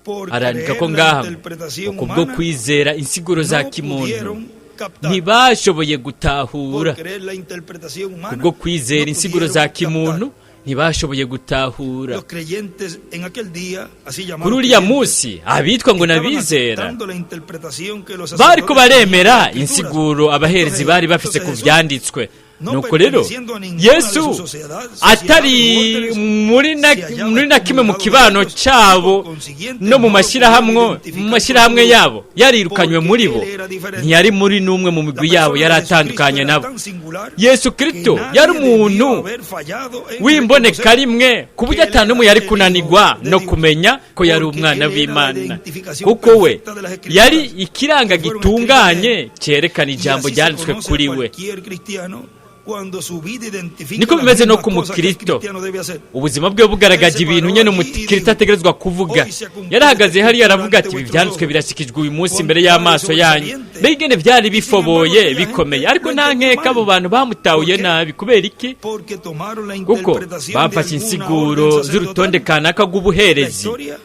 por Arandika creer ko la ngaha interpretación kubwo humana, kwizera insiguro za no kimuntu pudieron captar. ntibashoboye Por gutahura. creer la interpretación humana, Kubwo kwizera no insiguro pudieron za captar. kimuntu ntibashoboye gutahura. Los creyentes en aquel día, así Kuri llamados uriya creyentes, munsi abitwa ngo estaban n'abizera aceptando la interpretación que los bariko sacerdotes tenían de las baremera escrituras. insiguro abaherezi Entonces, bari bafise ku entonces Jesús, vyanditswe. no Nuko rero perteneciendo a ninguna de Yesu sus sociedades atari u órdenes, muri na se hallaba muri na kimwe mu excomulgado de kibano ellos y cabo por consiguiente no mu no lo pudieron mashyirahamwe mu identificar con su mashyirahamwe grupo, yabo, yarirukanywe porque muri él bo, era diferente. ntiyari muri n'umwe mu La migwi yabo, persona yari de Jesucristo atandukanye era nabo. tan singular Yesu que Kristo nadie yari debió umuntu haber fallado en w'imboneka reconocer rimwe, ku buryo que él ata n'umwe era yari el Hijo kunanirwa de no Dios, kumenya ko yari porque umwana él era la w'Imana, identificación kuko we perfecta de las escrituras yari ikiranga que fueron escritas de gitunganye él. cyerekana Y ijambo así se ryanditswe conoce a kuri we. cualquier cristiano cuando su vida identifica Niko las bimeze no mismas ku cosas que el mukristo. cristiano debe hacer. Ubuzima bwe bugaragaje Él se ibintu paró nyene allí y umukristo dijo, ategerezwa kuvuga. hoy se ha cumplido Yarahagaze esta hariya escritura aravuga ante ati ibi vuestros byanditswe ojos. birashikijwe uyu munsi imbere Contrario y'amaso yanyu. sobresaliente. Mbega ingene byari Sin embargo, bifoboye aquella bikomeye, gente ariko lo nta entendió nkeka abo mal. bantu bamutahuye ¿Por qué? nabi. Kubera iki? Porque tomaron la Kuko interpretación de bafashe alguna insiguro orden z'urutonde sacerdotal. kanaka La rw'ubuherezi. historia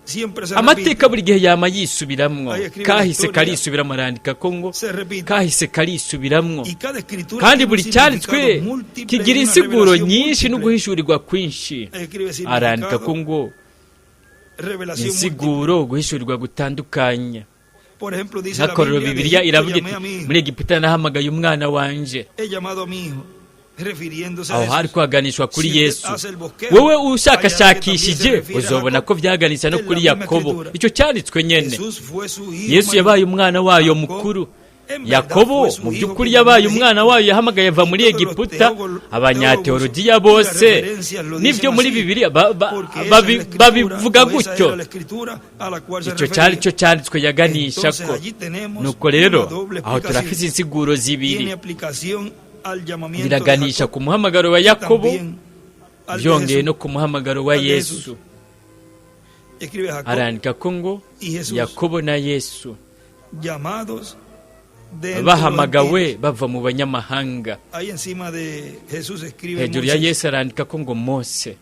siempre se Amateka repite. buri gihe yama yisubiramwo, Ahí escribe la kahise historia, karisubiramo, arandika ko ngo se repite. kahise karisubiramwo, Y cada escritura kandi tiene un buri cyanditswe significado múltiple y kigira una insiguro revelación nyinshi múltiple. n'uguhishurirwa kwinshi. Escribe Arandika ko significado, ngo revelación múltiple. insiguro guhishurirwa gutandukanye. Por ejemplo, dice la Nk'akarorero, Biblia, de Bibiliya Egipto iravuga llamé iti a mi hijo. muri Egiputa nahamagaye umwana wanje. He llamado a mi hijo, refiriéndose a Aho hari Jesús. kwaganishwa kuri Si usted Yesu. hace el bosquejo, Wowe hallará que también se ushakashakishije refiere a uzobona Jacob. ko byaganisha no Es la kuri misma Yakobo, escritura. icyo cyanditswe nyene. Jesús fue su hijo Yesu mayor. yabaye umwana wayo Jacob, mukuru. en verdad, Yakobo fue su mu hijo by'ukuri que llamó yabaye de umwana Egipto. wayo yahamagaye ava Y muri todos los Egiputa. teólogos Abanyateologiya y las bose referencias lo n'ibyo dicen muri así, Bibiliya porque esa es la escritura, babivuga o esa gutyo. era la escritura a la cual se Icyo cyari refería. cyo cyanditswe yaganisha Entonces ko. allí tenemos Nuko rero una doble aho turafise explicación. insiguro zibiri. Tiene aplicación al llamamiento de Biraganisha Jacob ku muhamagaro wa y Yakobo, también al de byongeye Jesús. no ku muhamagaro wa Al de Yesu. Jesús. Escribe Jacob Arandika ko ngo y Jesús, Yakobo na Yesu llamados de entre los bahamagawe gentiles. bava mu banyamahanga. Ahí encima de Jesús escribe Hejuru ya Moisés. Yesu arandika ko ngo Mose.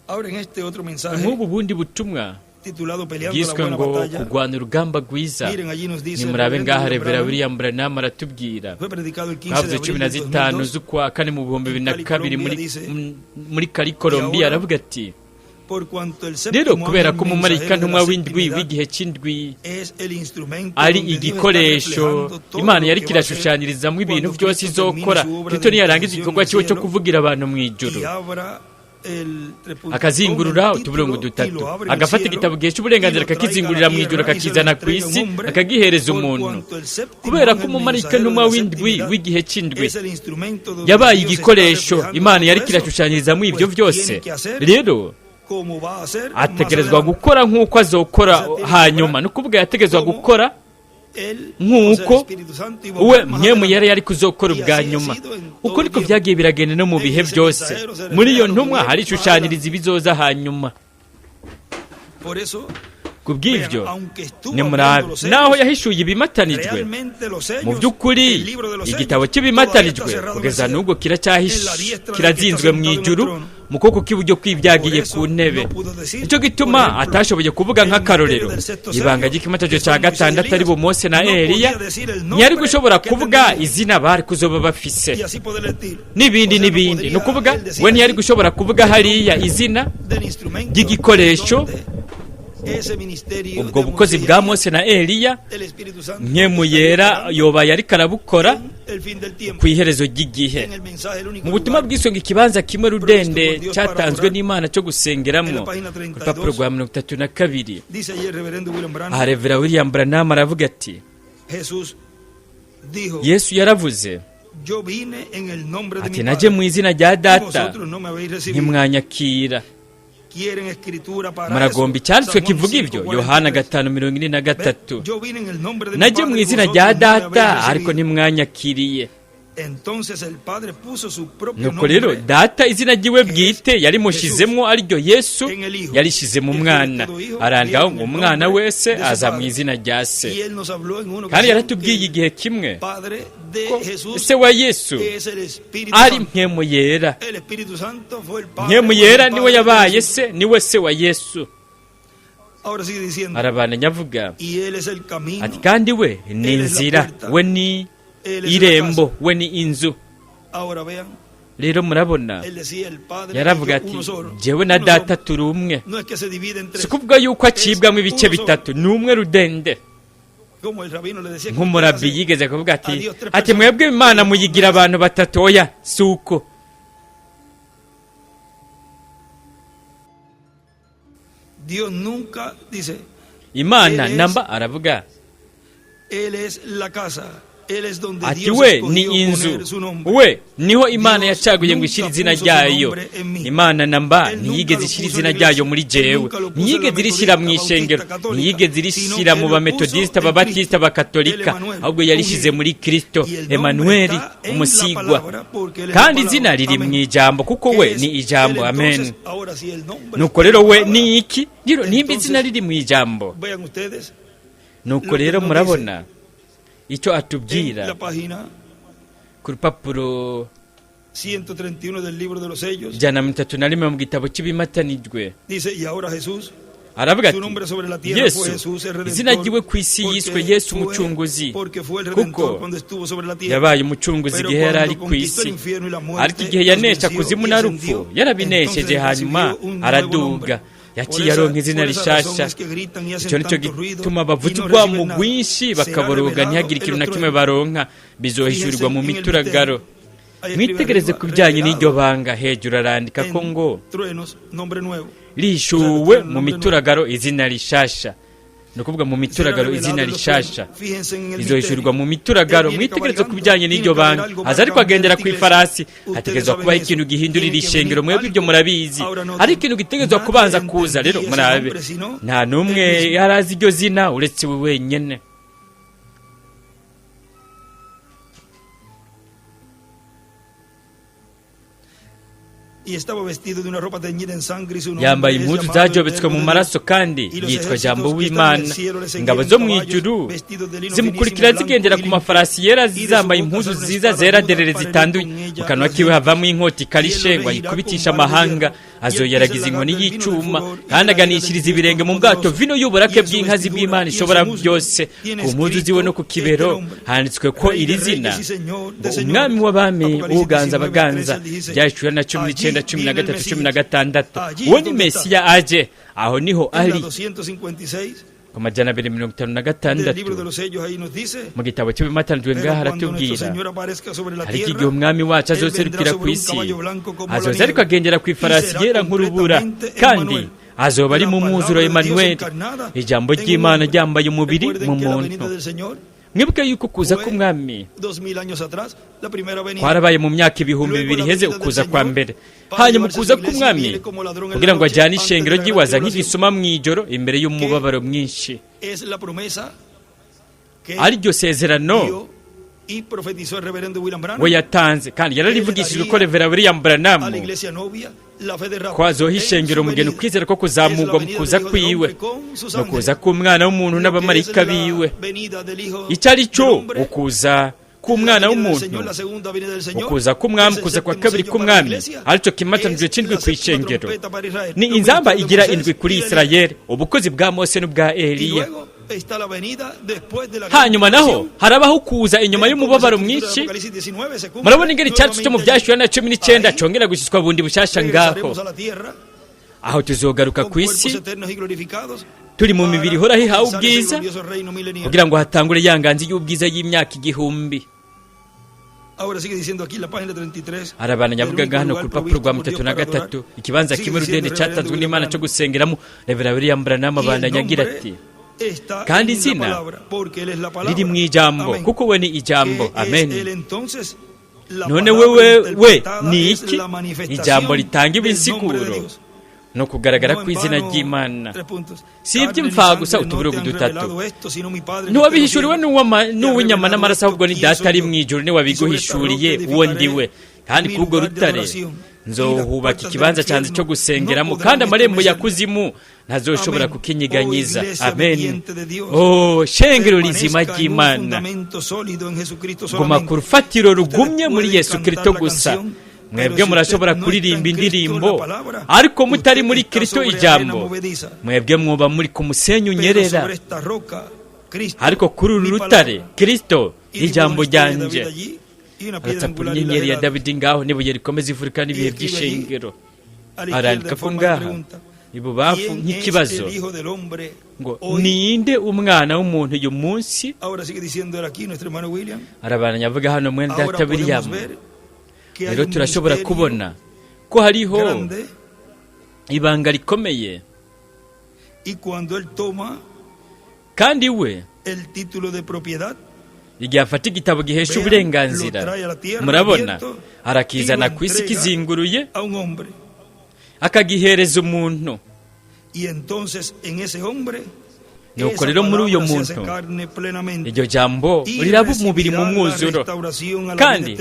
Ahora en este otro mensaje Nk'ubu bundi butumwa titulado Peleando la bwiswe buena ngo batalla, kurwana urugamba rwiza, miren, allí nos dice el nimurabe reverendo ngaha William Revera Branham, William Branham aratubwira, fue predicado el 15 de twavuze cumi abril na del zitanu 2002 z'ukwa kane mu bihumbi bibiri na Cali, kabiri Colombia, muri dice, muri Cali Colombia, ahora, aravuga ati por cuanto el rero séptimo kubera ángel ko umumarayika mensajero de ntumwa la w'indwi séptima edad w'igihe cy'indwi es el instrumento ari donde Dios está igikoresho reflejando todo Imana lo yari que va a hacer kirashushanyirizamo ibintu cuando byose Cristo termine izokora su obra Kristo de niyarangiza intercesión igikorwa en el cyiwe cyo cielo kuvugira abantu mu ijuru y abra el akazingurura tome el utuburungu título y dutatu, lo abre en el agafata cielo igitabo gihesha y uburenganzira, lo traiga a la akakizingurira mu ijuru, tierra y se lo akakizana ku entregue a un isi, hombre, akagihereza por umuntu. cuanto el séptimo Kubera ko ángel umumarayika mensajero de ntumwa la w'indwi séptima edad w'igihe cy'indwi es el instrumento donde yabaye Dios está igikoresho reflejando Imana yari todo eso, kirashushanyirizamo ibyo pues byose, tiene que hacer rero como va a hacer más ategerezwa adelante. gukora nk'uko azokora hanyuma. Ni ukuvuga yategerezwa Como gukora Él, o sea, el nk'uko Espíritu Santo, iba we más mwemu adelante. yari yari kuzokora Y ubwa así ha nyuma. sido en Uko todo niko tiempo. byagiye biragenda no mu bihe Ese byose. mensajero se Muri iyo refleja lo que ntumwa viene hari más ishushanyiriza ibizoza hanyuma. Por eso, Ku bw'ibyo, vean, aunque estuvo nimurabe abriendo los naho sellos, yahishuye ibimatanijwe, realmente los mu sellos, by'ukuri el libro de los igitabo sellos, todavía está cy'ibimatanijwe cerrado en el kugeza cielo, n'ubwo en la kiracyahishe, diestra del que está kirazinzwe mu sentado en el ijuru trono. mu kuboko kw'iburyo kw'ibyagiye Por eso ku ntebe. no pudo decir, Nicyo por gituma ejemplo, atashoboye kuvuga el nk'akarorero misterio del sexto ibanga sello, ry'ikimatanyo que cya son Moisés y gatandatu ari bo Elías, Mose na no podía Eliya, decir el ntiyari nombre gushobora que kuvuga tendría. izina bari kuzoba bafise Y así poder decir. n'ibindi O sea, no n'ibindi. podría Ni ukuvuga él decir we ntiyari allí gushobora kuvuga hariya izina del instrumento ry'igikoresho donde ese ministerio ubwo de bukozi Moisés y bwa Elías, Mose na Eliya el Espíritu Santo Mpwemu estaría yera operando yobaye ariko arabukora en el fin del tiempo. ku iherezo ry'igihe. En el mensaje, el único Mu butumwa lugar bwiswe ngo ikibanza kimwe rudende cyatanzwe n'Imana cyo gusengeramo, ku rupapuro rwa 32, dice allí el reverendo William Branham, aha Revera William Branham aravuga ati Jesús dijo, Yesu yaravuze yo vine en el nombre de ati mi naje Padre, mu izina rya y Data, vosotros no me habéis recibido. ntimwanyakira. Quieren escritura para Muragomba eso. icyanditswe San Juan kivuga ibyo? 5:43. Yohana 5:43. Ve, yo vine en el nombre de mi Naje Padre mu y izina vosotros rya no me habéis Data, ariko recibido. ntimwanyakiriye. Entonces el Padre puso su propio Nuko rero nombre Data izina ryiwe bwite yarimushizemo, ariryo Yesu, en el Hijo. yarishize mu mwana. Arangaho ngo umwana wese aza mu izina rya se. Y él nos habló en una Kandi ocasión yaratubwiye que igihe kimwe el Padre de ko Jesús se wa Yesu es el Espíritu ari Santo. Mpwemu yera. El Espíritu Santo fue el Padre, Mpwemu fue el yera Padre niwe de yabaye Jesús. se, niwe se wa Yesu. Ahora sigue diciendo, Arabandanya avuga y él es el camino, ati kandi we ni Él es la inzira, puerta. we ni él es la irembo, casa. we ni inzu. Ahora vean, Rero murabona, él decía, el Padre y yaravuga yo ati uno solo. jewe na Uno Data solo. turi umwe. No es que se divide en Si tres, kuvuga yuko acibwamo ibice uno solo. bitatu, ni umwe rudende. Como el rabino le decía, que Nk'umurabi usted hace yigeze kuvuga ati a Dios tres ati personas. mwebwe Imana muyigira abantu batatu, oya si uko. Dios nunca dice, Imana Él es- namba aravuga Él es la casa, Él es donde ati Dios we ni escogió inzu, poner su nombre. we niho Imana Dios yacaguye ngo nunca ishyire izina puso su ryayo. nombre en mí. Imana namba Él nunca ntiyigeze lo ishyira puso en izina la iglesia. ryayo muri Él jewe, nunca lo puso en la ntiyigeze irishyira mu metodista, ishengero, bautista, católica, ntiyigeze sino irishyira que mu él lo bametodista, puso en ababatista, Cristo, abakatolika, el Emanuel, ahubwo yarishyize ungido. muri Kristo, Y el nombre Emanueli, está en la umusigwa. palabra, porque él es la Kandi palabra. izina riri mu Amén. ijambo kuko ¿Qué we es ni ijambo. él Amen. entonces? Ahora sí, el nombre Nuko está en rero la we palabra. ni iki? Rero nimba Entonces, izina riri mu ijambo, vean ustedes nuko lo que rero nos murabona icyo en atubwira la página ku rupapuro 131 del libro de los sellos. 131 mu gitabo cy'ibimatanijwe. Dice, y ahora Jesús, Aravuga su ati nombre sobre la tierra Yesu fue Jesús el izina Redentor, ryiwe ku isi yiswe porque Yesu fue- umucunguzi, porque fue el Redentor kuko cuando estuvo sobre la tierra. yabaye umucunguzi Pero igihe yari ari cuando ku conquistó isi, el infierno y la muerte, ariko igihe los yanesha venció kuzimu y na rupfu ascendió. yarabinesheje, Entonces hanyuma recibió un nuevo araduga, nombre. yaciye Por esa- aronka izina por esa razón rishasha. es que gritan y hacen Icyo nicyo tanto ruido gituma y bavuza no urwamo reciben nada. rwinshi Será bakaboroga, revelado ntihagire en ikintu los na kimwe truenos. baronka, bizohishurirwa mu Fíjense en el mituragaro. misterio. Ahí escribe Mwitegereze arriba, ku bijyanye n'iryo revelado banga, hejuru arandika ko en ngo truenos, nombre nuevo. rishuwe mu mituragaro izina rishasha, ni ukuvuga mu Será mituragaro revelado izina en los rishasha truenos. Fíjense en el izohishurirwa misterio. mu mituragaro. Él viene Mwitegereze ku cabalgando, bijyanye n'iryo tiene que haber banga, algo aza para ariko cambiar agendera esta ku iglesia. ifarasi, Ustedes hategerezwa saben kubaho eso. ikintu gihindura Tiene iri que shengero, venir mwebwe ibyo algo. murabizi, Ahora noten, ariko ikintu gitegerezwa nadie kubanza kuza. Rero entendía ese murabe, nombre sino nta n'umwe él mismo. yari azi iryo zina uretse we wenyine. Yambaye impuzu zajobetswe mu maraso kandi yitwa Jambo w'Imana. Ingabo zo mu ijuru zimukurikira zigendera ku mafarasi yera, zambaye impuzu nziza zera derere zitanduye. Mu kanwa kiwe havamo inkota ikarishe ngo ayikubitishe amahanga. Azoyeragiza inkoni y'icuma, kandi aganishiriza ibirenge mu bwato vino y'uburake bw'inkazi bw'Imana ishobora byose. Ku mpuzu ziwe no ku kibero handitswe ko iri zina ngo: Umwami w'abami, uganza abaganza. Byahishura na 19, 13, 16. Uwo ni Mesiya aje, aho niho ari. Ku 256 mu gitabo cy'ibimatanijwe ngaha haratubwira: ariko igihe Umwami wacu azoserukira ku isi, azoza ariko agendera ku ifarasi yera nk'urubura, kandi azoba ari mu mwuzuro Emanuweli, ijambo ry'Imana ryambaye umubiri mu muntu. Mwibuke yuko kuza k'Umwami kwarabaye mu myaka 2000 iheze, ukuza kwa mbere. Hanyuma ukuza k'Umwami kugira ngo ajyane ishengero ry'iwaza nk'igisuma mu ijoro imbere y'umubabaro mwinshi, ariryo sezerano we yatanze kandi yararivugishijwe ko Revera William Branham ko azoha ishengero umugeni ukwizera ko kuzamurwa mu kuza kwiwe, no kuza k'Umwana w'umuntu n'abamarayika biwe. Icyo ari cyo ukuza k'Umwana w'umuntu, ukuza k'Umwami, ukuza kwa kabiri k'Umwami, aricyo kimatanijwe c'indwi ku ishengero, ni inzamba igira indwi kuri Isirayeli, ubukozi bwa Mose n'ubwa Eliya. Hanyuma naho harabaho kuza inyuma y'umubabaro mwinshi. Murabona ingene icyatsi cyo mu Byashyura na 19 congera gushyiswa bundi bushasha ngaho. Aho tuzogaruka ku isi turi mu mibiri ihoraho ihawe ubwiza, kugira ngo hatangure ya nganzi y'ubwiza y'imyaka 1000. Arabandanya avuga hano ku rupapuro rwa 33, ikibanza kimwe rudende cyatanzwe n'Imana cyo gusengeramo. Revera William Branham abandanya agira ati: kandi izina riri mu ijambo, kuko we ni ijambo. Amen. None wewe we ni iki? Ijambo ritanga ibisiguro no kugaragara kw'izina ry'Imana, si iby'imfagusa. Utuburugu dutatu. Ntiwabihishuriwe n'uw'inyama n'amaraso, ahubwo ni Data ari mu ijuru niwe wabiguhishuriye uwo ndiwe. Kandi kuri urwo rutare nzohubaka ikibanza cyanjye cyo gusengeramo, kandi amarembo ya kuzimu ntazoshobora kukinyiganyiza. Amen. Oh, shengero rizima ry'Imana, guma ku rufatiro rugumye muri Yesu Kristo gusa. Mwebwe murashobora kuririmba indirimbo, ariko mutari muri Kristo ijambo, mwebwe mwoba muri ku musenyi unyerera. Ariko kuri uru rutare, Kristo ijambo ryanjye, aratsapura inyenyeri ya Dawidi ngaho n'ibuye rikomeza imfuruka n'ibihe by'ishengero. Arandika ko ngaha ibubamfu nk'ikibazo ngo: ninde Umwana w'umuntu uyu munsi? Arabandanya avuga hano mwene data William: rero turashobora kubona ko hariho ibanga rikomeye, kandi we igihe afata igitabo gihesha uburenganzira, murabona, arakizana ku isi kizinguruye, akagihereza umuntu. Nuko rero muri uyo muntu iryo jambo riraba umubiri mu mwuzuro, kandi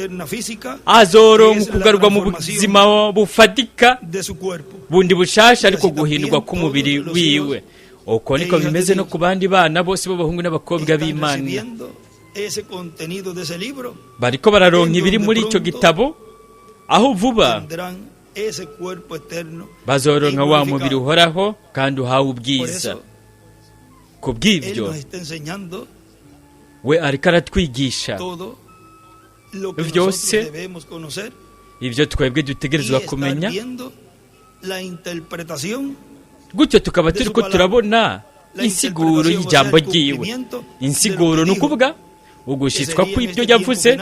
azoronka ukugarurwa mu buzima bufatika bundi bushasha, ariko guhindurwa k'umubiri wiwe. Uko niko bimeze no ku bandi bana bose b'abahungu n'abakobwa b'Imana bariko bararonka ibiri muri icyo gitabo, aho vuba bazoronka wa mubiri uhoraho kandi uhawe ubwiza. Ku bw'ibyo we ariko aratwigisha byose ibyo twebwe dutegerezwa kumenya, gutyo tukaba turi ko turabona insiguro y'ijambo ryiwe. Insiguro ni ukuvuga ugushitswa kw'ibyo yavuze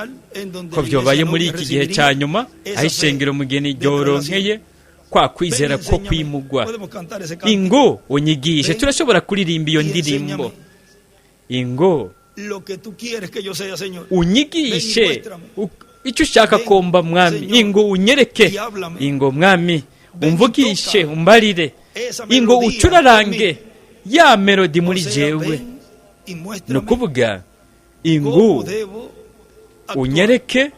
ko byobaye muri iki gihe cya nyuma, aho ishengero mugeni ryoronkeye kwa kwizera ko kwimugwa. Ingo unyigishe. Turashobora kuririmba iyo ndirimbo: ingo unyigishe icyo ushaka komba Mwami, ingo unyereke, ingo Mwami umvugishe, umbarire, ingo ucurarange ya melodi muri jewe. Ni ukuvuga: ingo unyereke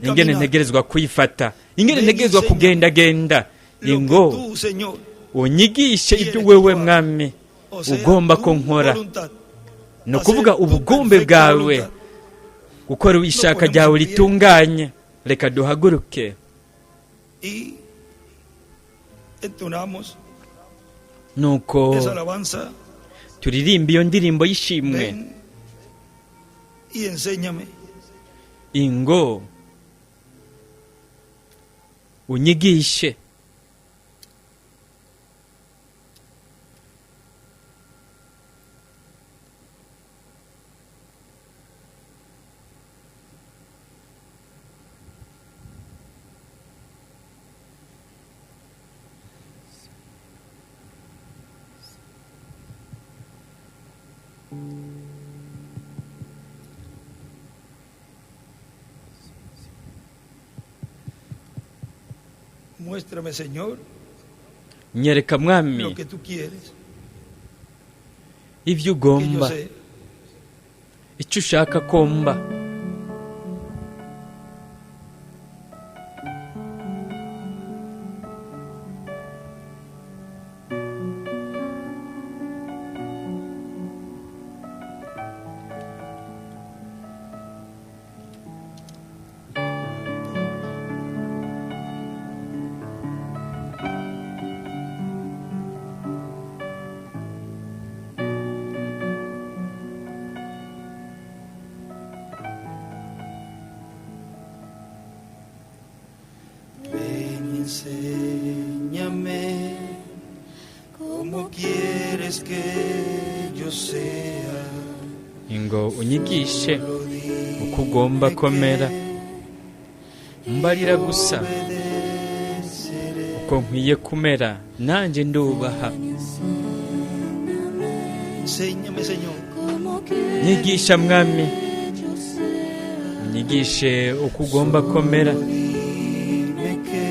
ingene ntegerezwa kuyifata. Ingene Ven, ntegerezwa enséñame kugendagenda. lo que Ingo tú, Señor, unyigishe ibyo quieres wewe que yo haga. mwami O sea, ugomba tu ko nkora, voluntad. ni ukuvuga Hacer tu ubugombe perfecta bwawe, voluntad. gukora ishaka ryawe ritunganye. Reka duhaguruke Y entonamos nuko esa alabanza. turirimba iyo ndirimbo y'ishimwe. Ven y enséñame. Ingo unyigishe. Muéstrame, Señor, Nyereka mwami lo que tú quieres ibyo que yo ugomba, sea. icyo ushaka ko mba. Ven y enséñame cómo quieres que yo sea. Ingo unyigishe uko ugomba komera, mbarira gusa uko nkwiye kumera, nanjye ndubaha. Enséñame, Señor, Nyigisha mwami, unyigishe uko ugomba komera, dime que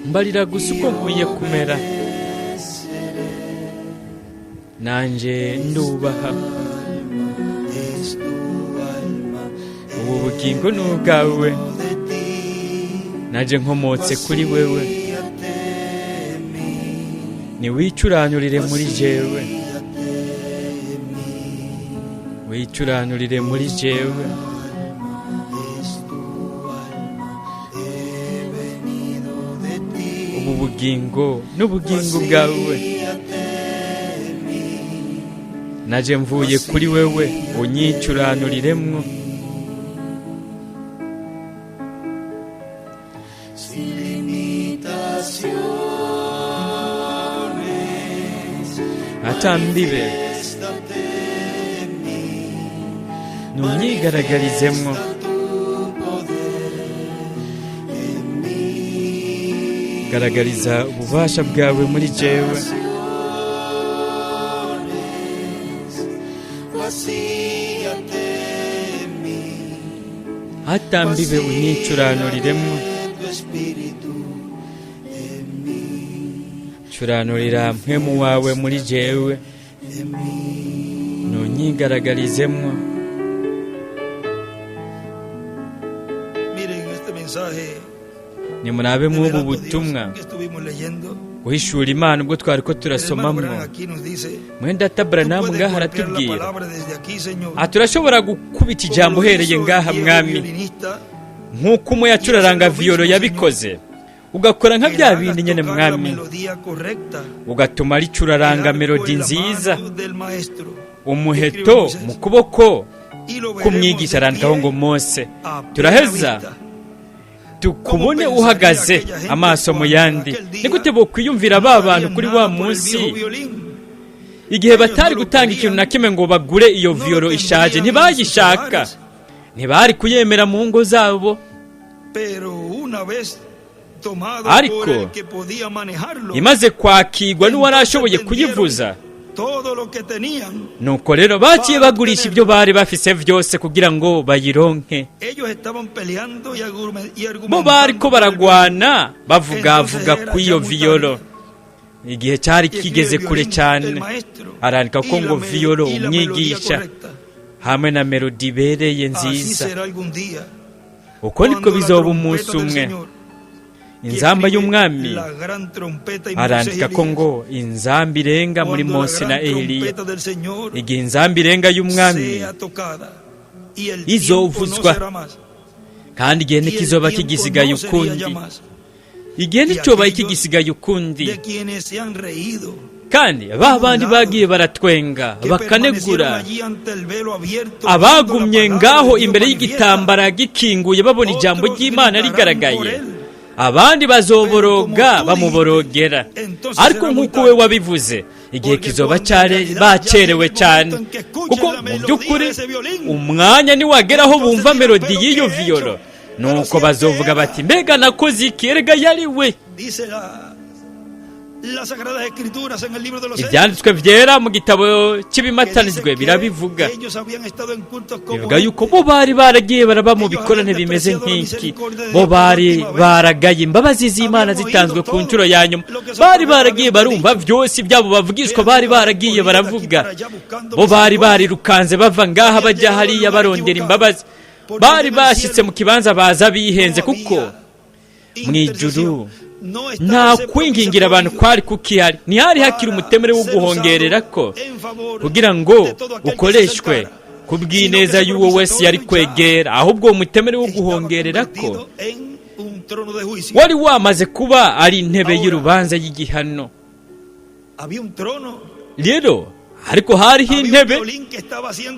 mbarira gusa uko nkwiye kumera, nanjye ndubaha. es tu alma Ubu bugingo ni ubwawe, de ti. nanjye nkomotse kuri wewe. Vacíate en mí, Niwicuranurire muri jewe, vacíate en mí. wicuranurire muri jewe. Es tu alma, he venido de ti. Ubu bugingo n'ubugingo bwawe, Vacíate en mí, naje mvuye kuri wewe, unyicuranurирemwo. sin limitaciones. Atambibe, Manifiéstate en mí, ntunyigaragarizemwo. manifiesta tu poder en mí. Garagariza ububasha bwawe muri jewe. Vacíate en mí, Atambibe, unyicuranurирemwo. tu espíritu en mí, Curanurira mpwemu wawe muri jewe, en mí. ntunyigaragarizemwo. Miren este mensaje Nimurabe mw'ubu revelando a Dios butumwa que estuvimos leyendo. guhishura Imana ubwo twari ko El hermano turasomamwo. Branham aquí nos dice, Mwene data tú Branham puedes ngaha golpear la aratubwira palabra desde aquí, Señor, aha, turashobora gukubita como ijambo lo uhereye hizo el ngaha viejo mwami, violinista, nk'uko umwe yacuraranga viyoro yabikoze, ugakora nka que bya hagas bindi nyene tocar la mwami, melodía correcta, ugatuma el ricuraranga arco melodi en la nziza, mano del maestro. umuheto mu kuboko Y lo veremos k'umwigisha. de Arandikaho pie ngo Mose, a plena turaheza vista. tukubone uhagaze amaso mu yandi. Ni gute bokwiyumvira ba bantu kuri wa Nada por el munsi viejo violín. igihe batari gutanga ikintu na kimwe ngo bagure iyo No lo viyoro ishaje? tendrían en sus Ntibayishaka, hogares. ntibari kuyemera mu ngo zabo. Pero una vez tomado Ariko, por el que podía manejarlo, imaze kwakirwa n'uwari ashoboye entonces kuyivuza, tendieron todo lo que tenían. Nuko rero baciye bagurisha ibyo bari bafise vyose kugira ngo bayironke. Ellos estaban peleando y Bo argumentando bariko por el violín. baragwana bavugavuga Entonces era ku iyo ya muy viyoro. tarde. Igihe cyari Y escribe kigeze el kure violín, cyane. el maestro, Arandika ko y la ngo viyoro y la melodía umwigisha correcta. hamwe na melodi ibereye Así nziza. será algún día. Uko niko Cuando la bizoba trompeta umunsi del umwe Señor Inzamba y'umwami, arandika ko ngo inzamba irenga muri Mose na Eliya. Igihe inzamba irenga y'umwami izovuzwa, kandi igihe ntikizoba kigisigaye ukundi, igihe nticyobaye kigisigaye ukundi. Kandi ba bandi bagiye baratwenga bakanegura, abagumye ngaho imbere y'igitambara gikinguye babona ijambo ry'Imana rigaragaye, abandi bazoboroga bamuborogera. Ariko nk'uko we wabivuze, igihe kizoba bacerewe cyane, kuko mu by'ukuri umwanya niwageraho bumva melodi y'iyo viyoro, nuko bazovuga bati: mbega nakoze iki? Erega yari we. Ibyanditswe byera mu gitabo cy'ibimatanijwe birabivuga, bivuga yuko bo bari baragiye baraba mu bikorane bimeze nk'iki, bo bari baragaye imbabazi z'Imana zitanzwe ku nshuro ya nyuma, bari baragiye barumva byose ibyabo bavugishwa, bari baragiye baravuga, bo bari barirukanze bava ngaha bajya hariya barondera imbabazi, bari bashyitse mu kibanza baza bihenze, kuko mu ijuru nta kwingingira abantu kwari kukihari, ntihari hakiri umutemere wo guhongerera ko kugira ngo ukoreshwe ku bw'ineza y'uwo wese yari kwegera, ahubwo uwo mutemere wo guhongerera ko wari wamaze kuba ari intebe y'urubanza y'igihano. Rero ariko hariho intebe,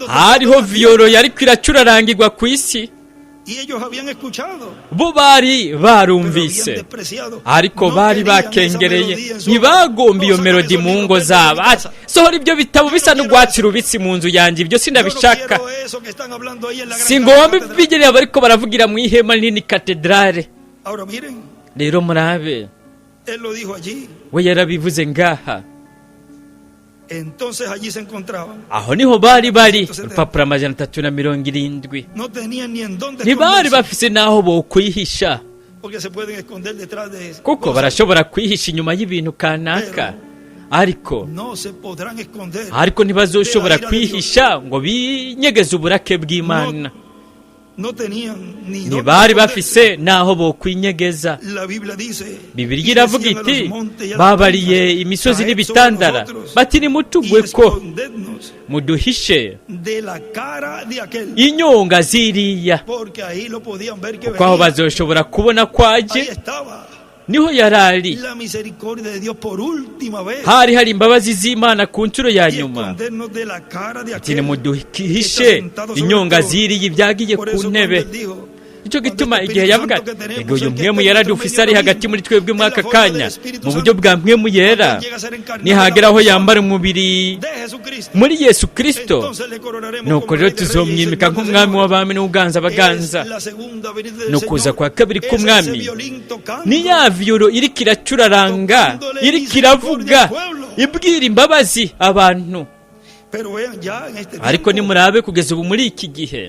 hariho viyoro yari kwiracurarangirwa ku isi, bo bari barumvise, ariko bari bakengereye, ntibagomba iyo melodi mu ngo zabo. Ati: sohora ibyo bitabo bisa n'urwatsi rubisi mu nzu yanjye, ibyo sindabishaka, si ngomba ibigerera bariko baravugira mu ihema nini katedrale. Rero murabe, we yarabivuze ngaha. Aho niho bari bari, urupapuro 370. Ntibari bafise n'aho bokwihisha, kuko barashobora kwihisha inyuma y'ibintu kanaka, ariko ntibazoshobora kwihisha ngo binyegeze uburake bw'Imana. Ntibari bafise n'aho bokwinyegeza. Bibiliya iravuga iti: babariye imisozi n'ibitandara bati nimutugwe ko muduhishe inyonga ziriya, kuko aho bazoshobora kubona kwaje. Niho yarari, hari hari imbabazi z'Imana ku nshuro ya nyuma, ati nimuduhishe inyonga ziriye ibyagiye ku ntebe. Nicyo gituma igihe yavuga ego uyu mpwemu yera dufise ari hagati muri twebwe muri aka kanya, mu buryo bwa mpwemu yera, nihagera aho yambara umubiri muri Yesu Kristo, nuko rero tuzomwimika nk'umwami w'abami n'uganza abaganza. Ni ukuza kwa kabiri k'umwami, ni ya viyoro iriko iracuraranga, iriko iravuga, ibwira imbabazi abantu. Ariko nimurabe kugeza ubu muri iki gihe,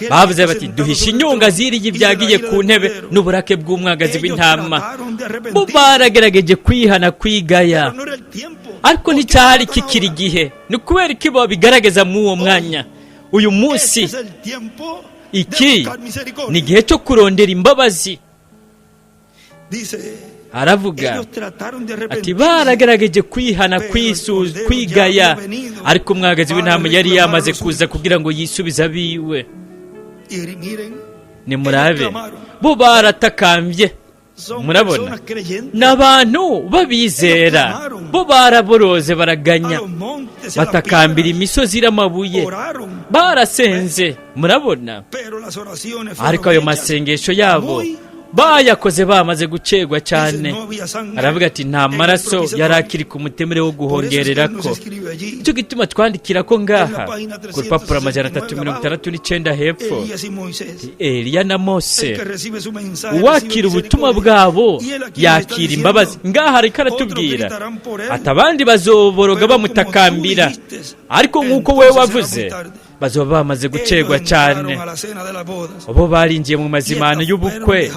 bavuze bati duhishe inyunga ziriye ibyagiye ku ntebe n'uburake bw'umwagazi w'intama. Bo baragerageje kwihana kwigaya, ariko nticyari kikiri igihe. Ni kubera iki babigaragaza muri uwo mwanya? Uyu munsi iki ni igihe cyo kurondera imbabazi. Aravuga ati baragerageje kwihana kwigaya, ariko umwagazi w'intama yari yamaze kuza kugira ngo yisubize abiwe. Nimurabe, bo baratakambye. Murabona n'abantu babizera, bo baraboroze baraganya, batakambira imisozi iramabuye, barasenze. Murabona, ariko ayo masengesho yabo bayakoze bamaze gucegwa cyane. Aravuga ati nta maraso yari akiri ku mutemere wo guhongerera ko. Icyo gituma twandikira ko ngaha ku rupapuro 369 hepfo, Eliya na Mose, uwakira ubutumwa bwabo yakira imbabazi. Ngaha ariko aratubwira ati abandi bazoboroga bamutakambira, ariko nk'uko we wavuze, Bazoba bamaze gucerwa Ellos cyane. entraron a la cena de las bodas. Bo barinjiye mu mazimano y'ubukwe,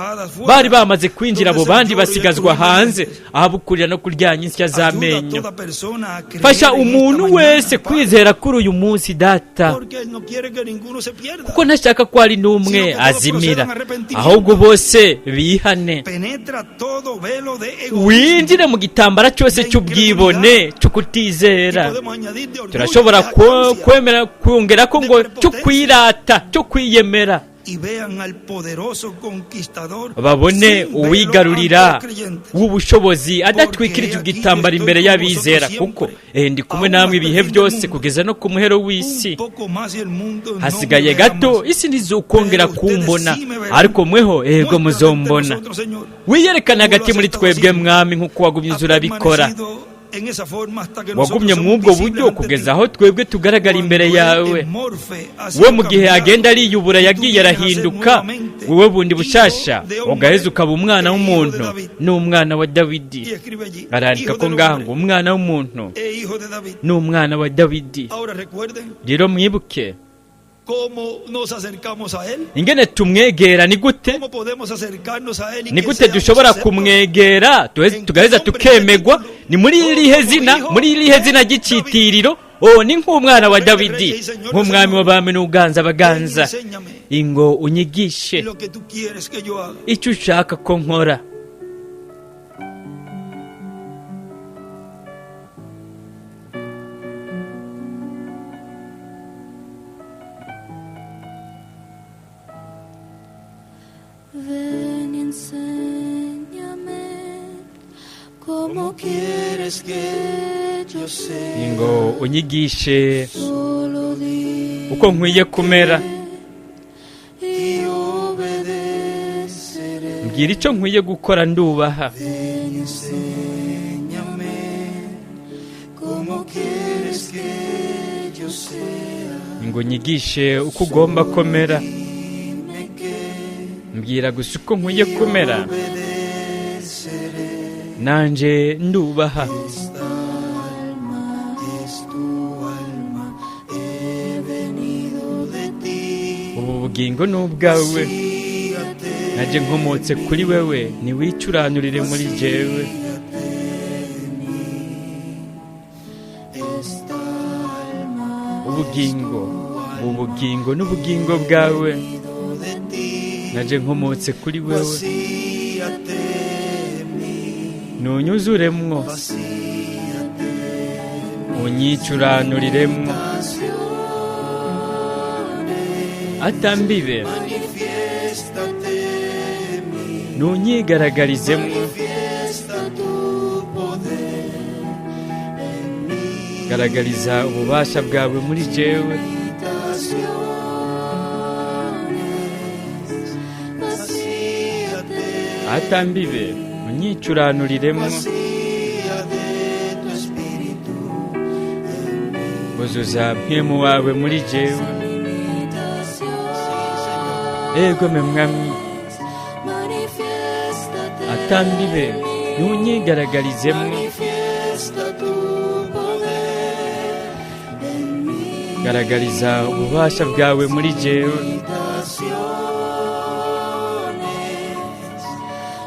bari bamaze kwinjira, abo bandi basigazwa hanze ahabukurira no kuryanya insya Ayuda a z'amenyo. toda persona a creer Fasha en esta umuntu mañana, wese Padre, kwizera kuri uyu munsi, Data, porque Él no quiere que ninguno se pierda. kuko ntashaka ko hari n'umwe azimira, ahubwo bose bihane. Penetra todo velo de egoísmo. Winjire mu gitambara cyose cy'ubwibone, cyo kutizera. Y podemos añadir de orgullo, Turashobora de jactancia, kwemera kongera ko ngo cyo kwirata, cyo kwiyemera. y vean al poderoso conquistador Babone sin velo uwigarurira ante los creyentes. w'ubushobozi adatwikirije igitambaro imbere y'abizera, kuko ndi kumwe namwe ibihe byose kugeza no ku muhero w'isi. Un poco más y el mundo no Hasigaye me verá gato más. isi ntizukongera Pero ustedes kumbona, sí me verán. ariko mweho ego Muéstrate ante muzombona. nosotros, Señor. Wiyerekane hagati muri twebwe, Mwami, nk'uko wagumye Ha uza urabikora. permanecido en esa forma hasta que nosotros Wagumye somos mw'ubwo visibles buryo ante kugeza ti. aho twebwe tugaragara imbere Cuando él yawe. emorfe ha sido We mu gihe cambiado, agenda ariyubura y tú yagiye vienes a ser arahinduka, nuevamente wowe bundi hijo bushasha de hombre ugaheza ukaba umwana e hijo de w'umuntu David. n'umwana wa Y Dawidi. escribe allí, Arandika hijo ko del ngaha hombre ngo umwana w'umuntu e hijo de David. n'umwana wa Dawidi. Ahora recuerden Rero mwibuke cómo nos acercamos a él, ingene tumwegera ni gute. cómo podemos acercarnos a él y Ni que gute seamos dushobora aceptos. kumwegera tugaheza tukemegwa? Ni muri irihe zina, muri irihe zina ry'icitiriro? Oh, ni nk'umwana wa Dawidi, nk'umwami w'abami n'uganza Ven y abaganza. enséñame Ingo unyigishe lo que tú quieres que yo haga. icyo ushaka ko nkora. Ven y enséñame cómo quieres que yo sea. Ingo unyigishe Solo di uko nkwiye kumera. y obedeceré. Mbwira icyo nkwiye gukora, ndubaha. Ven y enséñame cómo quieres que yo sea. Ngo unyigishe uko ugomba komera. Dime que Mbwira gusa uko nkwiye kumera, obedeceré. nanje ndubaha. Esta alma es tu alma, he venido de ti. Ubu bugingo ni ubwawe, Vacíate, najye nkomotse kuri wewe, ntiwicuranurire muri jewe. vacíate de mí. Esta alma Ubugingo, ubu bugingo n'ubugingo bwawe, venido de ti. najye nkomotse kuri wewe. Vacíate de mí, Ntunyuzuremwo, vacíate unyicuranurирemwo. Pasiones, Atambibe, manifiéstate en mí. ntunyigaragarizemwo. Manifiesta tu poder en mí. Garagariza ububasha bwawe muri jewe. Limitaciones, vacíate, Atambibe, unyicuranurирemwo. vacía de tu espíritu en mí. Uzuza mpemu wawe muri jewe. Ego me Mwami. Manifiéstate, Atambibe, ntunyigaragarizemwo. manifiesta tu poder en mí. Garagariza ububasha bwawe muri jewe. Limitaciones,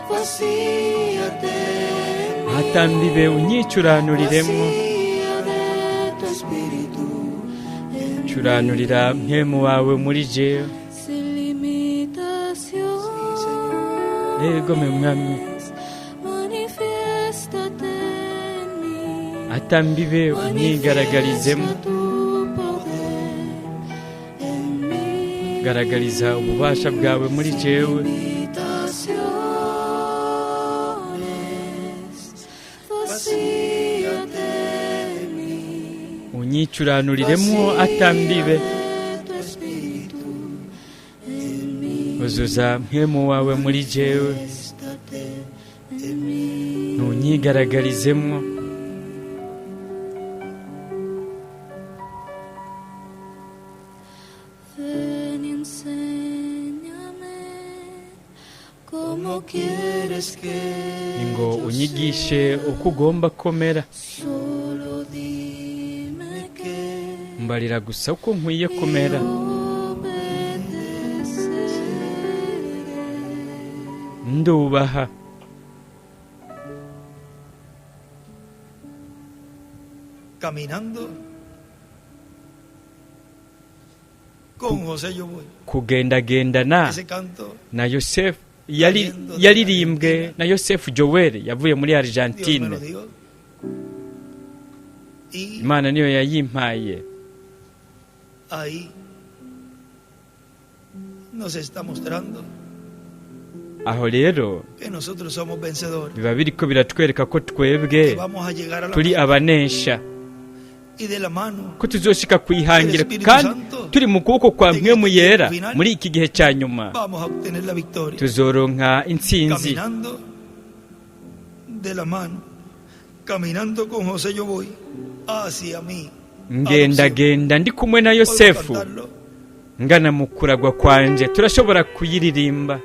vacíate en mí. Atambibe, unyicuranurирemwo. Vacía de tu espíritu en mí. Curanurira mpemu wawe muri jewe. Sin limitaciones, Ego me Mwami. manifiéstate en mí. Atambibe, unyigaragarizemo. Manifiesta tu poder en mí. Garagariza ububasha bwawe muri jewe. Limitaciones, vacíate de mí. Unyicuranurирemwo atambibe. Vacía de tu espíritu en mí. Uzuza mpemu wawe muri jewe. Manifiéstate en mí. Ntunyigaragarizemwo. Ven y enséñame cómo quieres que Ngo yo unyigishe sea. uko ugomba komera. Solo dime que Mbarira gusa uko nkwiye kumera. Obedeceré. Ndubaha. Caminando con José yo voy. Kugendagendana Ese canto na Yosefu yari yaririmbwe na Yosefu Joel yavuye muri Dios me Argentine. lo dio. Y Imana niyo yayimpaye. ahí nos está mostrando Aho rero que nosotros somos vencedores, biba biriko biratwereka ko twebwe que vamos a llegar a la turi meta abanesha, y de la mano ko tuzoshika kwihangira kandi turi mu kuboko kwa Mpwemu Yera muri iki gihe cya nyuma vamos a obtener la victoria. tuzoronka intsinzi. Caminando de la mano, caminando con José yo voy hacia mí. Ngendagenda ndi kumwe na Podemos Yosefu cantarlo. ngana mu kuragwa kwanje. Turashobora kuyiririmba.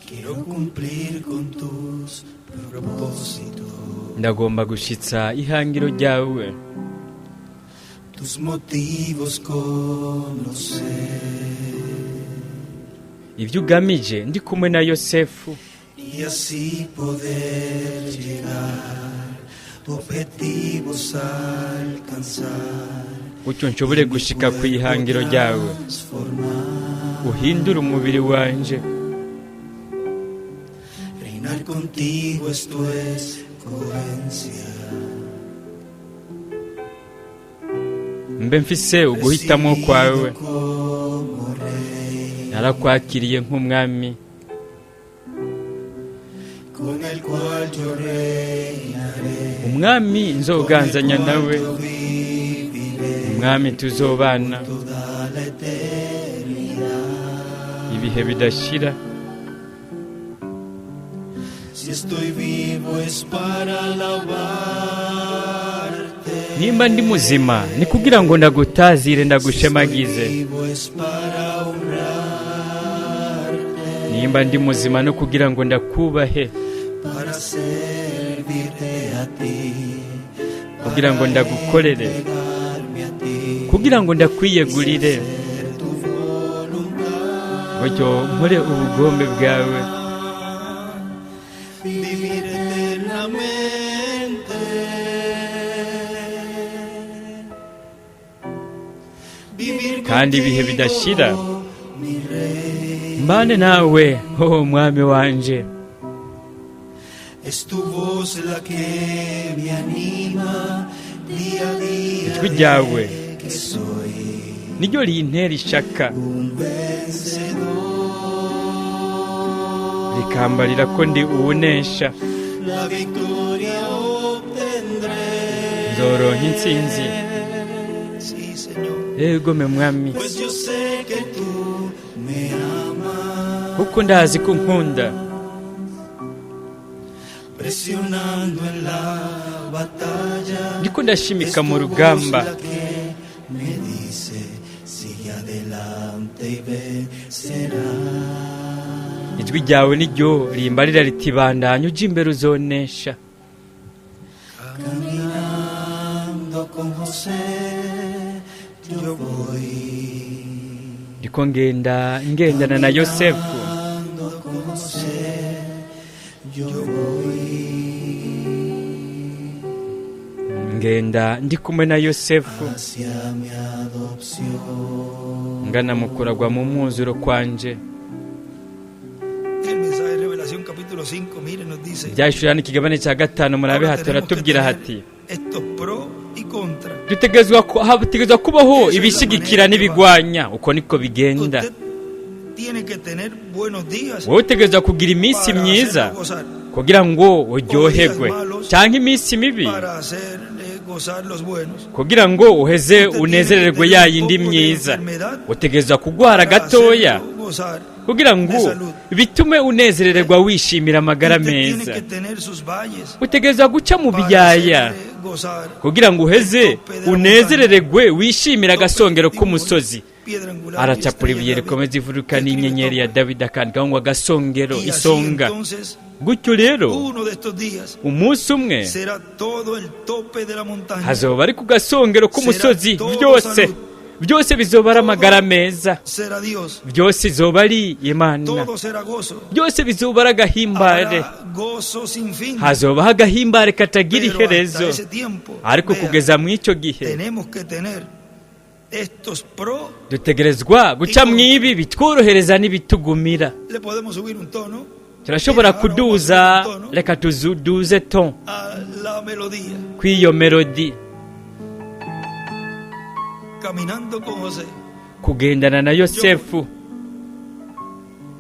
Quiero cumplir con tus propósitos, Ndagomba gushitsa ihangiro ryawe, tus motivos conocer ibyo ugamije ndi kumwe na Yosefu, y así poder llegar, objetivos alcanzar, gutyo nshobore gushika ku ihangiro ryawe, transformar, uhindure umubiri wanje, reinar contigo es tu escogencia. Mbe mfise uguhitamo kwawe. Recibido como rey, Narakwakiriye nk'umwami con el cual yo reinaré, umwami nzoganzanya nawe, yo viviré umwami tuzobana toda la eternidad. ibihe bidashira. Si estoy vivo es para alabarte. Nimba ndi muzima ni kugira ngo ndagutazire, Si ndagushemagize. estoy vivo es para honrarte, Nimba ndi muzima no kugira ngo ndakubahe, para servirte a ti, kugira ngo ndagukorere, entregarme a ti, kugira ngo ndakwiyegurire, hacer tu voluntad, gutyo nkore ubugombe bwawe, vivir eternamente. Vivir Kandi ibihe contigo, bidashira mi rey. mbane nawe, oh mwami wanje. Es tu voz la que me anima día a día Ijwi ryawe de que soy niryo rintera ishaka, un vencedor. Rikambarira ko ndi uwunesha. La victoria obtendré. Nzoronka intsinzi. Sí, Señor. Ego me mwami. Pues yo sé que tú me amas. Kuko ndazi ko unkunda. Presionando en la batalla. Ndiko ndashimika Es mu tu voz rugamba. la que me dice, sigue adelante y vencerás. Ijwi ryawe niryo rimbarira riti bandanya ujya imbere uzonesha. Caminando con José, yo voy. Ndiko ngenda ngendana na Yosefu. Caminando con José, yo voy. Ngenda ndi kumwe na Yosefu Hacia mi adopción. ngana mu kuragwa mu mwuzuro kwanje. El mensaje de Revelación capítulo 5, miren, nos dice. Byahishuriwe hano ikigabane cya gatanu, murabe Ahora hati tenemos que aratubwira tener hati estos pro y contra. Hategerezwa kubaho ibishigikira n'ibigwanya, uko niko bigenda. Usted tiene que tener buenos días Wowe utegerezwa kugira iminsi para myiza hacerlo gozar, kugira ngo uryoherwe, cyangwa iminsi mibi para hacerle gozar los buenos. Kugira ngo uheze unezererwe ya yindi myiza, utegerezwa kugwara Para gatoya hacerlo gozar. Kugira ngo bitume unezererwa, wishimira amagara Usted tiene meza. que tener sus valles Utegerezwa guca mu para biyaya hacerle gozar. kugira ngo uheze unezererwe, wishimire agasongero k'umusozi. Piedra angular y Aracapura estrella ibuye de David. rikomeza ivuruka Escribe n'inyenyeri ya tope. Dawidi, akandikaho ngo agasongero, Y así, isonga. entonces, Gutyo rero, uno de estos días umunsi umwe será todo el tope de la montaña. hazoba ari ku gasongero k'umusozi. Byose, byose bizoba ari amagara meza. Será Dios. Byose izoba ari Imana. Todo será gozo. Byose bizoba ari agahimbare. Habrá gozo sin fin. Hazobaho agahimbare katagira Pero hasta iherezo. ese tiempo, Ariko vea, kugeza mu icyo gihe, tenemos que tener estos pro. dutegerezwa guca mu ibi bitworohereza n'ibitugumira. Le podemos subir un tono Turashobora kuduza, reka tuduze ton a la melodía. kw'iyo melodi. Caminando con José. Kugendana na Yosefu,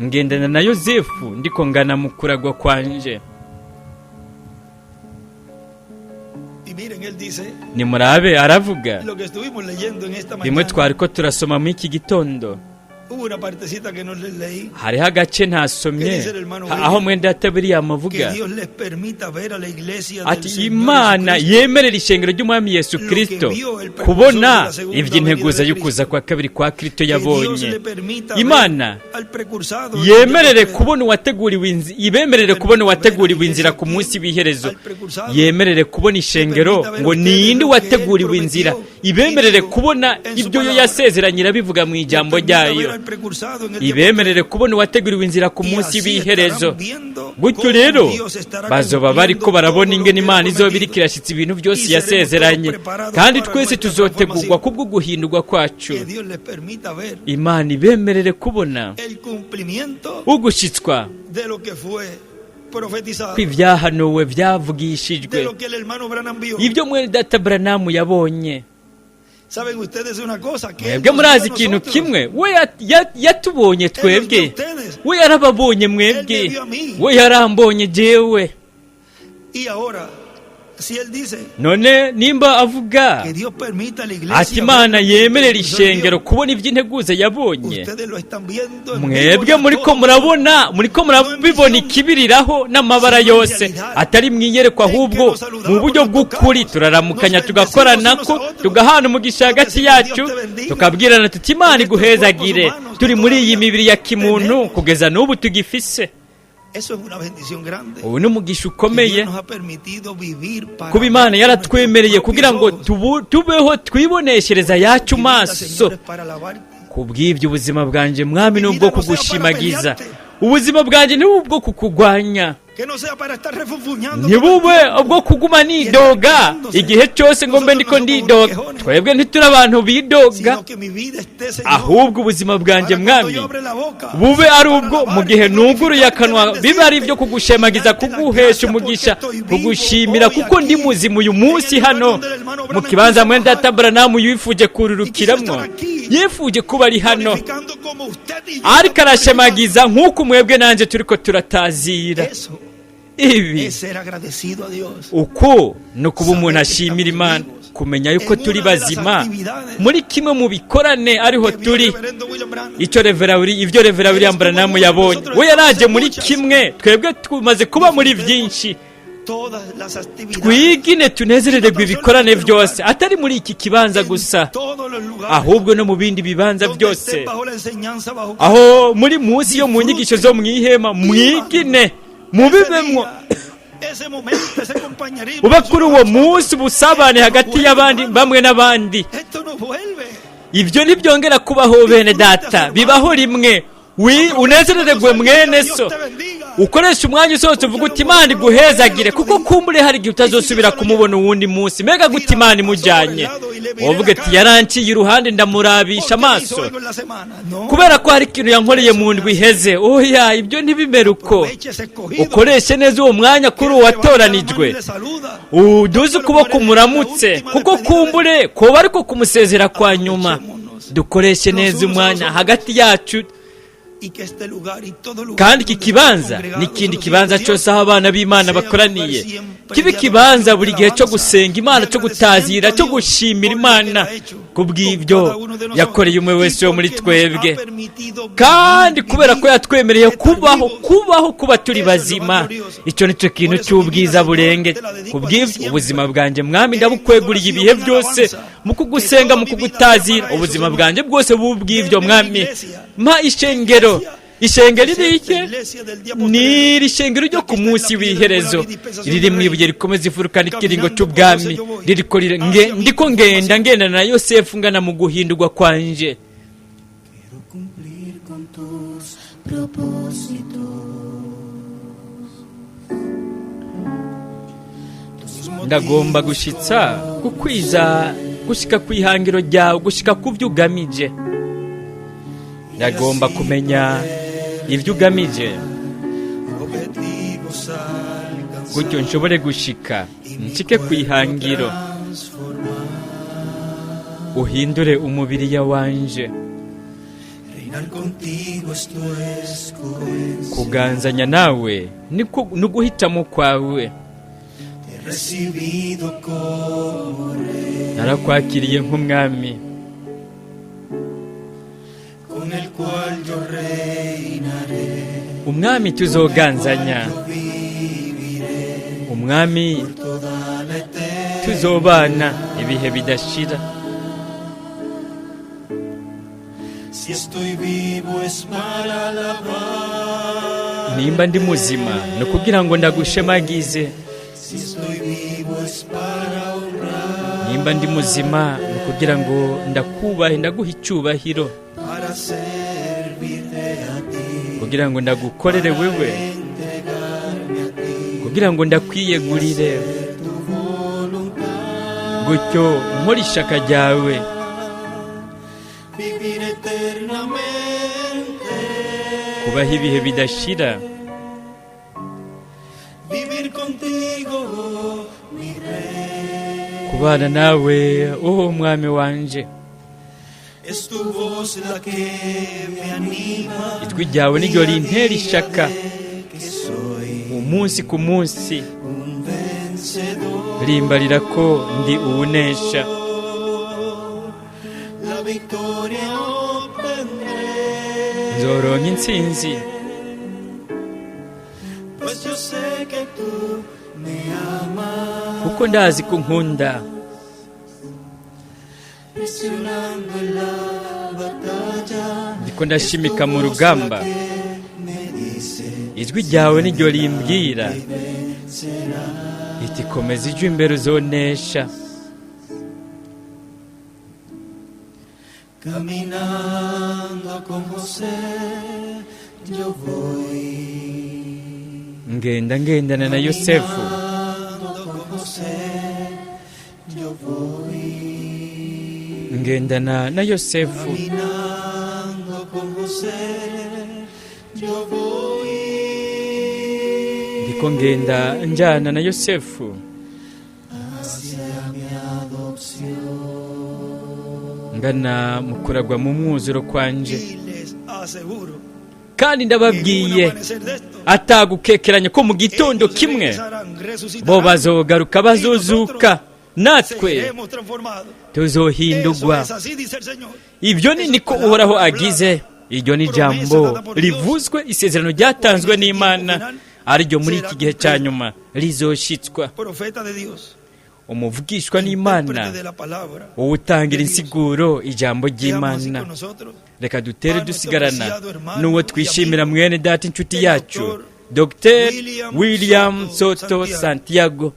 ngendana na Yosefu, ndiko ngana mu kuragwa kwanje. Y miren, él dice Nimurabe, aravuga lo que estuvimos leyendo en esta rimwe mañana. twari ko turasoma muri iki gitondo. Hubo una partecita que no les leí. Hariho agace ntasomye aho mwene data William Que avuga Dios les permita ver a la iglesia del ati Señor Imana Jesucristo. yemerera ishengero ry'Umwami Yesu Kristo kubona iby'integuza y'ukuza kwa kabiri kwa Kristo Que Dios yabonye. le permita ver Imana al precursado yemerere kubona uwateguriwe inzi, ibemerere kubona uwateguriwe inzira ku munsi w'iherezo, yemerere kubona ishengero ngo ninde wateguriwe inzira, ibemerere kubona ibyo yo yasezeranye irabivuga mu ijambo ryayo, ibemerere kubona uwateguriwe inzira ku munsi w'iherezo. Gutyo rero bazoba bariko barabona ingene Imana izoba iriko irashitsa ibintu byose yasezeranye, kandi twese tuzotegurwa kubwo guhindurwa kwacu. Que Dios les permita ver Imana ibemerere kubona el cumplimiento ugushitswa de lo que fue profetizado, kw'ibyahanuwe, de byavugishijwe, lo que el hermano Branham vio. ibyo mwene data Buranamu yabonye. Saben ustedes una cosa, que él Mwebwe nos vio a murazi ikintu nosotros. kimwe, we yatubonye twebwe, we yarababonye mwebwe, we yarambonye jewe. Y ahora, si él dice None nimba avuga que Dios permita a la iglesia ati Imana ver lo que yemerera el precursor ishengero vio, kubona iby'integuza yabonye, ustedes lo están viendo en vivo mwebwe y a muriko todo murabona, muriko murabibona ikibiriraho n'amabara yose, atari mu iyerekwa ahubwo mu buryo bw'ukuri. Turaramukanya, tugakoranako, tugahana umugisha hagati yacu, tukabwirana tuti Imana iguhezagire. Turi muri iyi mibiri ya kimuntu kugeza n'ubu tugifise. Eso es una bendición grande. Ubu ni umugisha Que ukomeye Dios nos ha permitido vivir para kuba Imana ver con yaratwemereye nuestros kugira ngo propios ojos. tubeho twiboneshereza yacu Mi vida, maso. Señor, es para alabarte. Kubw'ibyo ubuzima bwanjye, Mwami, ni ubwo kugushimagiza. Ubuzima bwanjye ni ubwo kukugwanya. Que no sea para estar refunfuñando Ntibube todo el tiempo. ubwo kuguma nidoga igihe cyose ngo mbe ndiko ndidoga. Twebwe ntituri abantu bidoga, Sino que mi vida esté, Señor, ahubwo ubuzima bwanjye, para cuando Mwami, yo abre la boca, bube ari para ubwo mu alabarte, gihe nuguruye akanwa, glorificarte, bibe ari ibyo kugushemagiza, darte las kuguhesha gracias umugisha, porque estoy vivo kugushimira hoy kuko ndi aquí, muzima uyu en munsi el lugar hano donde el hermano mu Branham kibanza quiso mwene bajar. data Buranamu yifuje kururukiramwo, yifuje kuba ari hano, Glorificando como usted y yo ariko estamos arashemagiza nk'uko mwebwe nanjye turiko turatazira. Eso Ibi es ser agradecido a Dios. uko ni ukuba umuntu ashimira Imana, kumenya yuko turi bazima muri kimwe mu bikorane ariho Que vio el turi. reverendo William Branham. Icyo revera ibyo revera William Branham yabonye, we yaraje muri kimwe, twebwe tumaze kuba muri byinshi. Todas las actividades Twigine tunezerererwe ibikorane byose, atari muri iki kibanza en gusa, todos los lugares ahubwo no mu bindi bibanza donde byose, estén bajo la enseñanza, bajo aho muri munsi yo mu nyigisho zo mu ihema, mwigine mubibemwo. Ese día, ese momento, ese compañerismo, Uba kuri uwo munsi ubusabane hagati y'abandi bamwe n'abandi. Esto no vuelve. Ibyo ntibyongera kubaho, bene data, bibaho rimwe. Unezerererwe mwene so, ukoresha umwanya usohotse uvuga uti Imana iguhezagire, kuko kumbure hari igihe utazosubira kumubona uwundi munsi. Mbega gute Imana imujyanye, wovuga ati yaranciye iruhande ndamurabisha amaso kubera ko hari ikintu yankoreye mu ndwi iheze. Oya, ibyo ntibimere uko. Ukoreshe neza uwo mwanya kuri uwo watoranijwe, uduze ukuboko umuramutse, kuko kumbure koba ariko kumusezera kwa nyuma. Dukoreshe neza umwanya hagati yacu. Kandi iki kibanza n'ikindi kibanza cyose aho abana b'Imana bakoraniye, kibe ikibanza buri gihe cyo gusenga Imana, cyo gutazira, cyo gushimira Imana kubw'ibyo yakoreye umwe wese wo muri twebwe, kandi kubera ko yatwemereye kubaho, kubaho, kuba turi bazima. Icyo ni cyo kintu cy'ubwiza burenge. Kubw'ibyo, ubuzima bwanjye, Mwami, ndabukweguriye ibihe byose mu kugusenga, mu kugutazira. Ubuzima bwanjye bwose bubw'ibyo, Mwami. Mpa ishengero. Ishengero irike ni iri shengero ryo ku munsi w'iherezo, riri mu ibuye rikomeza imfuruka n'ikiringo cy'ubwami. Ririko ndiko ngenda ngendana na Yosefu, ngana mu guhindurwa kwanje. Quiero cumplir con tus propósitos. Ndagomba gushitsa kukwiza, gushika ku ihangiro ryawe, gushika ku byo ugamije. Ndagomba kumenya ibyo ugamije, Objetivos alcanzar gutyo nshobore gushika, nshike ku ihangiro. Transformar. Uhindure umubiri ya wanje. Reinar contigo es tu escogencia. Kuganzanya nawe niko nuguhitamo kwawe. Te he recibido como rey, Narakwakiriye nk'umwami con el cual yo reinaré. Umwami tuzoganzanya, Yo viviré umwami toda la eternidad. tuzobana ibihe bidashira. Si estoy vivo es para alabar. Nimba ndi muzima ni ukugira ngo ndagushemagize. Si estoy vivo es para honrar, Nimba ndi muzima ni ukugira ngo ndakubahe, ndaguha icyubahiro, para servirte a ti, kugira ngo ndagukorere wewe, entregarme a ti, kugira ngo ndakwiyegurire, tu voluntad, gutyo nkora ishaka ryawe, vivir eternamente, kubaho ibihe bidashira, vivir contigo, mi rey. Kubana nawe, oh mwami wanje. Es tu voz la que me anima, Ijwi ryawe niryo rintera ishaka que soy umunsi ku munsi, un vencedor. Rimbarira ko ndi uwunesha. La victoria obtendré, Nzoronka intsinzi, pues yo sé que tú me amas. Kuko ndazi ko unkunda. Presionando en la batalla, Ndiko ndashimika mu rugamba, me dice, ijwi ryawe niryo rimbwira riti: "Komeza ijwi imbere, uzonesha." Caminando con José, yo voy. Ngenda ngendana na Yosefu. Caminando con José, yo voy. Ngendana na Yosefu. Caminando con José, yo voy. Ndiko ngenda njana na Yosefu Hacia mi adopción. ngana mu kuragwa mu mwuzuro kwanje. Y les aseguro Kandi ndababwiye amanecer de esto, atagukekeranya ko mu gitondo ellos kimwe regresarán, resucitarán, bo bazogaruka, bazuzuka, natwe seremos transformados. Eso tuzohindurwa. es así, dice el Señor. Ibyo ni niko Uhoraho agize. Iryo ni ijambo rivuzwe, isezerano ryatanzwe n'Imana, ariryo muri iki gihe cya nyuma rizoshitswa. Profeta de Dios, Umuvugishwa n'Imana, intérprete de la palabra. uwutangira insiguro ijambo Seamos así ry'Imana. con nosotros. Reka dutere dusigarana n'uwo twishimira, mwene data, inshuti yacu, Dr William Soto Santiago.